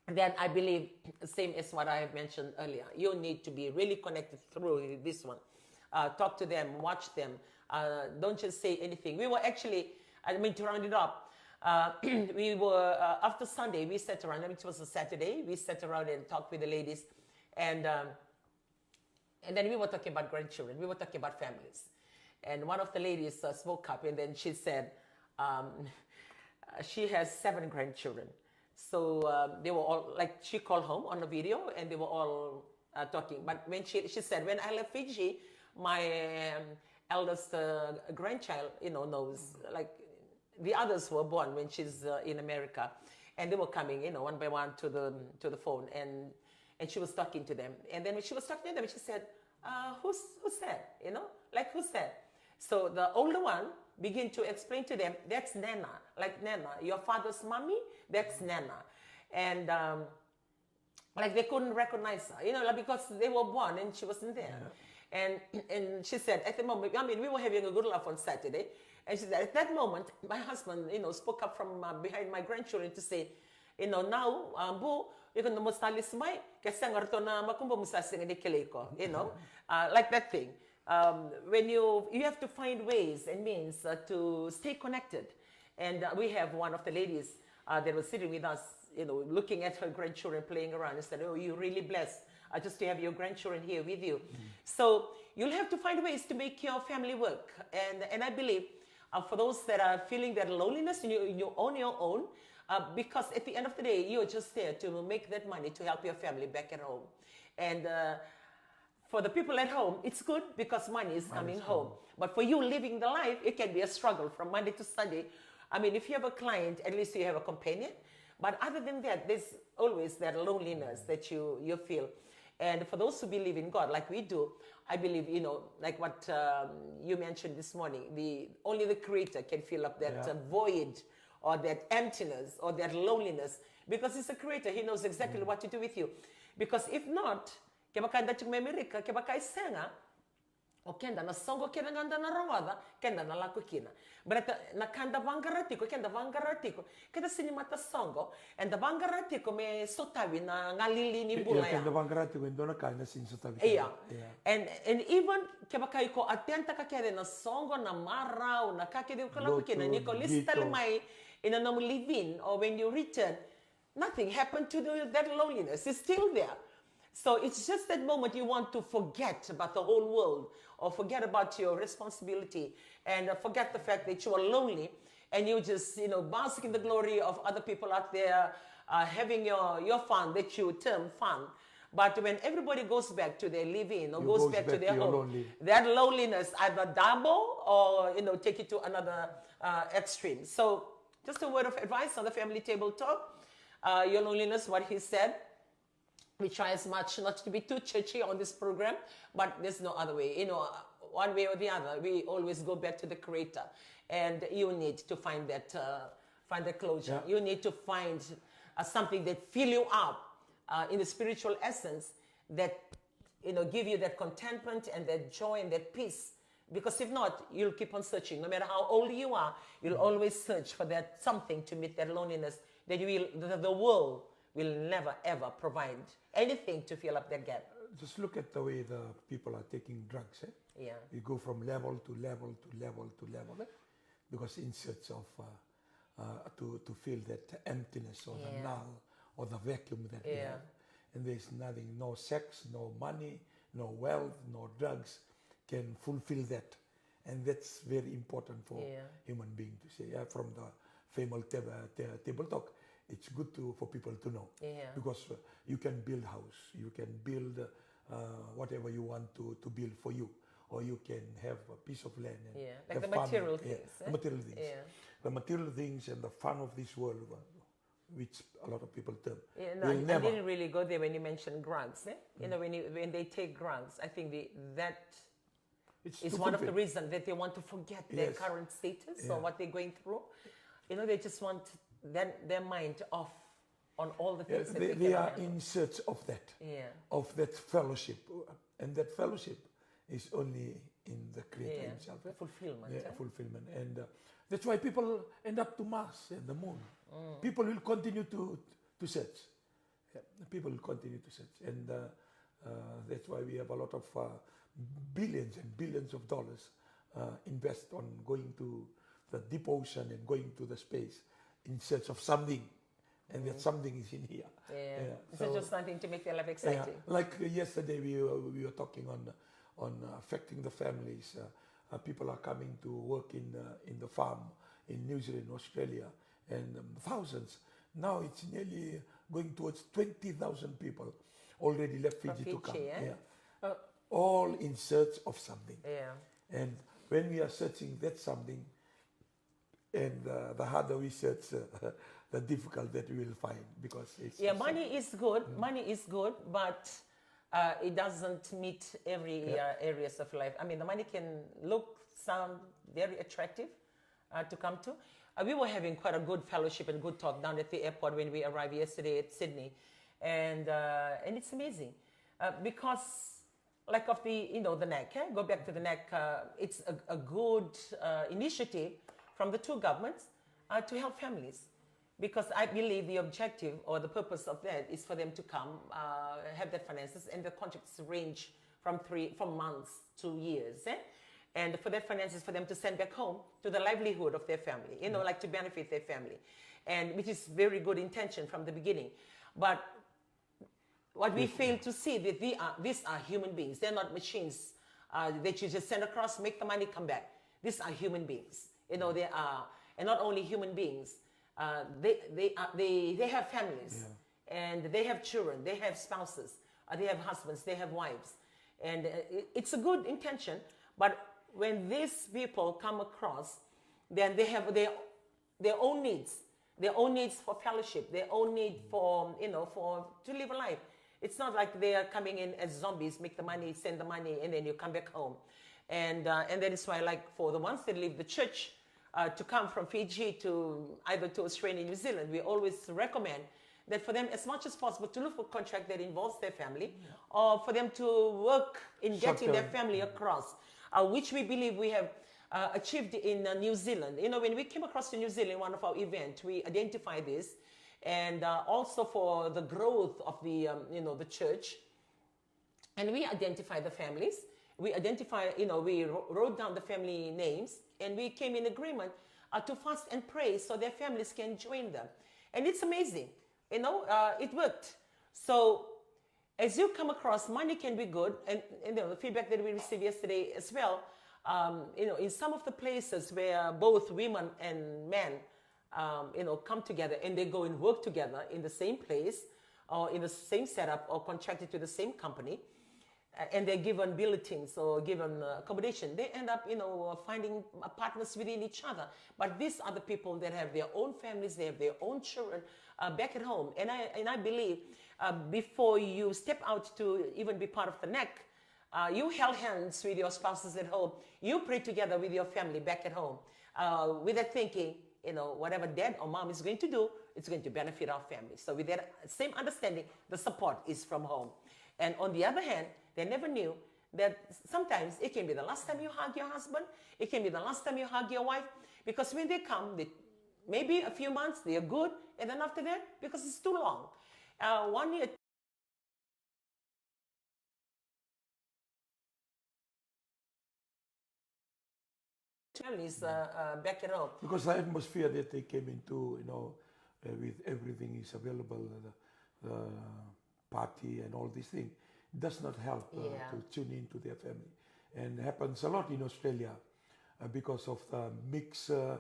then I believe, same as what I have mentioned earlier, you need to be really connected through this one. Uh, talk to them, watch them. Uh, don't just say anything. We were actually, I mean, to round it up, uh, we were, uh, after Sunday, we sat around, which was a Saturday, we sat around and talked with the ladies. And um, and then we were talking about grandchildren, we were talking about families. And one of the ladies uh, spoke up and then she said um, she has seven grandchildren. So um, they were all, like, she called home on a video and they were all uh, talking. But when she, she said, when I left Fiji, my um, eldest uh, grandchild, you know, knows, like, the others were born when she's uh, in America. And they were coming, you know, one by one to the, to the phone. And and she was talking to them. And then when she was talking to them, she said, uh, who's, who's that? You know, like, who's that? So the older one began to explain to them, that's Nana, like Nana, your father's mommy, that's Nana. And um, like, they couldn't recognize her, you know, like, because they were born and she wasn't there. Yeah. And and she said, at the moment, I mean, we were having a good laugh on Saturday. And she said, at that moment, my husband, you know, spoke up from uh, behind my grandchildren to say, you know, now, uh, bu, iko na mo sa lesu mai, ke sega ratou na makubumu sa sega ni kilai iko, you know, uh, like that thing. Um, when you, you have to find ways and means uh, to stay connected. And uh, we have one of the ladies uh, that was sitting with us, you know, looking at her grandchildren playing around and said, oh, you're really blessed uh, just to have your grandchildren here with you. So you'll have to find ways to make your family work. And, and I believe uh, for those that are feeling that loneliness in your, in your, on your own, uh, because at the end of the day, you're just there to make that money to help your family back at home. And uh, for the people at home, it's good because money is coming home. But for you living the life, it can be a struggle from Monday to Sunday. I mean, if you have a client, at least you have a companion. But other than that, there's always that loneliness that you, you feel. And for those who believe in God, like we do, I believe, you know, like what um, you mentioned this morning, the only the Creator can fill up that uh, void or that emptiness or that loneliness, because He's a Creator. He knows exactly what to do with you. Because if not, kevaka eda tiko mai Amerika, kevaka e sega, o keda na soqo kece ga da na rogoca, keda na lako kina. Baleta na ka da vaqara tiko, keda vaqara tiko, keda sega ni mata soqo, eda vaqara tiko me sotavi na galili ni bula ya. Keda vaqara tiko e dua na ka eda sega ni sotavi kina. Ia. And, and even kevaka iko attend-taka kece na soqo, na marau, na ka kece iko lako kina, ni ko lesu tale mai ina nomu leave-in, or when you return, nothing happened to the, that loneliness. It's still there. So it's just that moment you want to forget about the whole world or forget about your responsibility and uh, forget the fact that you are lonely and you just, you know, bask in the glory of other people out there uh, having your, your fun that you term fun. But when everybody goes back to their living or goes back to their home, that loneliness either double or, you know, take it to another uh, extreme. So just a word of advice on the family table talk. Uh, your loneliness, what he said. We try as much not to be too churchy on this program, but there's no other way. You know, one way or the other, we always go back to the Creator, and you need to find that uh, find the closure. Yeah. You need to find uh, something that fill you up uh, in the spiritual essence that you know give you that contentment and that joy and that peace. Because if not, you'll keep on searching. No matter how old you are, you'll always search for that something to meet that loneliness that you will, the, the world will never ever provide anything to fill up that gap. Just look at the way the people are taking drugs. Eh? Yeah. We go from level to level to level to level, eh? Because in search of uh, uh, to, to fill that emptiness or yeah. the null or the vacuum that yeah. we have. And there's nothing, no sex, no money, no wealth, no drugs can fulfill that. And that's very important for yeah. human being to say, yeah, from the family table, uh, table talk, it's good to, for people to know. Yeah. Because uh, you can build house, you can build uh, whatever you want to, to build for you. Or you can have a piece of land and yeah, like the material things. Yeah, eh? The material things. Yeah. The material things and the fun of this world, which a lot of people term. Yeah, no, I, never... I didn't really go there when you mentioned drugs. Eh? Mm. You know, when you, when they take drugs, I think the, that it's is one of the reasons that they want to forget yes. their current status yeah. or what they're going through. You know, they just want their, their mind off on all the things yeah, they, that they, they are in search of that, yeah. of that fellowship. And that fellowship is only in the Creator yeah. Himself. Eh? Fulfillment. Yeah, eh? Fulfillment. And uh, that's why people end up to Mars and the moon. Mm. People will continue to, to search. Yeah, people will continue to search. And uh, uh, that's why we have a lot of uh, billions and billions of dollars uh, invest on going to the deep ocean and going to the space in search of something. And that something is in here. Yeah. Yeah. So, so just something to make their life exciting. Yeah. Like uh, yesterday, we were, we were talking on on uh, affecting the families. Uh, uh, people are coming to work in uh, in the farm in New Zealand, Australia, and um, thousands. Now it's nearly going towards twenty thousand people already left Fiji, Fiji to come. Eh? Yeah. Uh, all in search of something. Yeah. And when we are searching that something, and uh, the harder we search, uh, the difficult that we will find because it's yeah, money is good. Mm. Money is good, but uh, it doesn't meet every yeah. uh, areas of life. I mean, the money can look, sound very attractive uh, to come to. Uh, we were having quite a good fellowship and good talk down at the airport when we arrived yesterday at Sydney, and uh, and it's amazing uh, because like of the you know the NEC, eh? Go back to the NEC. Uh, it's a, a good uh, initiative from the two governments uh, to help families, because I believe the objective or the purpose of that is for them to come uh, have their finances, and the contracts range from three from months to years, eh? And for their finances for them to send back home to the livelihood of their family, you know, like to benefit their family, and which is very good intention from the beginning, but what we fail to see that they are, these are human beings. They're not machines uh, that you just send across, make the money, come back. These are human beings. You know, they are, and not only human beings. Uh, they they are, they they have families, yeah. And they have children. They have spouses. Uh, they have husbands. They have wives, and uh, it's a good intention. But when these people come across, then they have their their own needs, their own needs for fellowship, their own need for, you know, for to live a life. It's not like they are coming in as zombies, make the money, send the money, and then you come back home. And uh, and that is why, like, for the ones that leave the church uh, to come from Fiji to either to Australia, New Zealand, we always recommend that for them, as much as possible, to look for contract that involves their family, yeah. Or for them to work in getting their family across, uh, which we believe we have uh, achieved in uh, New Zealand. You know, when we came across to New Zealand, one of our events, we identified this, and uh, also for the growth of the, um, you know, the church, and we identify the families. We identify, you know, we wrote down the family names, and we came in agreement uh, to fast and pray so their families can join them. And it's amazing, you know, uh, it worked. So as you come across, money can be good, and, and you know, the feedback that we received yesterday as well, um, you know, in some of the places where both women and men, um, you know, come together and they go and work together in the same place, or in the same setup or contracted to the same company, uh, and they're given billets or given uh, accommodation, they end up, you know, uh, finding uh, partners within each other. But these are the people that have their own families, they have their own children uh, back at home. And I, and I believe uh, before you step out to even be part of the NEC, uh, you held hands with your spouses at home. You pray together with your family back at home uh, with the thinking, you know, whatever dad or mom is going to do, it's going to benefit our family. So with that same understanding, the support is from home. And on the other hand, they never knew that sometimes it can be the last time you hug your husband, it can be the last time you hug your wife, because when they come, they, maybe a few months, they are good, and then after that, because it's too long, uh, one year, families uh, uh, back at home. Because the atmosphere that they came into, you know, uh, with everything is available, the, the party and all these things, does not help uh, Yeah. to tune in to their family. And happens a lot in Australia uh, because of the mix, uh,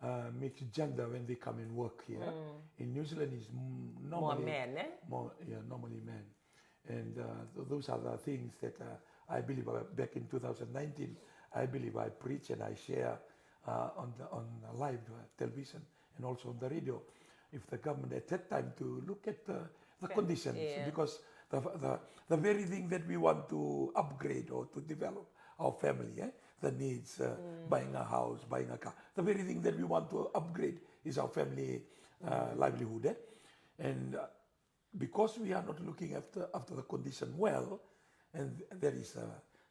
uh, mixed gender when they come and work here. In New Zealand is mm, More normally men, eh? more, yeah, normally men. And uh, th- those are the things that uh, I believe uh, back in two thousand nineteen, I believe I preach and I share uh, on the on live uh, television and also on the radio. If the government at that time to look at uh, the conditions, yeah. because the, the the very thing that we want to upgrade or to develop our family, eh? The needs, uh, buying a house, buying a car, the very thing that we want to upgrade is our family uh, livelihood, eh? And uh, because we are not looking after after the condition well, and that is uh,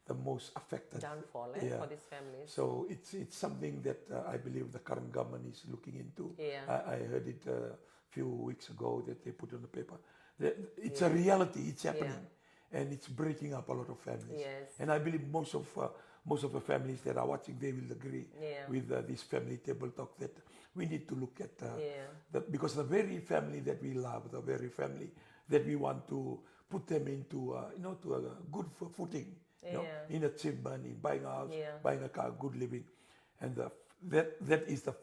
the most affected Downfall, eh, yeah. for these families. So it's it's something that uh, I believe the current government is looking into. Yeah. I, I heard it a few weeks ago that they put on the paper. That it's a Yeah. reality. It's happening, Yeah. and it's breaking up a lot of families. Yes. And I believe most of uh, most of the families that are watching, they will agree Yeah. with uh, this family table talk that we need to look at uh, Yeah. that, because the very family that we love, the very family that we want to put them into, uh, you know, to a good fo- footing, you know, Yeah. in achievement, in buying a house, Yeah. buying a car, good living, and the, that that is the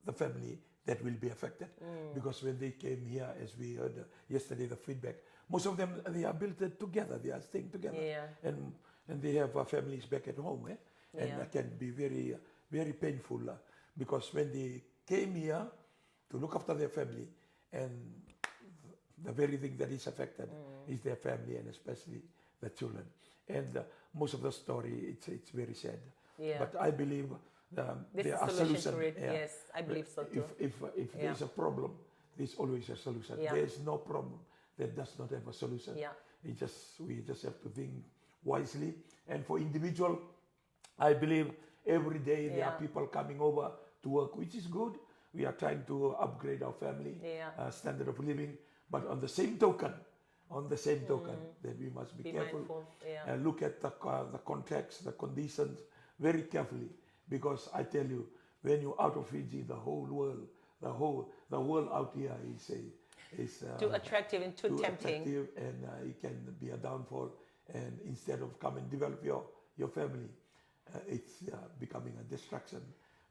the family that will be affected. Because when they came here, as we heard uh, yesterday, the feedback, most of them, they are built uh, together, they are staying together, Yeah. and and they have uh, families back at home, eh? And Yeah. that can be very uh, very painful uh, because when they came here to look after their family, and the very thing that is affected is their family and especially the children. And uh, most of the story, it's it's very sad. Yeah. But I believe um, There's there a are solution solutions. to it. Yeah. Yes, I believe so too. If if if Yeah. there's a problem, there's always a solution. Yeah. There's no problem that does not have a solution. Yeah. It just we just have to think wisely. And for individual, I believe every day there Yeah. are people coming over to work, which is good. We are trying to upgrade our family Yeah. uh, standard of living. But on the same token, on the same token, that we must be Be careful mindful. Yeah. and look at the, co- the contracts, the conditions very carefully. Because I tell you, when you're out of Fiji, the whole world, the whole the world out here is a is uh, Too attractive and too too tempting. attractive, and uh, it can be a downfall. And instead of come and develop your your family, uh, it's uh, becoming a destruction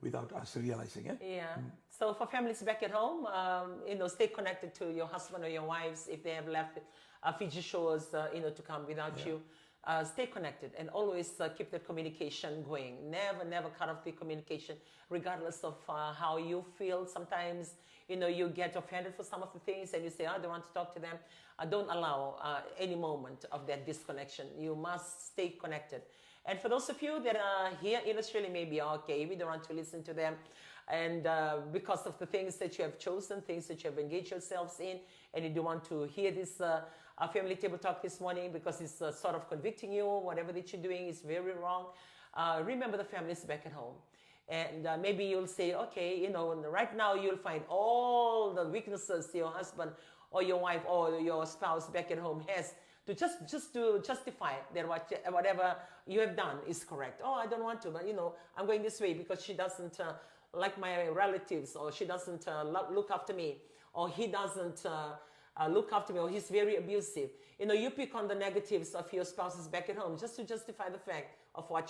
without us realizing. Eh? Yeah. So for families back at home, um, you know, stay connected to your husband or your wives if they have left uh, Fiji shores, uh, you know, to come without Yeah. you. Uh, stay connected and always uh, keep that communication going. Never, never cut off the communication, regardless of uh, how you feel. Sometimes, you know, you get offended for some of the things and you say, "Oh, I don't want to talk to them." Uh, don't allow uh, any moment of that disconnection. You must stay connected. And for those of you that are here in Australia, maybe, "Okay, we don't want to listen to them." And uh, because of the things that you have chosen, things that you have engaged yourselves in, and you don't want to hear this uh, uh, family table talk this morning because it's uh, sort of convicting you, whatever that you're doing is very wrong. Uh, remember the families back at home. And uh, maybe you'll say, "Okay, you know, right now you'll find all the weaknesses your husband or your wife or your spouse back at home has to just just to justify that what, whatever you have done is correct. Oh, I don't want to, but you know, I'm going this way because she doesn't uh, like my relatives, or she doesn't uh, lo- look after me, or he doesn't uh, uh, look after me, or he's very abusive." You know, you pick on the negatives of your spouses back at home just to justify the fact of what